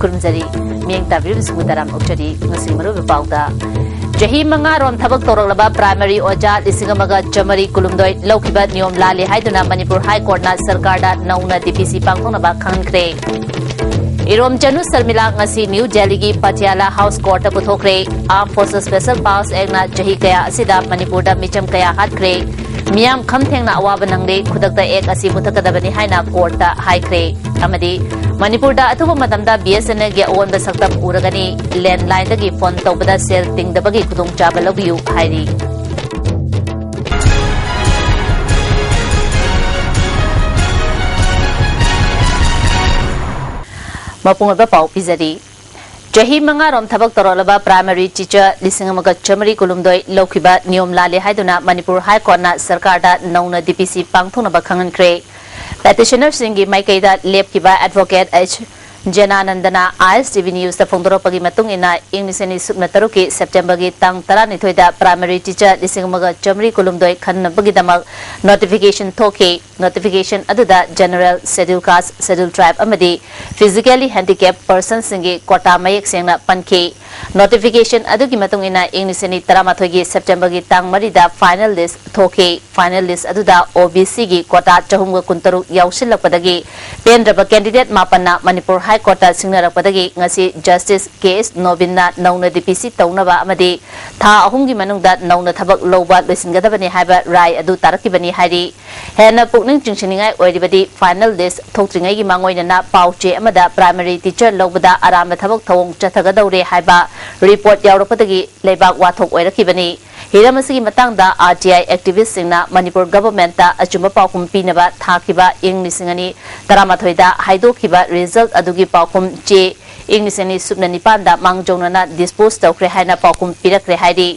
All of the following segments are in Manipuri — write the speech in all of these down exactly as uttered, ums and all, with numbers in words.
ꯈꯨꯔꯨꯝꯖꯔꯤ꯫ ꯃꯤꯠꯌꯦꯡ ꯇꯥꯕꯤꯔꯤꯕꯁꯤꯡꯕꯨ ꯇꯔꯥꯝꯅ ꯑꯣꯛꯆꯔꯤ꯫ ꯉꯁꯤꯒꯤ ꯃꯔꯨꯑꯣꯏꯕ ꯄꯥꯎꯗ, ꯆꯍꯤ ꯃꯉꯥ ꯔꯣꯝ ꯊꯕꯛ ꯇꯧꯔꯛꯂꯕ ꯄ꯭ꯔꯥꯏꯃꯔꯤ ꯑꯣꯖꯥ ꯂꯤꯁꯤꯡ ꯑꯃꯒ ꯆꯥꯃꯔꯤ ꯀꯨꯟꯍꯨꯝꯗꯣꯏ ꯂꯧꯈꯤꯕ ꯅꯤꯌꯣꯝ ꯂꯥꯜꯂꯦ ꯍꯥꯏꯗꯨꯅ ꯃꯅꯤꯄꯨꯔ ꯍꯥꯏ ꯀꯣꯔꯠꯅ ꯁꯔꯀꯥꯔꯗ ꯅꯧꯅ ꯗꯤ ꯄꯤ ꯁꯤ ꯄꯥꯡꯊꯣꯛꯅꯕ ꯈꯪꯍꯟꯈ꯭ꯔꯦ꯫ ꯏꯔꯣꯝꯆꯅꯨ ꯁꯔꯃꯤꯂꯥ ꯉꯁꯤ ꯅ꯭ꯌꯨ ꯗꯦꯜꯂꯤꯒꯤ ꯄꯇꯤꯌꯥꯂꯥ ꯍꯥꯎꯁ ꯀꯣꯔꯠꯇ ꯄꯨꯊꯣꯛꯈ꯭ꯔꯦ꯫ Armed Forces Special Powers Actꯅ ꯆꯍꯤ ꯀꯌꯥ ꯑꯁꯤꯗ ꯃꯅꯤꯄꯨꯔꯗ ꯃꯤꯆꯝ ꯀꯌꯥ ꯍꯥꯠꯈ꯭ꯔꯦ꯫ ꯃꯤꯌꯥꯝ ꯈꯝ ꯊꯦꯡꯅ ꯑꯋꯥꯕ ꯅꯪꯂꯦ꯫ ꯈꯨꯗꯛꯇ ꯑꯦꯛ ꯑꯁꯤ ꯃꯨꯊꯠꯀꯗꯕꯅꯤ ꯍꯥꯏꯅ ꯀꯣꯔꯠꯇ ꯍꯥꯏꯈ꯭ꯔꯦ꯫ ꯑꯃꯗꯤ ꯃꯅꯤꯄꯨꯔꯗ ꯑꯊꯨꯕ ꯃꯇꯝꯗ ꯕꯤ ꯑꯦꯁ ꯑꯦꯟ ꯑꯦꯜꯒꯤ ꯑꯑꯣꯟꯕ ꯁꯛꯇꯝ ꯎꯔꯒꯅꯤ꯫ ꯂꯦꯟꯂꯥꯏꯟꯗꯒꯤ ꯐꯣꯟ ꯇꯧꯕꯗ ꯁꯦꯜ ꯇꯤꯡꯗꯕꯒꯤ ꯈꯨꯗꯣꯡꯆꯥꯕ ꯂꯧꯕꯤꯌꯨ ꯍꯥꯏꯔꯤ꯫ ꯃꯄꯨꯡ ꯑꯣꯏꯕ ꯄꯥꯎ ꯄꯤꯖꯔꯤ꯫ ꯆꯍꯤ ꯃꯉꯥꯔꯣꯝ ꯊꯕꯛ ꯇꯧꯔꯛꯂꯕ ꯄ꯭ꯔꯥꯏꯃꯔꯤ ꯇꯤꯆꯔ ꯂꯤꯁꯤꯡ ꯑꯃꯒ ꯆꯥꯃꯔꯤ ꯀꯨꯟꯍꯨꯝꯗꯣꯏ ꯂꯧꯈꯤꯕ ꯅꯤꯌꯣꯝ ꯂꯥꯜꯂꯦ ꯍꯥꯏꯗꯨꯅ ꯃꯅꯤꯄꯨꯔ ꯍꯥꯏ ꯀꯣꯔꯠꯅ ꯁꯔꯀꯥꯔꯗ ꯅꯧꯅ ꯗꯤ ꯄꯤ ꯁꯤ ꯄꯥꯡꯊꯣꯛꯅꯕ ꯈꯪꯍꯟꯈ꯭ꯔꯦ꯫ ꯄꯦꯇꯤꯁꯅꯔꯁꯤꯡꯒꯤ ꯃꯥꯏꯀꯩꯗ ꯂꯦꯞꯈꯤꯕ ꯑꯦꯗꯚꯣꯀꯦꯠ ꯑꯩꯆ ꯖꯦꯅꯥꯅꯟꯗꯅ ꯑꯥꯏ ꯑꯦꯁ ꯇꯤ ꯚꯤ ꯅ꯭ꯌꯨꯁꯇ ꯐꯣꯡꯗꯣꯔꯛꯄꯒꯤ ꯃꯇꯨꯡ ꯏꯟꯅ, ꯏꯪ ꯂꯤꯁꯤꯡ ꯑꯅꯤ ꯁꯨꯞꯅ ꯇꯔꯨꯛꯀꯤ ꯁꯦꯞꯇꯦꯝꯕꯔꯒꯤ ꯇꯥꯡ ꯇꯔꯥꯅꯤꯊꯣꯏꯗ ꯄ꯭ꯔꯥꯏꯃꯔꯤ ꯇꯤꯆꯔ ꯂꯤꯁꯤꯡ ꯑꯃꯒ ꯆꯥꯃꯔꯤ ꯀꯨꯟꯍꯨꯝꯗꯣꯏ ꯈꯟꯅꯕꯒꯤꯗꯃꯛ ꯅꯣꯇꯤꯐꯤꯀꯦꯁꯟ ꯊꯣꯛꯈꯤ꯫ ꯅꯣꯇꯤꯐꯤꯀꯦꯁꯟ ꯑꯗꯨꯗ ꯖꯦꯅꯔꯦꯜ, ꯁꯦꯗ꯭ꯌꯨꯜ ꯀꯥꯁ, ꯁꯦꯗ꯭ꯌꯨꯜ ꯇ꯭ꯔꯥꯏꯕ ꯑꯃꯗꯤ ꯐꯤꯖꯤꯀꯦꯂꯤ ꯍꯦꯟꯗꯤꯀꯦꯞ ꯄꯔꯁꯟꯁꯤꯡꯒꯤ ꯀꯣꯇꯥ ꯃꯌꯦꯛ ꯁꯦꯡꯅ ꯄꯟꯈꯤ꯫ ꯅꯣꯇꯤꯐꯤꯀꯦꯁꯟ ꯑꯗꯨꯒꯤ ꯃꯇꯨꯡ ꯏꯟꯅ, ꯏꯪ ꯂꯤꯁꯤꯡ ꯑꯅꯤ ꯇꯔꯥꯃꯥꯊꯣꯏꯒꯤ ꯁꯦꯞꯇꯦꯝꯕꯔꯒꯤ ꯇꯥꯡ ꯃꯔꯤꯗ ꯐꯥꯏꯅꯦꯜ ꯂꯤꯁ ꯊꯣꯛꯈꯤ꯫ ꯐꯥꯏꯅꯦꯜ ꯂꯤꯁ ꯑꯗꯨꯗ ꯑꯣ ꯕꯤ ꯁꯤꯒꯤ ꯀꯣꯇꯥ ꯆꯍꯨꯝꯒ ꯀꯨꯟꯇꯔꯨꯛ ꯌꯥꯎꯁꯤꯜꯂꯛꯄꯗꯒꯤ ꯄꯦꯟꯗ꯭ꯔꯕ ꯀꯦꯟꯗꯤꯗꯦꯠ ꯃꯥꯄꯟꯅ ꯃꯅꯤꯄꯨꯔ ꯍꯥꯏ ꯀꯣꯔꯠꯇ ꯁꯤꯡꯅꯔꯛꯄꯗꯒꯤ ꯉꯁꯤ ꯖꯁꯇꯤꯁ ꯀꯦ ꯑꯦꯁ ꯅꯣꯕꯤꯟꯅ ꯅꯧꯅ ꯗꯤ ꯄꯤ ꯁꯤ ꯇꯧꯅꯕ ꯑꯃꯗꯤ ꯊꯥ ꯑꯍꯨꯝꯒꯤ ꯃꯅꯨꯡꯗ ꯅꯧꯅ ꯊꯕꯛ ꯂꯧꯕ ꯂꯣꯏꯁꯤꯟꯒꯗꯕꯅꯤ ꯍꯥꯏꯕ ꯔꯥꯏ ꯑꯗꯨ ꯇꯥꯔꯛꯈꯤꯕꯅꯤ ꯍꯥꯏꯔꯤ꯫ ꯍꯦꯟꯅ ꯄꯨꯛꯅꯤꯡ ꯆꯤꯡꯁꯤꯟꯅꯤꯡꯉꯥꯏ ꯑꯣꯏꯔꯤꯕꯗꯤ, ꯐꯥꯏꯅꯦꯜ ꯂꯤꯁ ꯊꯣꯛꯇ꯭ꯔꯤꯉꯩꯒꯤ ꯃꯥꯡꯑꯣꯏꯅꯅ ꯄꯥꯎ ꯆꯦ ꯑꯃꯗ ꯄ꯭ꯔꯥꯏꯃꯔꯤ ꯇꯤꯆꯔ ꯂꯧꯕꯗ ꯑꯔꯥꯟꯕ ꯊꯕꯛ ꯊꯧꯑꯣꯡ ꯆꯠꯊꯒꯗꯧꯔꯦ ꯍꯥꯏꯕ ꯔꯤꯄꯣꯔꯠ ꯌꯥꯎꯔꯛꯄꯗꯒꯤ ꯂꯩꯕꯥꯛ ꯋꯥꯊꯣꯛ ꯑꯣꯏꯔꯛꯈꯤꯕꯅꯤ꯫ ꯍꯤꯔꯝ ꯑꯁꯤꯒꯤ ꯃꯇꯥꯡꯗ ꯑꯥꯔ ꯇꯤ ꯑꯥꯏ ꯑꯦꯛꯇꯤꯚꯤꯁꯁꯤꯡꯅ ꯃꯅꯤꯄꯨꯔ ꯒꯚꯔꯟꯃꯦꯟꯠꯇ ꯑꯆꯨꯝꯕ ꯄꯥꯎꯈꯨꯝ ꯄꯤꯅꯕ ꯊꯥꯈꯤꯕ ꯏꯪ ꯂꯤꯁꯤꯡ ꯑꯅꯤ ꯇꯔꯥꯃꯥꯊꯣꯏꯗ ꯍꯥꯏꯗꯣꯛꯈꯤꯕ ꯔꯤꯖꯜꯠ ꯑꯗꯨꯒꯤ ꯄꯥꯎꯈꯨꯝ ꯆꯦ ꯏꯪ ꯂꯤꯁꯤꯡ ꯑꯅꯤ ꯁꯨꯞꯅ ꯅꯤꯄꯥꯟꯗ ꯃꯥꯡꯖꯧꯅꯅ ꯗꯤꯁꯄꯣꯖ ꯇꯧꯈ꯭ꯔꯦ ꯍꯥꯏꯅ ꯄꯥꯎꯈꯨꯝ ꯄꯤꯔꯛꯈ꯭ꯔꯦ ꯍꯥꯏꯔꯤ꯫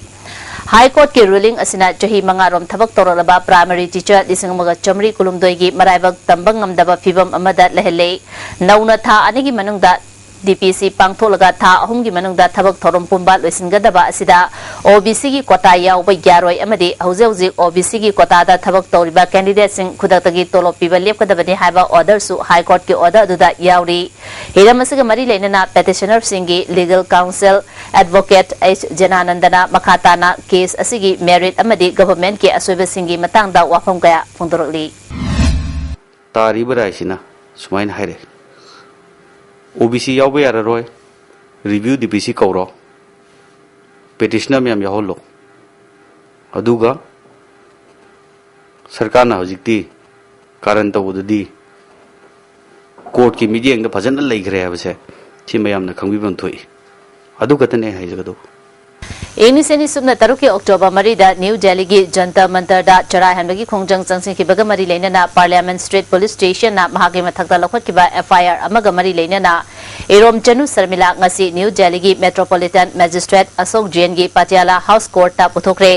ꯍꯥꯏ ꯀꯣꯔꯠꯀꯤ ꯔꯨꯂꯤꯡ ꯑꯁꯤꯅ ꯆꯍꯤ ꯃꯉꯥꯔꯣꯝ ꯊꯕꯛ ꯇꯧꯔꯛꯂꯕ ꯄ꯭ꯔꯥꯏꯃꯔꯤ ꯇꯤꯆꯔ ꯂꯤꯁꯤꯡ ꯑꯃꯒ ꯆꯥꯃꯔꯤ ꯀꯨꯟꯍꯨꯝꯗꯣꯏꯒꯤ ꯃꯔꯥꯏꯕꯛ ꯇꯝꯕ ꯉꯝꯗꯕ ꯐꯤꯚꯝ ꯑꯃꯗ ꯂꯩꯍꯜꯂꯦ꯫ ꯅꯧꯅ ꯊꯥ ꯑꯅꯤꯒꯤ ꯃꯅꯨꯡꯗ ꯗꯤ ꯄꯤ ꯁꯤ ꯄꯥꯡꯊꯣꯛꯂꯒ ꯊꯥ ꯑꯍꯨꯝꯒꯤ ꯃꯅꯨꯡꯗ ꯊꯕꯛ ꯊꯧꯔꯝ ꯄꯨꯝꯕ ꯂꯣꯏꯁꯤꯟꯒꯗꯕ ꯑꯁꯤꯗ ꯑꯣ ꯕꯤ ꯁꯤꯒꯤ ꯀꯣꯇꯥ ꯌꯥꯎꯕ ꯌꯥꯔꯣꯏ ꯑꯃꯗꯤ ꯍꯧꯖꯤꯛ ꯍꯧꯖꯤꯛ ꯑꯣ ꯕꯤ ꯁꯤꯒꯤ ꯀꯣꯇꯥꯗ ꯊꯕꯛ ꯇꯧꯔꯤꯕ ꯀꯦꯟꯗꯤꯗꯦꯠꯁꯤꯡ ꯈꯨꯗꯛꯇꯒꯤ ꯇꯣꯂꯣꯞ ꯄꯤꯕ ꯂꯦꯞꯀꯗꯕꯅꯤ ꯍꯥꯏꯕ ꯑꯣꯔꯗꯔꯁꯨ ꯍꯥꯏ ꯀꯣꯔꯠꯀꯤ ꯑꯣꯔꯗꯔ ꯑꯗꯨꯗ ꯌꯥꯎꯔꯤ꯫ ꯍꯤꯔꯝ ꯑꯁꯤꯒ ꯃꯔꯤ ꯂꯩꯅꯅ ꯄꯦꯇꯤꯁꯅꯔꯁꯤꯡꯒꯤ ꯂꯤꯒꯦꯜ ꯀꯥꯎꯟꯁꯤꯜ ꯑꯦꯗꯚꯣꯀꯦꯠ ꯑꯩꯆ ꯖꯅꯥꯅꯟꯗꯅ ꯃꯈꯥ ꯇꯥꯅ ꯀꯦꯁ ꯑꯁꯤꯒꯤ ꯃꯦꯔꯤꯠ ꯑꯃꯗꯤ ꯒꯚꯔꯟꯃꯦꯟꯠꯀꯤ ꯑꯁꯣꯏꯕꯁꯤꯡꯒꯤ ꯃꯇꯥꯡꯗ ꯋꯥꯐꯝ ꯀꯌꯥ ꯐꯣꯡꯗꯣꯔꯛꯂꯤ꯫ ꯇꯥꯔꯤꯕ ꯔꯥꯏꯁꯤꯅ ꯁꯨꯃꯥꯏꯅ ꯍꯥꯏꯔꯛꯏ, ꯑꯣ ꯕꯤ ꯁꯤ ꯌꯥꯎꯕ ꯌꯥꯔꯔꯣꯏ, ꯔꯤꯚꯤꯌꯨ ꯗꯤ ꯄꯤ ꯁꯤ ꯀꯧꯔꯣ, ꯄꯦꯇꯤꯁꯅꯔ ꯃꯌꯥꯝ ꯌꯥꯎꯍꯜꯂꯣ, ꯑꯗꯨꯒ ꯁꯔꯀꯥꯔꯅ ꯍꯧꯖꯤꯛꯇꯤ ꯀꯥꯔꯟ ꯇꯧꯕꯗꯨꯗꯤ ꯀꯣꯔꯠꯀꯤ ꯃꯤꯠꯌꯦꯡꯗ ꯐꯖꯅ ꯂꯩꯈ꯭ꯔꯦ ꯍꯥꯏꯕꯁꯦ ꯁꯤ ꯃꯌꯥꯝꯅ ꯈꯪꯕꯤꯐꯝ ꯊꯣꯛꯏ꯫ ꯑꯗꯨ ꯈꯛꯇꯅꯦ ꯑꯩ ꯍꯥꯏꯖꯒꯗꯧꯕ꯫ ꯏꯪ ꯂꯤꯁꯤꯡ ꯑꯅꯤ ꯁꯨꯞꯅ ꯇꯔꯨꯛꯀꯤ ꯑꯣꯛꯇꯣꯕꯔ ꯃꯔꯤꯗ ꯅ꯭ꯌꯨ ꯗꯦꯜꯂꯤꯒꯤ ꯖꯟꯇꯔ ꯃꯟꯇꯔꯗ ꯆꯔꯥꯏꯍꯟꯕꯒꯤ ꯈꯣꯡꯖꯪ ꯆꯪꯁꯤꯟꯈꯤꯕꯒ ꯃꯔꯤ ꯂꯩꯅꯅ ꯄꯥꯔꯂꯤꯌꯥꯃꯦꯟꯠ ꯁ꯭ꯇ꯭ꯔꯤꯠ ꯄꯨꯂꯤꯁ ꯁ꯭ꯇꯦꯁꯟꯅ ꯃꯍꯥꯛꯀꯤ ꯃꯊꯛꯇ ꯂꯧꯈꯠꯈꯤꯕ ꯑꯦꯐ ꯑꯥꯏ ꯑꯥꯔ ꯑꯃꯒ ꯃꯔꯤ ꯂꯩꯅꯅ ꯏꯔꯣꯝ ꯆꯅꯨ ꯁꯔꯃꯤꯂꯥ ꯉꯁꯤ ꯅ꯭ꯌꯨ ꯗꯦꯜꯂꯤꯒꯤ ꯃꯦꯇ꯭ꯔꯣꯄꯣꯂꯤꯇꯟ ꯃꯦꯖꯤꯁꯇ꯭ꯔꯦꯠ ꯑꯁꯣꯛ ꯖꯦꯟꯒꯤ ꯄꯇꯤꯌꯥꯂꯥ ꯍꯥꯎꯁ ꯀꯣꯔꯠꯇ ꯄꯨꯊꯣꯛꯈ꯭ꯔꯦ꯫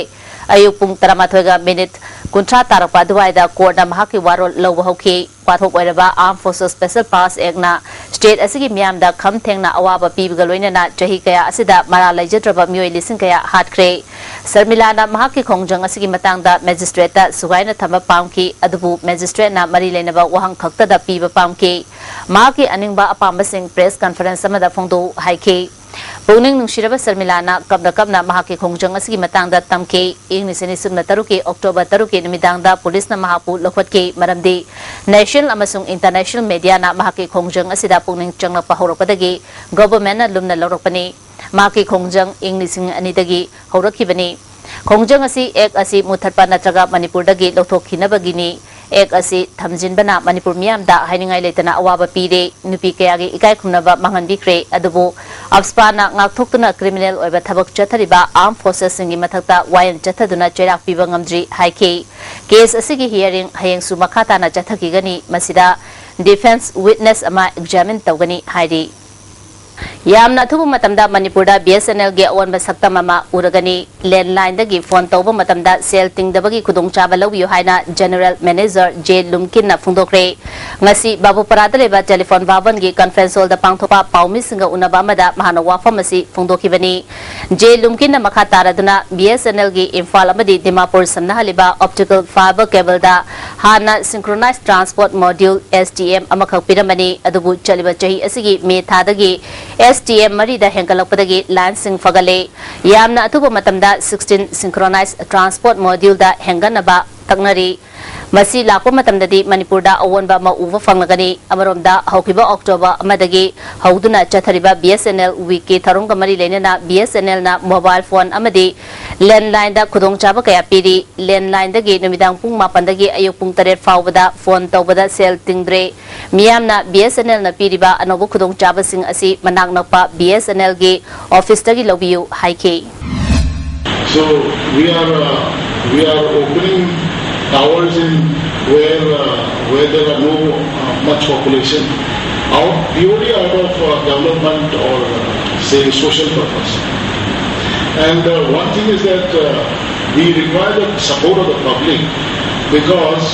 ꯑꯌꯨꯛ ꯄꯨꯡ ꯇꯔꯥꯃꯥꯊꯣꯏꯒ ꯃꯤꯅꯤꯠ ꯀꯨꯟꯊ꯭ꯔꯥ ꯇꯥꯔꯛꯄ ꯑꯗꯨꯋꯥꯏꯗ ꯀꯣꯔꯠꯅ ꯃꯍꯥꯛꯀꯤ ꯋꯥꯔꯣꯜ ꯂꯧꯕ ꯍꯧꯈꯤ꯫ ꯋꯥꯊꯣꯛ ꯑꯣꯏꯔꯕ Armed Forces Special Powers Actꯅ ꯁ꯭ꯇꯦꯠ ꯑꯁꯤꯒꯤ ꯃꯤꯌꯥꯝꯗ ꯈꯝ ꯊꯦꯡꯅ ꯑꯋꯥꯕ ꯄꯤꯕꯒ ꯂꯣꯏꯅꯅ ꯆꯍꯤ ꯀꯌꯥ ꯑꯁꯤꯗ ꯃꯔꯥꯜ ꯂꯩꯖꯗ꯭ꯔꯕ ꯃꯤꯑꯣꯏ ꯂꯤꯁꯤꯡ ꯀꯌꯥ ꯍꯥꯠꯈ꯭ꯔꯦ꯫ ꯁꯔꯃꯤꯂꯥꯅ ꯃꯍꯥꯛꯀꯤ ꯈꯣꯡꯖꯪ ꯑꯁꯤꯒꯤ ꯃꯇꯥꯡꯗ ꯃꯦꯖꯤꯁꯇ꯭ꯔꯦꯠꯇ ꯁꯨꯒꯥꯏꯅ ꯊꯝꯕ ꯄꯥꯝꯈꯤ, ꯑꯗꯨꯕꯨ ꯃꯦꯖꯤꯁꯇ꯭ꯔꯦꯠꯅ ꯃꯔꯤ ꯂꯩꯅꯕ ꯋꯥꯍꯪ ꯈꯛꯇꯗ ꯄꯤꯕ ꯄꯥꯝꯈꯤ꯫ ꯃꯍꯥꯛꯀꯤ ꯑꯅꯤꯡꯕ ꯑꯄꯥꯝꯕꯁꯤꯡ ꯄ꯭ꯔꯦꯁ ꯀꯟꯐꯔꯦꯟꯁ ꯑꯃꯗ ꯐꯣꯡꯗꯣꯛꯎ ꯍꯥꯏꯈꯤ꯫ ꯄꯨꯛꯅꯤꯡ ꯅꯨꯡꯁꯤꯔꯕ ꯁꯔꯃꯤꯂꯥꯅ ꯀꯞꯅ ꯀꯞꯅ ꯃꯍꯥꯛꯀꯤ ꯈꯣꯡꯖꯪ ꯑꯁꯤꯒꯤ ꯃꯇꯥꯡꯗ ꯇꯝꯈꯤ꯫ ꯏꯪ ꯂꯤꯁꯤꯡ ꯑꯅꯤ ꯁꯨꯞꯅ ꯇꯔꯨꯛꯀꯤ ꯑꯣꯛꯇꯣꯕꯔ ꯇꯔꯨꯛꯀꯤ ꯅꯨꯃꯤꯗꯥꯡꯗ ꯄꯨꯂꯤꯁꯅ ꯃꯍꯥꯛꯄꯨ ꯂꯧꯈꯠꯈꯤ, ꯃꯔꯝꯗꯤ ꯅꯦꯁꯅꯦꯜ ꯑꯃꯁꯨꯡ ꯏꯟꯇꯔꯅꯦꯁꯅꯦꯜ ꯃꯦꯗꯤꯌꯥꯅ ꯃꯍꯥꯛꯀꯤ ꯈꯣꯡꯖꯪ ꯑꯁꯤꯗ ꯄꯨꯛꯅꯤꯡ ꯆꯪꯂꯛꯄ ꯍꯧꯔꯛꯄꯗꯒꯤ ꯒꯣꯚꯔꯟꯃꯦꯟꯠꯅ ꯂꯨꯝꯅ ꯂꯧꯔꯛꯄꯅꯤ꯫ ꯃꯍꯥꯛꯀꯤ ꯈꯣꯡꯖꯪ ꯏꯪ ꯂꯤꯁꯤꯡ ꯑꯅꯤꯗꯒꯤ ꯍꯧꯔꯛꯈꯤꯕꯅꯤ꯫ ꯈꯣꯡꯖꯪ ꯑꯁꯤ ꯑꯦꯛ ꯑꯁꯤ ꯃꯨꯊꯠꯄ ꯅꯠꯇ꯭ꯔꯒ ꯃꯅꯤꯄꯨꯔꯗꯒꯤ ꯂꯧꯊꯣꯛꯈꯤꯅꯕꯒꯤꯅꯤ꯫ ꯑꯦꯛ ꯑꯁꯤ ꯊꯝꯖꯤꯟꯕꯅ ꯃꯅꯤꯄꯨꯔ ꯃꯤꯌꯥꯝꯗ ꯍꯥꯏꯅꯤꯡꯉꯥꯏ ꯂꯩꯇꯅ ꯑꯋꯥꯕ ꯄꯤꯔꯦ, ꯅꯨꯄꯤ ꯀꯌꯥꯒꯤ ꯏꯀꯥꯏ ꯈꯨꯝꯅꯕ ꯃꯥꯡꯍꯟꯕꯤꯈ꯭ꯔꯦ꯫ ꯑꯗꯨꯕꯨ ꯑꯞꯁꯄꯥꯅ ꯉꯥꯛꯊꯣꯛꯇꯨꯅ ꯀ꯭ꯔꯤꯃꯤꯅꯦꯜ ꯑꯣꯏꯕ ꯊꯕꯛ ꯆꯠꯊꯔꯤꯕ ꯑꯥꯔꯝ ꯐꯣꯔꯁꯦꯁꯁꯤꯡꯒꯤ ꯃꯊꯛꯇ ꯋꯥꯌꯦꯜ ꯆꯠꯊꯗꯨꯅ ꯆꯩꯔꯥꯛ ꯄꯤꯕ ꯉꯝꯗ꯭ꯔꯤ ꯍꯥꯏꯈꯤ꯫ ꯀꯦꯁ ꯑꯁꯤꯒꯤ ꯍꯤꯌꯥꯔꯤꯡ ꯍꯌꯦꯡꯁꯨ ꯃꯈꯥ ꯇꯥꯅ ꯆꯠꯊꯈꯤꯒꯅꯤ꯫ ꯃꯁꯤꯗ ꯗꯤꯐꯦꯟꯁ ꯋꯤꯠꯅꯦꯁ ꯑꯃ ꯑꯦꯛꯖꯥꯃꯤꯟ ꯇꯧꯒꯅꯤ ꯍꯥꯏꯔꯤ꯫ ꯌꯥꯝꯅ ꯑꯊꯨꯕ ꯃꯇꯝꯗ ꯃꯅꯤꯄꯨꯔꯗ BSNLꯒꯤ ꯑꯑꯣꯟꯕ ꯁꯛꯇꯝ ꯑꯃ ꯎꯔꯒꯅꯤ꯫ Landlineꯗꯒꯤ phone ꯇꯧꯕ ꯃꯇꯝꯗ ꯁꯦꯜ ꯇꯤꯡꯗꯕꯒꯤ ꯈꯨꯗꯣꯡꯆꯥꯕ ꯂꯧꯕꯤꯌꯨ ꯍꯥꯏꯅ General Manager J ꯂꯨꯝꯀꯤꯟꯅ ꯐꯣꯡꯗꯣꯛꯈ꯭ꯔꯦ꯫ ꯉꯁꯤ ꯕꯥꯕꯨꯄꯔꯥꯗ ꯂꯩꯕ Telephone Bhavanꯒꯤ conference hallꯗ ꯄꯥꯡꯊꯣꯛꯄ ꯄꯥꯎꯃꯤꯁꯤꯡꯒ ꯎꯅꯕ ꯑꯃꯗ ꯃꯍꯥꯛꯅ ꯋꯥꯐꯝ ꯑꯁꯤ ꯐꯣꯡꯗꯣꯛꯈꯤꯕꯅꯤ꯫ J ꯂꯨꯝꯀꯤꯟꯅ ꯃꯈꯥ ꯇꯥꯔꯗꯨꯅ BSNLꯒꯤ ꯏꯝꯐꯥꯜ ꯑꯃꯗꯤ ꯗꯤꯃꯥꯄꯨꯔ ꯁꯝꯅꯍꯜꯂꯤꯕ optical fiber cableꯗ ꯍꯥꯟꯅ Synchronized Transport Module, STM, ꯑꯃꯈꯛ ꯄꯤꯔꯝꯕꯅꯤ, ꯑꯗꯨꯕꯨ ꯆꯠꯂꯤꯕ ꯆꯍꯤ ꯑꯁꯤꯒꯤ ꯃꯦ ꯊꯥꯗꯒꯤ STM ꯃꯔꯤꯗ ꯍꯦꯟꯒꯠꯂꯛꯄꯗꯒꯤ lineꯁꯤꯡ ꯐꯒꯠꯂꯦ꯫ ꯌꯥꯝꯅ ꯑꯊꯨꯕ ꯃꯇꯝꯗ sixteen Synchronized Transport Moduleꯗ ꯍꯦꯟꯒꯠꯅꯕ ꯇꯛꯅꯔꯤ꯫ ꯃꯁꯤ ꯂꯥꯛꯄ ꯃꯇꯝꯗꯗꯤ ꯃꯅꯤꯄꯨꯔꯗ ꯑꯑꯣꯟꯕ ꯑꯃ ꯎꯕ ꯐꯪꯂꯒꯅꯤ꯫ ꯑꯃꯔꯣꯝꯗ, ꯍꯧꯈꯤꯕ October ꯑꯃꯗꯒꯤ ꯍꯧꯗꯨꯅ ꯆꯠꯊꯔꯤꯕ BSNL Weekꯀꯤ ꯊꯧꯔꯝꯒ ꯃꯔꯤ ꯂꯩꯅꯅ BSNLꯅ mobile phone ꯑꯃꯗꯤ landlineꯗ ꯈꯨꯗꯣꯡꯆꯥꯕ ꯀꯌꯥ ꯄꯤꯔꯤ꯫ Landlineꯗꯒꯤ ꯅꯨꯃꯤꯗꯥꯡ ꯄꯨꯡ ꯃꯥꯄꯟꯗꯒꯤ ꯑꯌꯨꯛ ꯄꯨꯡ ꯇꯔꯦꯠ ꯐꯥꯎꯕꯗ phone ꯇꯧꯕꯗ ꯁꯦꯜ ꯇꯤꯡꯗ꯭ꯔꯦ꯫ ꯃꯤꯌꯥꯝꯅ BSNLꯅ ꯄꯤꯔꯤꯕ ꯑꯅꯧꯕ ꯈꯨꯗꯣꯡꯆꯥꯕꯁꯤꯡ ꯑꯁꯤ ꯃꯅꯥꯛ ꯅꯛꯄ BSNLꯒꯤ officeꯇꯒꯤ ꯂꯧꯕꯤꯌꯨ ꯍꯥꯏꯈꯤ꯫ So we are uh, we are opening towers in where uh, where there are no uh, much population, out purely out of uh, development or uh, say social purpose. And uh, one thing is that uh, we require the support of the public, because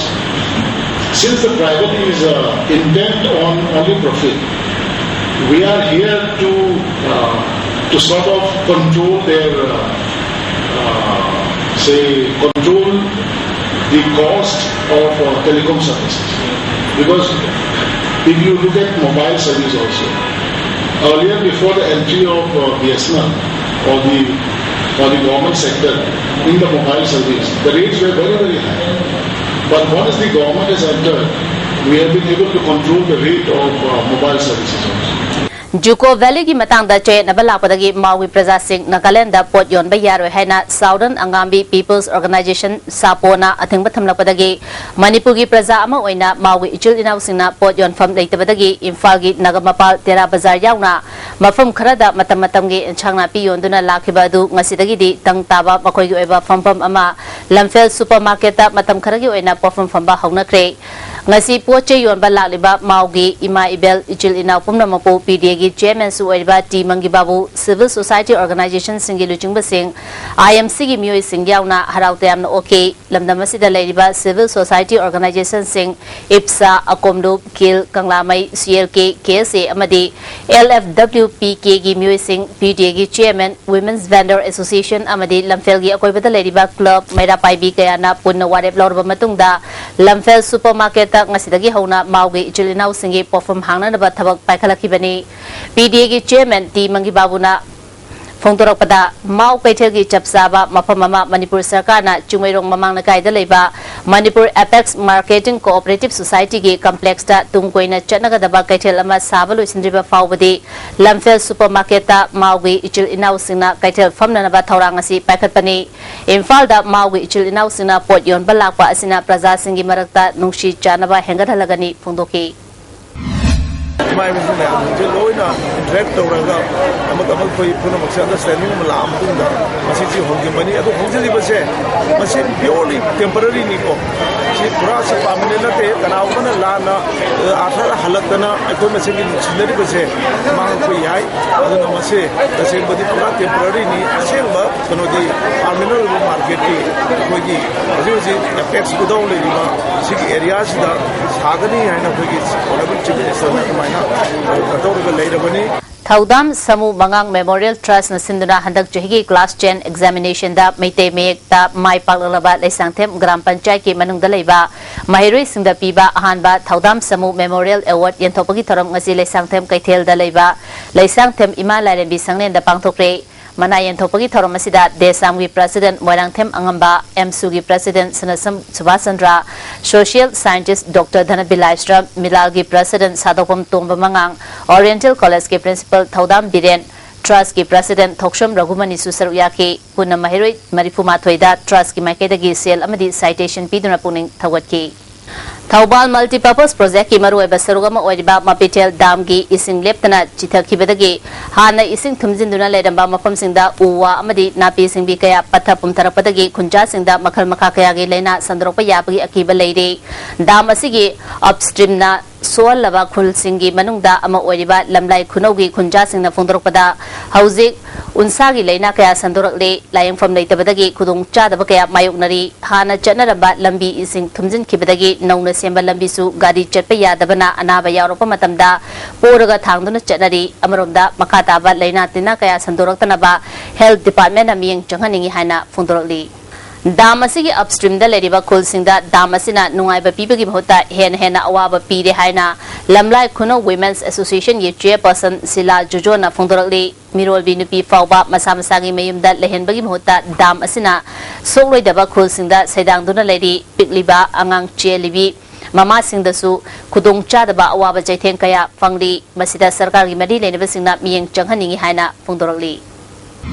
since the private is uh, intent on only profit, we are here to uh, to sort of control their uh, uh, say control the cost of uh, telecom services, because if you look at mobile service also, earlier, before the entry of uh, BSNL or the or the government sector in the mobile service, the rates were very, very high. But once the government has entered, we have been able to control the rate of uh, mobile services also. Juko Valleyꯒꯤ ꯃꯇꯥꯡꯗ ꯆꯌꯦꯠꯅꯕ ꯂꯥꯛꯄꯗꯒꯤ ꯃꯥꯎꯒꯤ ꯄ꯭ꯔꯖꯥꯁꯤꯡ ꯅꯥꯒꯥꯂꯦꯟꯗ ꯄꯣꯠ ꯌꯣꯟꯕ ꯌꯥꯔꯣꯏ ꯍꯥꯏꯅ Southern Angami People's Organisation, SAPOꯅ ꯑꯊꯤꯡꯕ ꯊꯝꯂꯛꯄꯗꯒꯤ ꯃꯅꯤꯄꯨꯔꯒꯤ ꯄ꯭ꯔꯖꯥ ꯑꯃ ꯑꯣꯏꯅ ꯃꯥꯎꯒꯤ ꯏꯆꯤꯜ ꯏꯅꯥꯎꯁꯤꯡꯅ ꯄꯣꯠ ꯌꯣꯟꯐꯝ ꯂꯩꯇꯕꯗꯒꯤ ꯏꯝꯐꯥꯜꯒꯤ ꯅꯒꯃꯄꯥꯜ ꯇꯦꯔꯥ ꯕꯖꯥꯔ ꯌꯥꯎꯅ ꯃꯐꯝ ꯈꯔꯗ ꯃꯇꯝ ꯃꯇꯝꯒꯤ ꯏꯟꯁꯥꯡ ꯅꯥꯄꯤ ꯌꯣꯟꯗꯨꯅ ꯂꯥꯛꯈꯤꯕ ꯑꯗꯨ ꯉꯁꯤꯗꯒꯤꯗꯤ ꯇꯪ ꯇꯥꯕ ꯃꯈꯣꯏꯒꯤ ꯑꯣꯏꯕ ꯐꯝꯐꯝ ꯑꯃ ꯂꯝꯐꯦꯜ Supermarketꯇ ꯃꯇꯝ ꯈꯔꯒꯤ ꯑꯣꯏꯅ ꯄꯣꯠꯐꯝ ꯐꯝꯕ ꯍꯧꯅꯈ꯭ꯔꯦ꯫ ꯉꯁꯤ ꯄꯣꯠ ꯆꯩ ꯌꯣꯟꯕ ꯂꯥꯛꯂꯤꯕ ꯃꯥꯎꯒꯤ ꯏꯃꯥ ꯏꯕꯦꯜ, ꯏꯆꯤꯜ ꯏꯅꯥꯎ ꯄꯨꯝꯅꯃꯛꯄꯨ ꯄꯤ ꯗꯤ ꯑꯦꯒꯤ ꯆꯦꯌꯔꯃꯦꯟꯁꯨ ꯑꯣꯏꯔꯤꯕ ꯇꯤ ꯃꯪꯒꯤꯕꯥꯕꯨ, ꯁꯤꯚꯤꯜ ꯁꯣꯁꯥꯏꯇꯤ ꯑꯣꯔꯒꯅꯥꯏꯖꯦꯁꯟꯁꯤꯡꯒꯤ ꯂꯨꯆꯤꯡꯕꯁꯤꯡ, ꯑꯥꯏ ꯑꯦꯝ ꯁꯤꯒꯤ ꯃꯤꯑꯣꯏꯁꯤꯡ ꯌꯥꯎꯅ ꯍꯔꯥꯎ ꯇꯌꯥꯝꯅ ꯑꯣꯛꯈꯤ꯫ ꯂꯝꯗꯝ ꯑꯁꯤꯗ ꯂꯩꯔꯤꯕ ꯁꯤꯚꯤꯜ ꯁꯣꯁꯥꯏꯇꯤ ꯑꯣꯔꯒꯅꯥꯏꯖꯦꯁꯟꯁꯤꯡ, ꯏꯞꯁꯥ, ꯑꯀꯣꯝꯂꯨꯞ, ꯈꯤꯜ, ꯀꯪꯂꯥꯃꯩ, ꯁꯤ ꯑꯦꯜ ꯀꯦ, ꯀꯦ ꯑꯦꯁ ꯑꯦ ꯑꯃꯗꯤ ꯑꯦꯜ ꯑꯦꯐ ꯗꯕ꯭ꯂꯤꯎ ꯄꯤ ꯀꯦꯒꯤ ꯃꯤꯑꯣꯏꯁꯤꯡ, ꯄꯤ ꯗꯤ ꯑꯦꯒꯤ ꯆꯦꯌꯔꯃꯦꯟ, ꯋꯤꯃꯦꯟꯁ ꯚꯦꯟꯗꯔ ꯑꯦꯁꯣꯁꯤꯌꯦꯁꯟ ꯑꯃꯗꯤ ꯂꯝꯐꯦꯜꯒꯤ ꯑꯀꯣꯏꯕꯗ ꯂꯩꯔꯤꯕ ꯀ꯭ꯂꯕ, ꯃꯩꯔꯥ ꯄꯥꯏꯕꯤ ꯀꯌꯥꯅ ꯄꯨꯟꯅ ꯋꯥꯔꯦꯞ ꯂꯧꯔꯕ ꯃꯇꯨꯡꯗ ꯂꯝꯐꯦꯜ ꯁꯨꯄꯔ ꯃꯥꯔꯀꯦꯠꯇ ꯉꯁꯤꯗꯒꯤ ꯍꯧꯅ ꯃꯥꯎꯒꯤ ꯏꯆꯤꯜ ꯏꯅꯥꯎꯁꯤꯡꯒꯤ ꯄꯣꯠꯐꯝ ꯍꯥꯡꯅꯅꯕ ꯊꯕꯛ ꯄꯥꯏꯈꯠꯂꯛꯈꯤꯕꯅꯤ꯫ ꯄꯤ ꯗꯤ ꯑꯦꯒꯤ ꯆꯦꯌꯔꯃꯦꯟ ꯇꯤ ꯃꯪꯒꯤꯕꯥꯕꯨꯅ ꯐꯣꯡꯗꯣꯔꯛꯄꯗ, ꯃꯥꯎ ꯀꯩꯊꯦꯜꯒꯤ ꯆꯞ ꯆꯥꯕ ꯃꯐꯝ ꯑꯃ ꯃꯅꯤꯄꯨꯔ ꯁꯔꯀꯥꯔꯅ ꯆꯤꯡꯃꯩꯔꯣꯡ ꯃꯃꯥꯡ ꯂꯩꯀꯥꯏꯗ ꯂꯩꯕ ꯃꯅꯤꯄꯨꯔ ꯑꯦꯄꯦꯛꯁ ꯃꯥꯔꯀꯦꯇꯤꯡ ꯀꯣꯑꯣꯄꯔꯦꯇꯤꯚ ꯁꯣꯁꯥꯏꯇꯤꯒꯤ ꯀꯝꯄ꯭ꯂꯦꯛꯁꯇ ꯇꯨꯡ ꯀꯣꯏꯅ ꯆꯠꯅꯒꯗꯕ ꯀꯩꯊꯦꯜ ꯑꯃ ꯁꯥꯕ ꯂꯣꯏꯁꯤꯟꯗ꯭ꯔꯤꯕ ꯐꯥꯎꯕꯗꯤ ꯂꯝꯐꯦꯜ ꯁꯨꯄꯔ ꯃꯥꯔꯀꯦꯠꯇ ꯃꯥꯎꯒꯤ ꯏꯆꯤꯜ ꯏꯅꯥꯎꯁꯤꯡꯅ ꯀꯩꯊꯦꯜ ꯐꯝꯅꯅꯕ ꯊꯧꯔꯥꯡ ꯑꯁꯤ ꯄꯥꯏꯈꯠꯄꯅꯤ꯫ ꯏꯝꯐꯥꯜꯗ ꯃꯥꯎꯒꯤ ꯏꯆꯤꯜ ꯏꯅꯥꯎꯁꯤꯡꯅ ꯄꯣꯠ ꯌꯣꯟꯕ ꯂꯥꯛꯄ ꯑꯁꯤꯅ ꯄ꯭ꯔꯖꯥꯁꯤꯡꯒꯤ ꯃꯔꯛꯇ ꯅꯨꯡꯁꯤ ꯆꯥꯟꯅꯕ ꯍꯦꯟꯒꯠꯍꯜꯂꯒꯅꯤ ꯐꯣꯡꯗꯣꯛꯈꯤ꯫ ꯏꯃꯥ ꯏꯕꯦꯜꯁꯤꯡ ꯃꯌꯥꯝꯁꯤꯡꯁꯦ ꯂꯣꯏꯅ ꯏꯟꯇꯔꯦꯛ ꯇꯧꯔꯒ ꯑꯃꯒ ꯑꯃꯒ ꯑꯩꯈꯣꯏ ꯄꯨꯝꯅꯃꯛꯁꯦ ꯑꯟꯗꯔꯁꯇꯦꯟꯗꯤꯡ ꯑꯃ ꯂꯥꯛꯑ ꯃꯇꯨꯡꯗ ꯃꯁꯤꯁꯤ ꯍꯧꯖꯤꯟꯕꯅꯤ꯫ ꯑꯗꯨ ꯍꯧꯖꯤꯜꯂꯤꯕꯁꯦ ꯃꯁꯤ ꯄꯤꯌꯣꯔꯂꯤ ꯇꯦꯝꯄꯔꯔꯤꯅꯤꯀꯣ꯫ ꯁꯤ ꯄꯨꯔꯥ ꯁꯤ ꯄꯥꯔꯃꯅꯦꯟ ꯅꯠꯇꯦ꯫ ꯀꯅꯥꯒꯨꯝꯕꯅ ꯂꯥꯟꯅ ꯑꯥꯔꯊꯗ ꯍꯜꯂꯛꯇꯅ ꯑꯩꯈꯣꯏ ꯃꯁꯦꯟꯒꯤ ꯅꯨꯡꯁꯤꯅꯔꯤꯕꯁꯦ ꯃꯥꯡꯉꯛꯄ ꯌꯥꯏ꯫ ꯑꯗꯨꯅ ꯃꯁꯤ ꯇꯁꯦꯡꯕꯗꯤ ꯄꯨꯔꯥ ꯇꯦꯝꯄꯔꯔꯤꯅꯤ꯫ ꯑꯁꯦꯡꯕ ꯀꯩꯅꯣꯗꯤ ꯄꯥꯔꯃꯅꯦꯟ ꯑꯣꯏꯕ ꯃꯥꯔꯀꯦꯠꯇꯤ ꯑꯩꯈꯣꯏꯒꯤ ꯍꯧꯖꯤꯛ ꯍꯧꯖꯤꯛ ꯑꯦꯄꯦꯛꯁ ꯒꯣꯗꯥꯎꯟ ꯂꯩꯔꯤꯕ ꯁꯤꯒꯤ ꯑꯦꯔꯤꯌꯥꯁꯤꯗ ꯁꯥꯒꯅꯤ ꯍꯥꯏꯅ ꯑꯩꯈꯣꯏꯒꯤ ꯑꯣꯅꯔꯦꯕꯜ ꯆꯤꯐ ꯃꯤꯅꯤꯁꯇꯔꯅ ꯑꯗꯨꯃꯥꯏꯅ ꯇꯧꯔꯒ ꯂꯩꯔꯕꯅꯤ꯫ ꯊꯧꯗꯥꯝ ꯁꯃꯨ ꯃꯉꯥꯡ ꯃꯦꯃꯣꯔꯤꯌꯦꯜ ꯇ꯭ꯔꯁꯅ ꯁꯤꯟꯗꯨꯅ ꯍꯟꯗꯛ ꯆꯍꯤꯒꯤ ꯀ꯭ꯂꯥꯁ ꯇꯦꯟ ꯑꯦꯛꯖꯥꯃꯤꯅꯦꯁꯟꯗ ꯃꯩꯇꯩ ꯃꯌꯦꯛꯇ ꯃꯥꯏ ꯄꯥꯛꯂꯛꯂꯕ ꯂꯩꯁꯥꯡꯊꯦꯝ ꯒ꯭ꯔꯥꯝ ꯄꯟꯆꯥꯌꯠꯀꯤ ꯃꯅꯨꯡꯗ ꯂꯩꯕ ꯃꯍꯩꯔꯣꯏꯁꯤꯡꯗ ꯄꯤꯕ ꯑꯍꯥꯟꯕ ꯊꯧꯗꯥꯝ ꯁꯃꯨ ꯃꯦꯃꯣꯔꯤꯌꯦꯜ ꯑꯦꯋꯥꯔꯗ ꯌꯦꯟꯊꯣꯛꯄꯒꯤ ꯊꯧꯔꯝ ꯉꯁꯤ ꯂꯩꯁꯥꯡꯊꯦꯝ ꯀꯩꯊꯦꯜꯗ ꯂꯩꯕ ꯂꯩꯁꯥꯡꯊꯦꯝ ꯏꯃꯥ ꯂꯥꯏꯔꯦꯝꯕꯤ ꯁꯪꯂꯦꯟꯗ ꯄꯥꯡꯊꯣꯛꯈ꯭ꯔꯦ꯫ ꯃꯅꯥ ꯌꯦꯟꯊꯣꯛꯄꯒꯤ ꯊꯧꯔꯝ ꯑꯁꯤꯗ ꯗꯦꯁꯥꯝꯒꯤ ꯄ꯭ꯔꯁꯤꯗꯦꯟꯠ ꯃꯣꯏꯔꯥꯡꯊꯦꯝ ꯑꯉꯝꯕ, ꯑꯦꯝꯁꯨꯒꯤ ꯄ꯭ꯔꯁꯤꯗꯦꯟꯠ ꯁꯅꯁꯝ ꯁꯨꯕꯥꯁ Chandra, social scientist doctor Dhanabilaishram, ꯃꯤꯂꯥꯜꯒꯤ ꯄ꯭ꯔꯁꯤꯗꯦꯟꯠ ꯁꯥꯗꯣꯛꯄꯝ ꯇꯣꯝꯕ ꯃꯉꯥꯡ, ꯑꯣꯔꯤꯌꯦꯟꯇꯦꯜ ꯀꯣꯂꯦꯖꯀꯤ ꯄ꯭ꯔꯤꯟꯁꯤꯄꯥꯜ ꯊꯧꯗꯥꯝ ꯕꯤꯔꯦꯟ, ꯇ꯭ꯔꯁꯀꯤ ꯄ꯭ꯔꯁꯤꯗꯦꯟꯠ ꯊꯣꯛꯁꯝ ꯔꯘꯨꯃꯅꯤꯁꯨ ꯁꯔꯨꯛ ꯌꯥꯈꯤ꯫ ꯄꯨꯟꯅ ꯃꯍꯩꯔꯣꯏ ꯃꯔꯤꯐꯨ ꯃꯥꯊꯣꯏꯗ ꯇ꯭ꯔꯁꯀꯤ ꯃꯥꯏꯀꯩꯗꯒꯤ ꯁꯦꯜ ꯑꯃꯗꯤ ꯁꯥꯏꯇꯦꯁꯟ ꯄꯤꯗꯨꯅ ꯄꯨꯛꯅꯤꯡ ꯊꯧꯒꯠꯈꯤ꯫ ꯊꯧꯕꯥꯜ Multipurpose Projectꯀꯤ ꯃꯔꯨꯑꯣꯏꯕ ꯁꯔꯨꯛ ꯑꯃ ꯑꯣꯏꯔꯤꯕ ꯃꯄꯤꯊꯦꯜ Damꯒꯤ ꯏꯁꯤꯡ ꯂꯦꯞꯇꯅ ꯆꯤꯊꯈꯤꯕꯗꯒꯤ ꯍꯥꯟꯅ ꯏꯁꯤꯡ ꯊꯨꯝꯖꯤꯟꯗꯨꯅ ꯂꯩꯔꯝꯕ ꯃꯐꯝꯁꯤꯡꯗ ꯎ ꯋꯥ ꯑꯃꯗꯤ ꯅꯥꯄꯤ ꯁꯤꯡꯕꯤ ꯀꯌꯥ ꯄꯠꯊ ꯄꯨꯝꯊꯔꯛꯄꯗꯒꯤ ꯈꯨꯟꯖꯥꯁꯤꯡꯗ ꯃꯈꯜ ꯃꯈꯥ ꯀꯌꯥꯒꯤ ꯂꯥꯏꯅꯥ ꯁꯟꯗꯣꯔꯛꯄ ꯌꯥꯕꯒꯤ ꯑꯀꯤꯕ ꯂꯩꯔꯤ꯫ Dam ꯑꯁꯤꯒꯤ upstreamꯅ ꯁꯣꯛꯍꯜꯂꯕ ꯈꯨꯜꯁꯤꯡꯒꯤ ꯃꯅꯨꯡꯗ ꯑꯃ ꯑꯣꯏꯔꯤꯕ ꯂꯝꯂꯥꯏ ꯈꯨꯅꯧꯒꯤ ꯈꯨꯟꯖꯥꯁꯤꯡꯅ ꯐꯣꯡꯗꯣꯔꯛꯄꯗ, ꯍꯧꯖꯤꯛ ꯎꯟꯁꯥꯒꯤ ꯂꯥꯏꯅꯥ ꯀꯌꯥ ꯁꯟꯗꯣꯔꯛꯂꯦ, ꯂꯥꯏꯌꯦꯡꯐꯝ ꯂꯩꯇꯕꯗꯒꯤ ꯈꯨꯗꯣꯡꯆꯥꯗꯕ ꯀꯌꯥ ꯃꯥꯌꯣꯛꯅꯔꯤ꯫ ꯍꯥꯟꯅ ꯆꯠꯅꯔꯝꯕ ꯂꯝꯕꯤ ꯏꯁꯤꯡ ꯊꯨꯝꯖꯤꯟꯈꯤꯕꯗꯒꯤ ꯅꯧꯅ ꯁꯦꯝꯕ ꯂꯝꯕꯤꯁꯨ ꯒꯥꯔꯤ ꯆꯠꯄ ꯌꯥꯗꯕꯅ ꯑꯅꯥꯕ ꯌꯥꯎꯔꯛꯄ ꯃꯇꯝꯗ ꯄꯣꯔꯒ ꯊꯥꯡꯗꯨꯅ ꯆꯠꯅꯔꯤ꯫ ꯑꯃꯔꯣꯝꯗ ꯃꯈꯥ ꯇꯥꯕ ꯂꯥꯏꯅꯥ ꯇꯤꯟꯅꯥ ꯀꯌꯥ ꯁꯟꯗꯣꯔꯛꯇꯅꯕ Health Departmentꯅ ꯃꯤꯠꯌꯦꯡ ꯆꯪꯍꯟꯅꯤꯡꯏ ꯍꯥꯏꯅ ꯐꯣꯡꯗꯣꯔꯛꯂꯤ꯫ Dam ꯑꯁꯤꯒꯤ upstreamꯗ ꯂꯩꯔꯤꯕ ꯈꯨꯜꯁꯤꯡꯗ dam ꯑꯁꯤꯅ ꯅꯨꯡꯉꯥꯏꯕ ꯄꯤꯕꯒꯤ ꯃꯍꯨꯠꯇ ꯍꯦꯟꯅ ꯍꯦꯟꯅ ꯑꯋꯥꯕ ꯄꯤꯔꯦ ꯍꯥꯏꯅ ꯂꯝꯂꯥꯏ ꯈꯨꯅꯧ Women's Associationꯒꯤ chairperson ꯁꯤꯂꯥ ꯖꯣꯖꯣꯅ ꯐꯣꯡꯗꯣꯔꯛꯂꯤ꯫ ꯃꯤꯔꯣꯜꯕꯤ ꯅꯨꯄꯤ ꯐꯥꯎꯕ ꯃꯁꯥ ꯃꯁꯥꯒꯤ ꯃꯌꯨꯝꯗ ꯂꯩꯍꯟꯕꯒꯤ ꯃꯍꯨꯠꯇ dam ꯑꯁꯤꯅ ꯁꯣꯛꯂꯣꯏꯗꯕ ꯈꯨꯜꯁꯤꯡꯗ ꯁꯩꯗꯥꯡꯗꯨꯅ ꯂꯩꯔꯤ꯫ ꯄꯤꯛꯂꯤꯕ ꯑꯉꯥꯡ ꯆꯦꯜꯂꯤꯕꯤ ꯃꯃꯥꯁꯤꯡꯗꯁꯨ ꯈꯨꯗꯣꯡꯆꯥꯗꯕ ꯑꯋꯥꯕ ꯆꯩꯊꯦꯡ ꯀꯌꯥ ꯐꯪꯂꯤ꯫ ꯃꯁꯤꯗ ꯁꯔꯀꯥꯔꯒꯤ ꯃꯔꯤ ꯂꯩꯅꯕꯁꯤꯡꯅ ꯃꯤꯠꯌꯦꯡ ꯆꯪꯍꯟꯅꯤꯡꯏ ꯍꯥꯏꯅ ꯐꯣꯡꯗꯣꯔꯛꯂꯤ꯫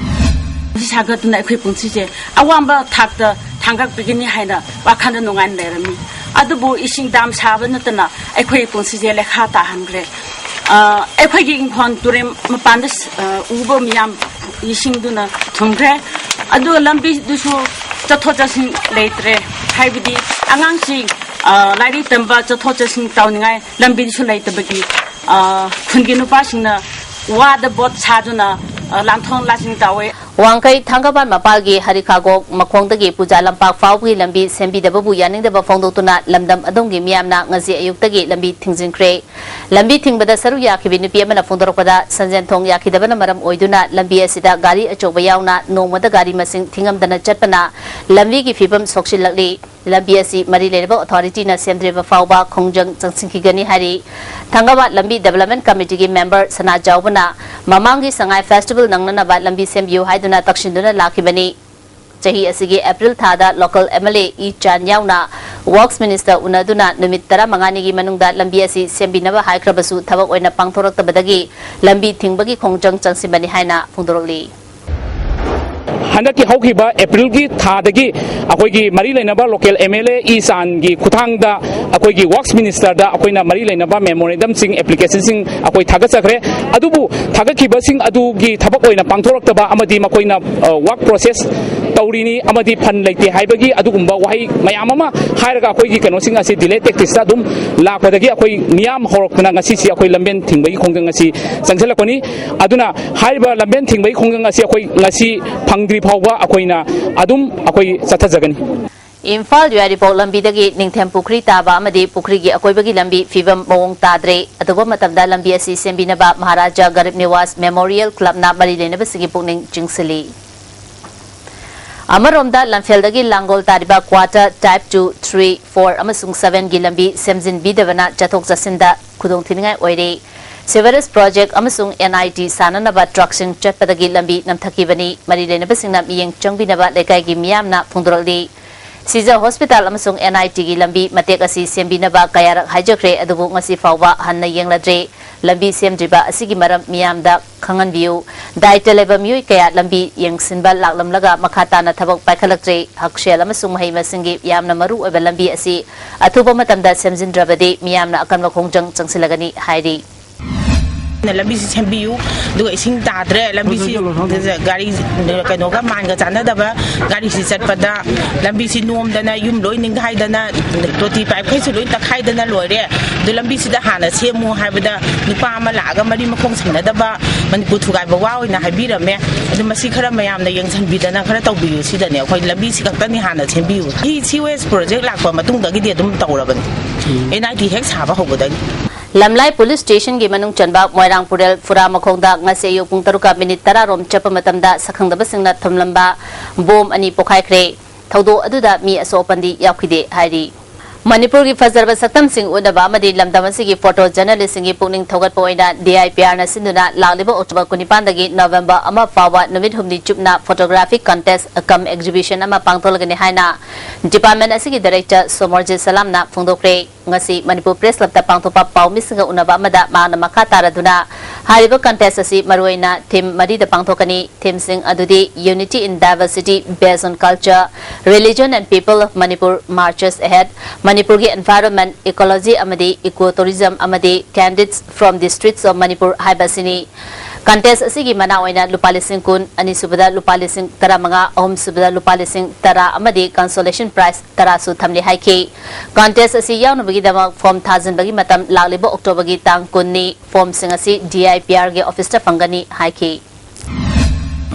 ꯁꯥꯒꯠꯇꯨꯅ ꯑꯩꯈꯣꯏ ꯄꯨꯟꯁꯤꯁꯦ ꯑꯋꯥꯡꯕ ꯊꯥꯛꯇ ꯊꯥꯡꯒꯠꯄꯤꯒꯅꯤ ꯍꯥꯏꯅ ꯋꯥꯈꯜꯗ ꯅꯨꯡꯉꯥꯏꯅ ꯂꯩꯔꯝꯃꯤ꯫ ꯑꯗꯨꯕꯨ ꯏꯁꯤꯡ dam ꯁꯥꯕ ꯅꯠꯇꯅ ꯑꯩꯈꯣꯏ ꯄꯨꯟꯁꯤꯁꯦ ꯂꯩꯈꯥ ꯇꯥꯍꯟꯈ꯭ꯔꯦ꯫ ꯑ, ꯑꯩꯈꯣꯏꯒꯤ ꯏꯪꯈꯣꯜ ꯇꯨꯔꯦꯜ ꯃꯄꯥꯟꯗ, ꯑ, ꯎꯕ ꯃꯌꯥꯝ ꯏꯁꯤꯡꯗꯨꯅ ꯊꯨꯝꯈ꯭ꯔꯦ꯫ ꯑꯗꯨꯒ ꯂꯝꯕꯤꯗꯨꯁꯨ ꯆꯠꯊꯣꯛ ꯆꯠꯁꯤꯟ ꯂꯩꯇ꯭ꯔꯦ꯫ ꯍꯥꯏꯕꯗꯤ ꯑꯉꯥꯡꯁꯤꯡ, ꯑ, ꯂꯥꯏꯔꯤꯛ ꯇꯝꯕ ꯆꯠꯊꯣꯛ ꯆꯠꯁꯤꯟ ꯇꯧꯅꯤꯡꯉꯥꯏ ꯂꯝꯕꯤꯗꯨꯁꯨ ꯂꯩꯇꯕꯒꯤ, ꯑ, ꯈꯨꯟꯒꯤ ꯅꯨꯄꯥꯁꯤꯡꯅ ꯋꯥꯗ ꯕꯣꯠ ꯁꯥꯗꯨꯅ, ꯑ, ꯂꯥꯟꯊꯣꯛ ꯂꯥꯟꯁꯤꯟ ꯇꯧꯋꯦ꯫ ꯋꯥꯡꯈꯩ ꯊꯥꯡꯒꯄꯥꯠ ꯃꯄꯥꯜꯒꯤ ꯍꯔꯤꯈꯥꯒꯣꯛ ꯃꯈꯣꯡꯗꯒꯤ ꯄꯨꯖꯥ ꯂꯝꯄꯥꯛ ꯐꯥꯎꯕꯒꯤ ꯂꯝꯕꯤ ꯁꯦꯝꯕꯤꯗꯕꯕꯨ ꯌꯥꯅꯤꯡꯗꯕ ꯐꯣꯡꯗꯣꯛꯇꯨꯅ ꯂꯝꯗꯝ ꯑꯗꯣꯝꯒꯤ ꯃꯤꯌꯥꯝꯅ ꯉꯁꯤ ꯑꯌꯨꯛꯇꯒꯤ ꯂꯝꯕꯤ ꯊꯤꯡꯖꯤꯟꯈ꯭ꯔꯦ꯫ ꯂꯝꯕꯤ ꯊꯤꯡꯕꯗ ꯁꯔꯨꯛ ꯌꯥꯈꯤꯕ ꯅꯨꯄꯤ ꯑꯃꯅ ꯐꯣꯡꯗꯣꯔꯛꯄꯗ, ꯁꯟꯖꯦꯟꯊꯣꯡ ꯌꯥꯈꯤꯗꯕꯅ ꯃꯔꯝ ꯑꯣꯏꯗꯨꯅ ꯂꯝꯕꯤ ꯑꯁꯤꯗ ꯒꯥꯔꯤ ꯑꯆꯧꯕ ꯌꯥꯎꯅ ꯅꯣꯡꯃꯗ ꯒꯥꯔꯤ ꯃꯁꯤꯡ ꯊꯤꯉꯝꯗꯅ ꯆꯠꯄꯅ ꯂꯝꯕꯤꯒꯤ ꯐꯤꯕꯝ ꯁꯣꯛꯆꯤꯜꯂꯛꯂꯤ꯫ ꯂꯝꯕꯤ ꯑꯁꯤ ꯃꯔꯤ ꯂꯩꯅꯕ authorityꯅ ꯁꯦꯝꯗ꯭ꯔꯤꯕ ꯐꯥꯎꯕ ꯈꯣꯡꯖꯪ ꯆꯪꯁꯤꯟꯈꯤꯒꯅꯤ ꯍꯥꯏꯔꯤ꯫ ꯊꯥꯡꯒꯄꯥꯠ ꯂꯝꯕꯤ development committeeꯒꯤ member ꯁꯅꯥ ꯆꯥꯎꯕꯅ ꯃꯃꯥꯡꯒꯤ ꯁꯉꯥꯏ festival ꯅꯪꯅꯅꯕ ꯂꯝꯕꯤ ꯁꯦꯝꯕꯤꯌꯨ ꯍꯥꯏꯗꯨꯅ ꯇꯛꯁꯤꯟꯗꯨꯅ ꯂꯥꯛꯈꯤꯕꯅꯤ꯫ ꯆꯍꯤ ꯑꯁꯤꯒꯤ April ꯊꯥꯗ local MLA ꯏ ꯆꯥꯟ ꯌꯥꯎꯅ Works Minister ꯎꯅꯗꯨꯅ ꯅꯨꯃꯤꯠ ꯇꯔꯥꯃꯉꯥꯅꯤꯒꯤ ꯃꯅꯨꯡꯗ ꯂꯝꯕꯤ ꯑꯁꯤ ꯁꯦꯝꯕꯤꯅꯕ ꯍꯥꯏꯈ꯭ꯔꯕꯁꯨ ꯊꯕꯛ ꯑꯣꯏꯅ ꯄꯥꯡꯊꯣꯔꯛꯇꯕꯗꯒꯤ ꯂꯝꯕꯤ ꯊꯤꯡꯕꯒꯤ ꯈꯣꯡꯖꯪ ꯆꯪꯁꯤꯟꯕꯅꯤ ꯍꯥꯏꯅ ꯐꯣꯡꯗꯣꯔꯛꯂꯤ꯫ ꯍꯟꯗꯛꯀꯤ ꯍꯧꯈꯤꯕ ꯑꯦꯄ꯭ꯔꯤꯜꯒꯤ ꯊꯥꯗꯒꯤ ꯑꯩꯈꯣꯏꯒꯤ ꯃꯔꯤ ꯂꯩꯅꯕ local M L A E ꯆꯥꯟꯒꯤ ꯈꯨꯠꯊꯥꯡꯗ ꯑꯩꯈꯣꯏꯒꯤ Works Ministerꯗ ꯑꯩꯈꯣꯏꯅ ꯃꯔꯤ ꯂꯩꯅꯕ memorandumꯁꯤꯡ, applicationꯁꯤꯡ ꯑꯩꯈꯣꯏ ꯊꯥꯒꯠꯆꯈ꯭ꯔꯦ꯫ ꯑꯗꯨꯕꯨ ꯊꯥꯒꯠꯈꯤꯕꯁꯤꯡ ꯑꯗꯨꯒꯤ ꯊꯕꯛ ꯑꯣꯏꯅ ꯄꯥꯡꯊꯣꯔꯛꯇꯕ ꯑꯃꯗꯤ ꯃꯈꯣꯏꯅ, ꯑ, work process ꯇꯧꯔꯤꯅꯤ ꯑꯃꯗꯤ fund ꯂꯩꯇꯦ ꯍꯥꯏꯕꯒꯤ ꯑꯗꯨꯒꯨꯝꯕ ꯋꯥꯍꯩ ꯃꯌꯥꯝ ꯑꯃ ꯍꯥꯏꯔꯒ ꯑꯩꯈꯣꯏꯒꯤ ꯀꯩꯅꯣꯁꯤꯡ ꯑꯁꯤ delay tacticsꯇ ꯑꯗꯨꯝ ꯂꯥꯛꯄꯗꯒꯤ ꯑꯩꯈꯣꯏ ꯃꯤꯌꯥꯝ ꯍꯧꯔꯛꯇꯨꯅ ꯉꯁꯤꯁꯤ ꯑꯩꯈꯣꯏ ꯂꯝꯕꯦꯟ ꯊꯤꯡꯕꯒꯤ ꯈꯣꯡꯖꯪ ꯑꯁꯤ ꯆꯪꯁꯤꯜꯂꯛꯄꯅꯤ꯫ ꯑꯗꯨꯅ ꯍꯥꯏꯔꯤꯕ ꯂꯝꯕꯦꯟ ꯊꯤꯡꯕꯒꯤ ꯈꯣꯡꯖꯪ ꯑꯁꯤ ꯑꯩꯈꯣꯏ ꯉꯁꯤ ꯐꯪꯗ꯭ꯔꯤ ꯐꯥꯎꯕ ꯑꯩꯈꯣꯏꯅ ꯑꯗꯨꯝ ꯑꯩꯈꯣꯏ ꯆꯠꯊꯖꯒꯅꯤ꯫ ꯏꯝꯐꯥꯜ ꯌꯥꯏꯔꯤꯄꯣꯛ ꯂꯝꯕꯤꯗꯒꯤ ꯅꯤꯡꯊꯦꯝ ꯄꯨꯈ꯭ꯔꯤ ꯇꯥꯕ ꯑꯃꯗꯤ ꯄꯨꯈ꯭ꯔꯤꯒꯤ ꯑꯀꯣꯏꯕꯒꯤ ꯂꯝꯕꯤ ꯐꯤꯕꯝ ꯃꯑꯣꯡ ꯇꯥꯗ꯭ꯔꯦ꯫ ꯑꯊꯨꯕ ꯃꯇꯝꯗ ꯂꯝꯕꯤ ꯑꯁꯤ ꯁꯦꯝꯕꯤꯅꯕ ꯃꯍꯥꯔꯥꯖꯥ ꯒꯔꯤꯕ ꯅꯤꯋꯥꯁ ꯃꯦꯃꯣꯔꯤꯌꯦꯜ ꯀ꯭ꯂꯕꯅ ꯃꯔꯤ ꯂꯩꯅꯕꯁꯤꯡꯒꯤ ꯄꯨꯛꯅꯤꯡ ꯆꯤꯡꯁꯤꯜꯂꯤ꯫ ꯑꯃꯔꯣꯝꯗ, ꯂꯝꯐꯦꯜꯗꯒꯤ ꯂꯥꯡꯒꯣꯜ ꯇꯥꯔꯤꯕ quarter type two, three, four ꯑꯃꯁꯨꯡ sevenꯒꯤ ꯂꯝꯕꯤ ꯁꯦꯝꯖꯤꯟꯕꯤꯗꯕꯅ ꯆꯠꯊꯣꯛ ꯆꯠꯁꯤꯟꯗ ꯈꯨꯗꯣꯡꯊꯤꯅꯤꯡꯉꯥꯏ ꯑꯣꯏꯔꯦ꯫ Sewerage project ꯑꯃꯁꯨꯡ N I T ꯁꯥꯟꯅꯅꯕ truckꯁꯤꯡ ꯆꯠꯄꯗꯒꯤ ꯂꯝꯕꯤ ꯅꯝꯊꯈꯤꯕꯅꯤ꯫ ꯃꯔꯤ ꯂꯩꯅꯕꯁꯤꯡꯅ ꯃꯤꯠꯌꯦꯡ ꯆꯪꯕꯤꯅꯕ ꯂꯩꯀꯥꯏꯒꯤ ꯃꯤꯌꯥꯝꯅ ꯐꯣꯡꯗꯣꯔꯛꯂꯤ꯫ ꯁꯤꯖ ꯍꯣꯁꯄꯤꯇꯥꯜ ꯑꯃꯁꯨꯡ N I Tꯒꯤ ꯂꯝꯕꯤ ꯃꯇꯦꯛ ꯑꯁꯤ ꯁꯦꯝꯕꯤꯅꯕ ꯀꯌꯥꯔꯛ ꯍꯥꯏꯖꯈ꯭ꯔꯦ, ꯑꯗꯨꯕꯨ ꯉꯁꯤ ꯐꯥꯎꯕ ꯍꯟꯅ ꯌꯦꯡꯂꯗ꯭ꯔꯤ꯫ ꯂꯝꯕꯤ ꯁꯦꯝꯗ꯭ꯔꯤꯕ ꯑꯁꯤꯒꯤ ꯃꯔꯝ ꯃꯤꯌꯥꯝꯗ ꯈꯪꯍꯟꯕꯤꯌꯨ꯫ ꯗꯥꯏꯇ ꯂꯩꯕ ꯃꯤꯑꯣꯏ ꯀꯌꯥ ꯂꯝꯕꯤ ꯌꯦꯡꯁꯤꯟꯕ ꯂꯥꯛꯂꯝꯂꯒ ꯃꯈꯥ ꯇꯥꯅ ꯊꯕꯛ ꯄꯥꯏꯈꯠꯂꯛꯇ꯭ꯔꯦ꯫ ꯍꯛꯁꯦꯜ ꯑꯃꯁꯨꯡ ꯃꯍꯩ ꯃꯁꯤꯡꯒꯤ ꯌꯥꯝꯅ ꯃꯔꯨ ꯑꯣꯏꯕ ꯂꯝꯕꯤ ꯑꯁꯤ ꯑꯊꯨꯕ ꯃꯇꯝꯗ ꯁꯦꯝꯖꯤꯟꯗ꯭ꯔꯕꯗꯤ ꯃꯤꯌꯥꯝꯅ ꯑꯀꯟꯕ ꯈꯣꯡꯖꯪ ꯆꯪꯁꯤꯜꯂꯒꯅꯤ ꯍꯥꯏꯔꯤ꯫ ꯂꯝꯕꯤꯁꯤ ꯁꯦꯝꯕꯤꯌꯨ, ꯑꯗꯨꯒ ꯏꯁꯤꯡ ꯇꯥꯗ꯭ꯔꯦ, ꯂꯝꯕꯤꯁꯤ ꯒꯥꯔꯤ ꯀꯩꯅꯣꯒ ꯃꯥꯟꯒ ꯆꯥꯟꯅꯗꯕ ꯒꯥꯔꯤꯁꯤ ꯆꯠꯄꯗ ꯂꯝꯕꯤꯁꯤ ꯅꯣꯝꯗꯅ ꯌꯨꯝ ꯂꯣꯏ ꯅꯤꯡꯈꯥꯏꯗꯅ ꯇꯣꯇꯤ ꯄꯥꯏꯞꯈꯩꯁꯨ ꯂꯣꯏ ꯇꯛꯈꯥꯏꯗꯅ ꯂꯣꯏꯔꯦ꯫ ꯑꯗꯨ ꯂꯝꯕꯤꯁꯤꯗ ꯍꯥꯟꯅ ꯁꯦꯝꯃꯨ ꯍꯥꯏꯕꯗ ꯅꯨꯄꯥ ꯑꯃ ꯂꯥꯛꯑꯒ ꯃꯔꯤ ꯃꯈꯣꯡ ꯁꯝꯅꯗꯕ ꯃꯅꯤꯄꯨꯔ ꯊꯨꯒꯥꯏꯕ ꯋꯥ ꯑꯣꯏꯅ ꯍꯥꯏꯕꯤꯔꯝꯃꯦ꯫ ꯑꯗꯨ ꯃꯁꯤ ꯈꯔ ꯃꯌꯥꯝꯅ ꯌꯦꯡꯁꯤꯟꯕꯤꯗꯅ ꯈꯔ ꯇꯧꯕꯤꯌꯨ ꯁꯤꯗꯅꯦ꯫ ꯑꯩꯈꯣꯏ ꯂꯝꯕꯤꯁꯤ ꯈꯛꯇꯅꯤ ꯍꯥꯟꯅ ꯁꯦꯝꯕꯤꯌꯨ꯫ ꯁꯤ sewage project ꯂꯥꯛꯄ ꯃꯇꯨꯡꯗꯒꯤꯗꯤ ꯑꯗꯨꯝ ꯇꯧꯔꯕꯅꯤ꯫ N I T ꯍꯦꯛ ꯁꯥꯕ ꯍꯧꯕꯗꯒꯤ꯫ ꯂꯝꯂꯥꯏ police stationꯒꯤ ꯃꯅꯨꯡ ꯆꯟꯕ ꯃꯣꯏꯔꯥꯡ ꯄꯨꯔꯦꯜ ꯐꯨꯔꯥ ꯃꯈꯣꯡꯗ ꯉꯁꯤ ꯑꯌꯨꯛ ꯄꯨꯡ ꯇꯔꯨꯛꯀ ꯃꯤꯅꯤꯠ ꯇꯔꯥ ꯔꯣꯝ ꯆꯠꯄ ꯃꯇꯝꯗ ꯁꯛꯈꯪꯗꯕꯁꯤꯡꯅ ꯊꯝꯂꯝꯕ ꯕꯣꯝ ꯑꯅꯤ ꯄꯣꯈꯥꯏꯈ꯭ꯔꯦ꯫ ꯊꯧꯗꯣꯛ ꯑꯗꯨꯗ ꯃꯤ ꯑꯁꯣꯛ ꯑꯄꯟꯗꯤ ꯌꯥꯎꯈꯤꯗꯦ ꯍꯥꯏꯔꯤ꯫ ꯃꯅꯤꯄꯨꯔꯒꯤ ꯐꯖꯔꯕ ꯁꯛꯇꯝꯁꯤꯡ ꯎꯠꯅꯕ ꯑꯃꯗꯤ ꯂꯝꯗꯝ ꯑꯁꯤꯒꯤ photo journalistꯁꯤꯡꯒꯤ ꯄꯨꯛꯅꯤꯡ ꯊꯧꯒꯠꯄ ꯑꯣꯏꯅ D I P Rꯅ ꯁꯤꯟꯗꯨꯅ ꯂꯥꯛꯂꯤꯕ October ꯀꯨꯟꯅꯤꯄꯥꯟꯗꯒꯤ November ꯑꯃ ꯐꯥꯎꯕ ꯅꯨꯃꯤꯠ ꯍꯨꯝꯅꯤ ꯆꯨꯞꯅ photographic contest cum exhibition ꯑꯃ ꯄꯥꯡꯊꯣꯛꯂꯒꯅꯤ ꯍꯥꯏꯅ department ꯑꯁꯤꯒꯤ director ꯁꯣꯃꯣꯔꯖꯤꯠ ꯁꯂꯥꯝꯅ ꯐꯣꯡꯗꯣꯛꯈ꯭ꯔꯦ꯫ ꯉꯁꯤ ꯃꯅꯤꯄꯨꯔ ꯄ꯭ꯔꯦꯁ ꯀ꯭ꯂꯕꯇ ꯄꯥꯡꯊꯣꯛꯄ ꯄꯥꯎꯃꯤꯁꯤꯡꯒ ꯎꯅꯕ ꯑꯃꯗ ꯃꯍꯥꯛꯅ ꯃꯈꯥ ꯇꯥꯔꯗꯨꯅ ꯍꯥꯏꯔꯤꯕ ꯀꯟꯇꯦꯁ ꯑꯁꯤ ꯃꯔꯨꯑꯣꯏꯅ ꯊꯤꯝ ꯃꯔꯤꯗ ꯄꯥꯡꯊꯣꯛꯀꯅꯤ꯫ ꯊꯤꯝꯁꯤꯡ ꯑꯗꯨꯗꯤ Unity in Diversity based on Culture, Religion and People of Manipur Marches Ahead, ꯃꯅꯤꯄꯨꯔꯒꯤ Environment, Ecology ꯑꯃꯗꯤ Eco Tourism ꯑꯃꯗꯤ Candidates from the Streets of Manipur ꯍꯥꯏꯕ ꯑꯁꯤꯅꯤ꯫ ꯀꯟꯇꯦꯁ ꯑꯁꯤꯒꯤ ꯃꯅꯥ ꯑꯣꯏꯅ ꯂꯨꯄꯥ ꯂꯤꯁꯤꯡ ꯀꯨꯟ, ꯑꯅꯤꯁꯨꯕꯗ ꯂꯨꯄꯥ ꯂꯤꯁꯤꯡ ꯇꯔꯥꯃꯉꯥ, ꯑꯍꯨꯝꯁꯨꯕꯗ ꯂꯨꯄꯥ ꯂꯤꯁꯤꯡ ꯇꯔꯥ ꯑꯃꯗꯤ consolation prize ꯇꯔꯥꯁꯨ ꯊꯝꯂꯤ ꯍꯥꯏꯈꯤ꯫ ꯀꯟꯇꯦꯁ ꯑꯁꯤ ꯌꯥꯎꯅꯕꯒꯤꯗꯃꯛ ꯐꯣꯝ ꯊꯥꯖꯤꯟꯕꯒꯤ ꯃꯇꯝ ꯂꯥꯛꯂꯤꯕ ꯑꯣꯛꯇꯣꯕꯔꯒꯤ ꯇꯥꯡ ꯀꯨꯟꯅꯤ꯫ ꯐꯣꯝꯁꯤꯡ ꯑꯁꯤ D I P Rꯒꯤ ꯑꯣꯐꯤꯁꯇ ꯐꯪꯒꯅꯤ ꯍꯥꯏꯈꯤ꯫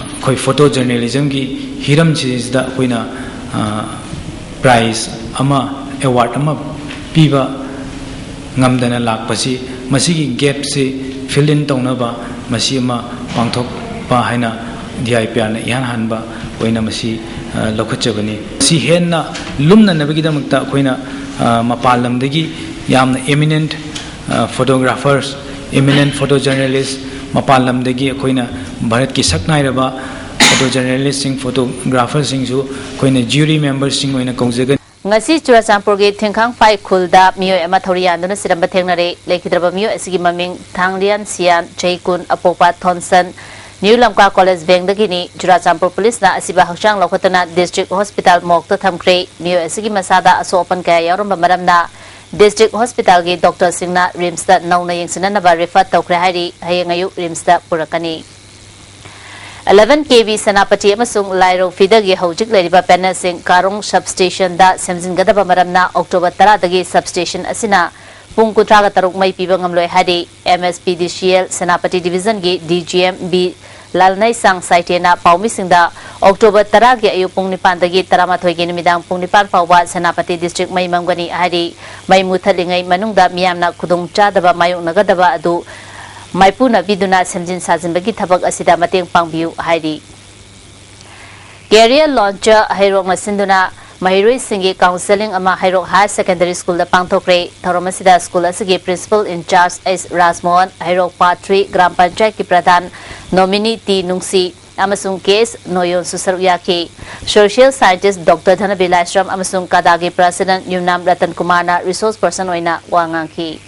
ꯑꯩꯈꯣꯏ ꯐꯣꯇꯣ ꯖꯔꯅꯦꯂꯤꯖꯝꯒꯤ ꯍꯤꯔꯝꯁꯤꯗ ꯑꯩꯈꯣꯏꯅ ꯄ꯭ꯔꯥꯏꯖ ꯑꯃ, ꯑꯦꯋꯥꯔꯗ ꯑꯃ ꯄꯤꯕ ꯉꯝꯗꯅ ꯂꯥꯛꯄꯁꯤ, ꯃꯁꯤꯒꯤ ꯒꯦꯞꯁꯤ ꯐꯤꯜ ꯏꯟ ꯇꯧꯅꯕ ꯃꯁꯤ ꯑꯃ ꯄꯥꯡꯊꯣꯛꯄ ꯍꯥꯏꯅ D I P Rꯅ ꯏꯍꯥꯟ ꯍꯥꯟꯕ ꯑꯣꯏꯅ ꯃꯁꯤ ꯂꯧꯈꯠꯆꯕꯅꯤ꯫ ꯁꯤ ꯍꯦꯟꯅ ꯂꯨꯝꯅꯅꯕꯒꯤꯗꯃꯛꯇ ꯑꯩꯈꯣꯏꯅ ꯃꯄꯥꯟ ꯂꯝꯗꯒꯤ ꯌꯥꯝꯅ eminent photographers, eminent photojournalist, ꯃꯄꯥꯟ ꯂꯝꯗꯒꯤ ꯑꯩꯈꯣꯏꯅ ꯚꯥꯔꯠꯀꯤ ꯁꯛ ꯅꯥꯏꯔꯕ ꯐꯣꯇꯣ ꯖꯔꯅꯦꯂꯤꯁꯁꯤꯡ, ꯐꯣꯇꯣꯒ꯭ꯔꯥꯐꯔꯁꯤꯡꯁꯨ ꯑꯩꯈꯣꯏꯅ ꯖ꯭ꯌꯨꯔꯤ ꯃꯦꯝꯕꯔꯁꯤꯡ ꯑꯣꯏꯅ ꯀꯧꯖꯒꯅꯤ꯫ ꯉꯁꯤ ꯆꯨꯔꯥꯆꯥꯟꯄꯨꯔꯒꯤ ꯊꯤꯡꯈꯥꯡꯐꯥꯏ ꯈꯨꯜꯗ ꯃꯤꯑꯣꯏ ꯑꯃ ꯊꯧꯔꯤ ꯌꯥꯟꯗꯨꯅ ꯁꯤꯔꯝꯕ ꯊꯦꯡꯅꯔꯦ꯫ ꯂꯩꯈꯤꯗ꯭ꯔꯕ ꯃꯤꯑꯣꯏ ꯑꯁꯤꯒꯤ ꯃꯃꯤꯡ ꯊꯥꯡꯂꯤꯌꯥꯟ ꯁꯤꯌꯥꯟ, ꯆꯍꯤ ꯀꯨꯟ, ꯑꯄꯣꯛꯄ ꯊꯣꯟꯁꯟ, ꯅ꯭ꯌꯨ ꯂꯝꯀꯥ ꯀꯣꯂꯦꯖ ꯕꯦꯡꯗꯒꯤꯅꯤ꯫ ꯆꯨꯔꯥꯆꯥꯟꯄꯨꯔ ꯄꯨꯂꯤꯁꯅ ꯑꯁꯤꯕꯨ ꯍꯛꯆꯥꯡ ꯂꯧꯈꯠꯇꯨꯅ ꯗꯤꯁꯇ꯭ꯔꯤꯛ ꯍꯣꯁꯄꯤꯇꯥꯜ ꯃꯣꯔꯒꯇ ꯊꯝꯈ꯭ꯔꯦ꯫ ꯃꯤꯑꯣꯏ ꯑꯁꯤꯒꯤ ꯃꯁꯥꯗ ꯑꯁꯣꯛ ꯑꯄꯟ ꯀꯌꯥ ꯌꯥꯎꯔꯝꯕ ꯃꯔꯝꯅ ꯗꯤꯁꯇ꯭ꯔꯤꯛ ꯍꯣꯁꯄꯤꯇꯥꯜꯒꯤ ꯗꯣꯛꯇꯔꯁꯤꯡꯅ ꯔꯤꯝꯁꯇ ꯅꯧꯅ ꯌꯦꯡꯁꯤꯟꯅꯅꯕ ꯔꯤꯐꯔ ꯇꯧꯈ꯭ꯔꯦ ꯍꯥꯏꯔꯤ꯫ ꯍꯌꯦꯡ ꯑꯌꯨꯛ ꯔꯤꯝꯁꯇ ꯄꯨꯔꯛꯀꯅꯤ꯫ Eleven K V ꯁꯦꯅꯥꯄꯇꯤ ꯑꯃꯁꯨꯡ ꯂꯥꯏꯔꯧ ꯐꯤꯗꯒꯤ ꯍꯧꯖꯤꯛ ꯂꯩꯔꯤꯕ ꯄꯦꯅꯦꯜꯁꯤꯡ ꯀꯥꯔꯣꯡ ꯁꯕꯁ꯭ꯇꯦꯁꯟꯗ ꯁꯦꯝꯖꯤꯟꯒꯗꯕ ꯃꯔꯝꯅ ꯑꯣꯛꯇꯣꯕꯔ ꯇꯔꯥꯗꯒꯤ ꯁꯕꯁ꯭ꯇꯦꯁꯟ ꯑꯁꯤꯅ ꯄꯨꯡ ꯀꯨꯟꯊ꯭ꯔꯥꯒ ꯇꯔꯨꯛ ꯃꯩ ꯄꯤꯕ ꯉꯝꯂꯣꯏ ꯍꯥꯏꯔꯤ꯫ M S P D C L Senapati ꯗꯤꯕꯤꯖꯟꯒꯤ D G M B ꯂꯥꯜꯅꯩꯁꯥꯡ ꯁꯥꯏꯇꯦꯅ ꯄꯥꯎꯃꯤꯁꯤꯡꯗ ꯑꯣꯛꯇꯣꯕꯔ ꯇꯔꯥꯒꯤ ꯑꯌꯨꯛ ꯄꯨꯡ ꯅꯤꯄꯥꯟꯗꯒꯤ ꯇꯔꯥꯃꯥꯊꯣꯏꯒꯤ ꯅꯨꯃꯤꯗꯥꯡ ꯄꯨꯡ ꯅꯤꯄꯥꯟ ꯐꯥꯎꯕ ꯁꯦꯅꯥꯄꯇꯤ ꯗꯤꯁꯇ꯭ꯔꯤꯛ ꯃꯩ ꯃꯝꯒꯅꯤ ꯍꯥꯏꯔꯤ꯫ ꯃꯩ ꯃꯨꯊꯠꯂꯤꯉꯩ ꯃꯅꯨꯡꯗ ꯃꯤꯌꯥꯝꯅ ꯈꯨꯗꯣꯡꯆꯥꯗꯕ ꯃꯥꯌꯣꯛꯅꯒꯗꯕ ꯑꯗꯨ ꯃꯥꯏꯄꯨꯅꯕꯤꯗꯨꯅ ꯁꯦꯝꯖꯤꯟ ꯁꯥꯖꯤꯟꯕꯒꯤ ꯊꯕꯛ ꯑꯁꯤꯗ ꯃꯇꯦꯡ ꯄꯥꯡꯕꯤꯌꯨ ꯍꯥꯏꯔꯤ꯫ Career Launcher ꯍꯩꯔꯣꯛꯅ ꯁꯤꯟꯗꯨꯅ ꯃꯍꯩꯔꯣꯏꯁꯤꯡꯒꯤ counselling ꯑꯃ ꯍꯩꯔꯣꯛ Higher Secondary Schoolꯗ ꯄꯥꯡꯊꯣꯛꯈ꯭ꯔꯦ꯫ ꯊꯧꯔꯝ ꯑꯁꯤꯗ school ꯑꯁꯤꯒꯤ Principal in Charge S ꯔꯥꯖꯃꯣꯍꯟ, Heirok Part three gram ꯄꯟꯆꯥꯌꯠꯀꯤ ꯄ꯭ꯔꯙꯥꯟ ꯅꯣꯃꯤꯅꯤ ꯇꯤ ꯅꯨꯡꯁꯤ, ꯑꯃꯁꯨꯡ ꯀꯦ ꯑꯦꯁ ꯅꯣꯌꯣꯟꯁꯨ ꯁꯔꯨꯛ ꯌꯥꯈꯤ꯫ Social scientist Doctor ꯙꯅꯕꯤꯔ ꯂꯥꯏꯁ꯭ꯔꯝ ꯑꯃꯁꯨꯡ ꯀꯥꯗꯥꯒꯤ president ꯌꯨꯝꯅꯥꯝ ꯔꯇꯟ ꯀꯨꯃꯥꯔꯅ resource person ꯑꯣꯏꯅ ꯋꯥ ꯉꯥꯡꯈꯤ꯫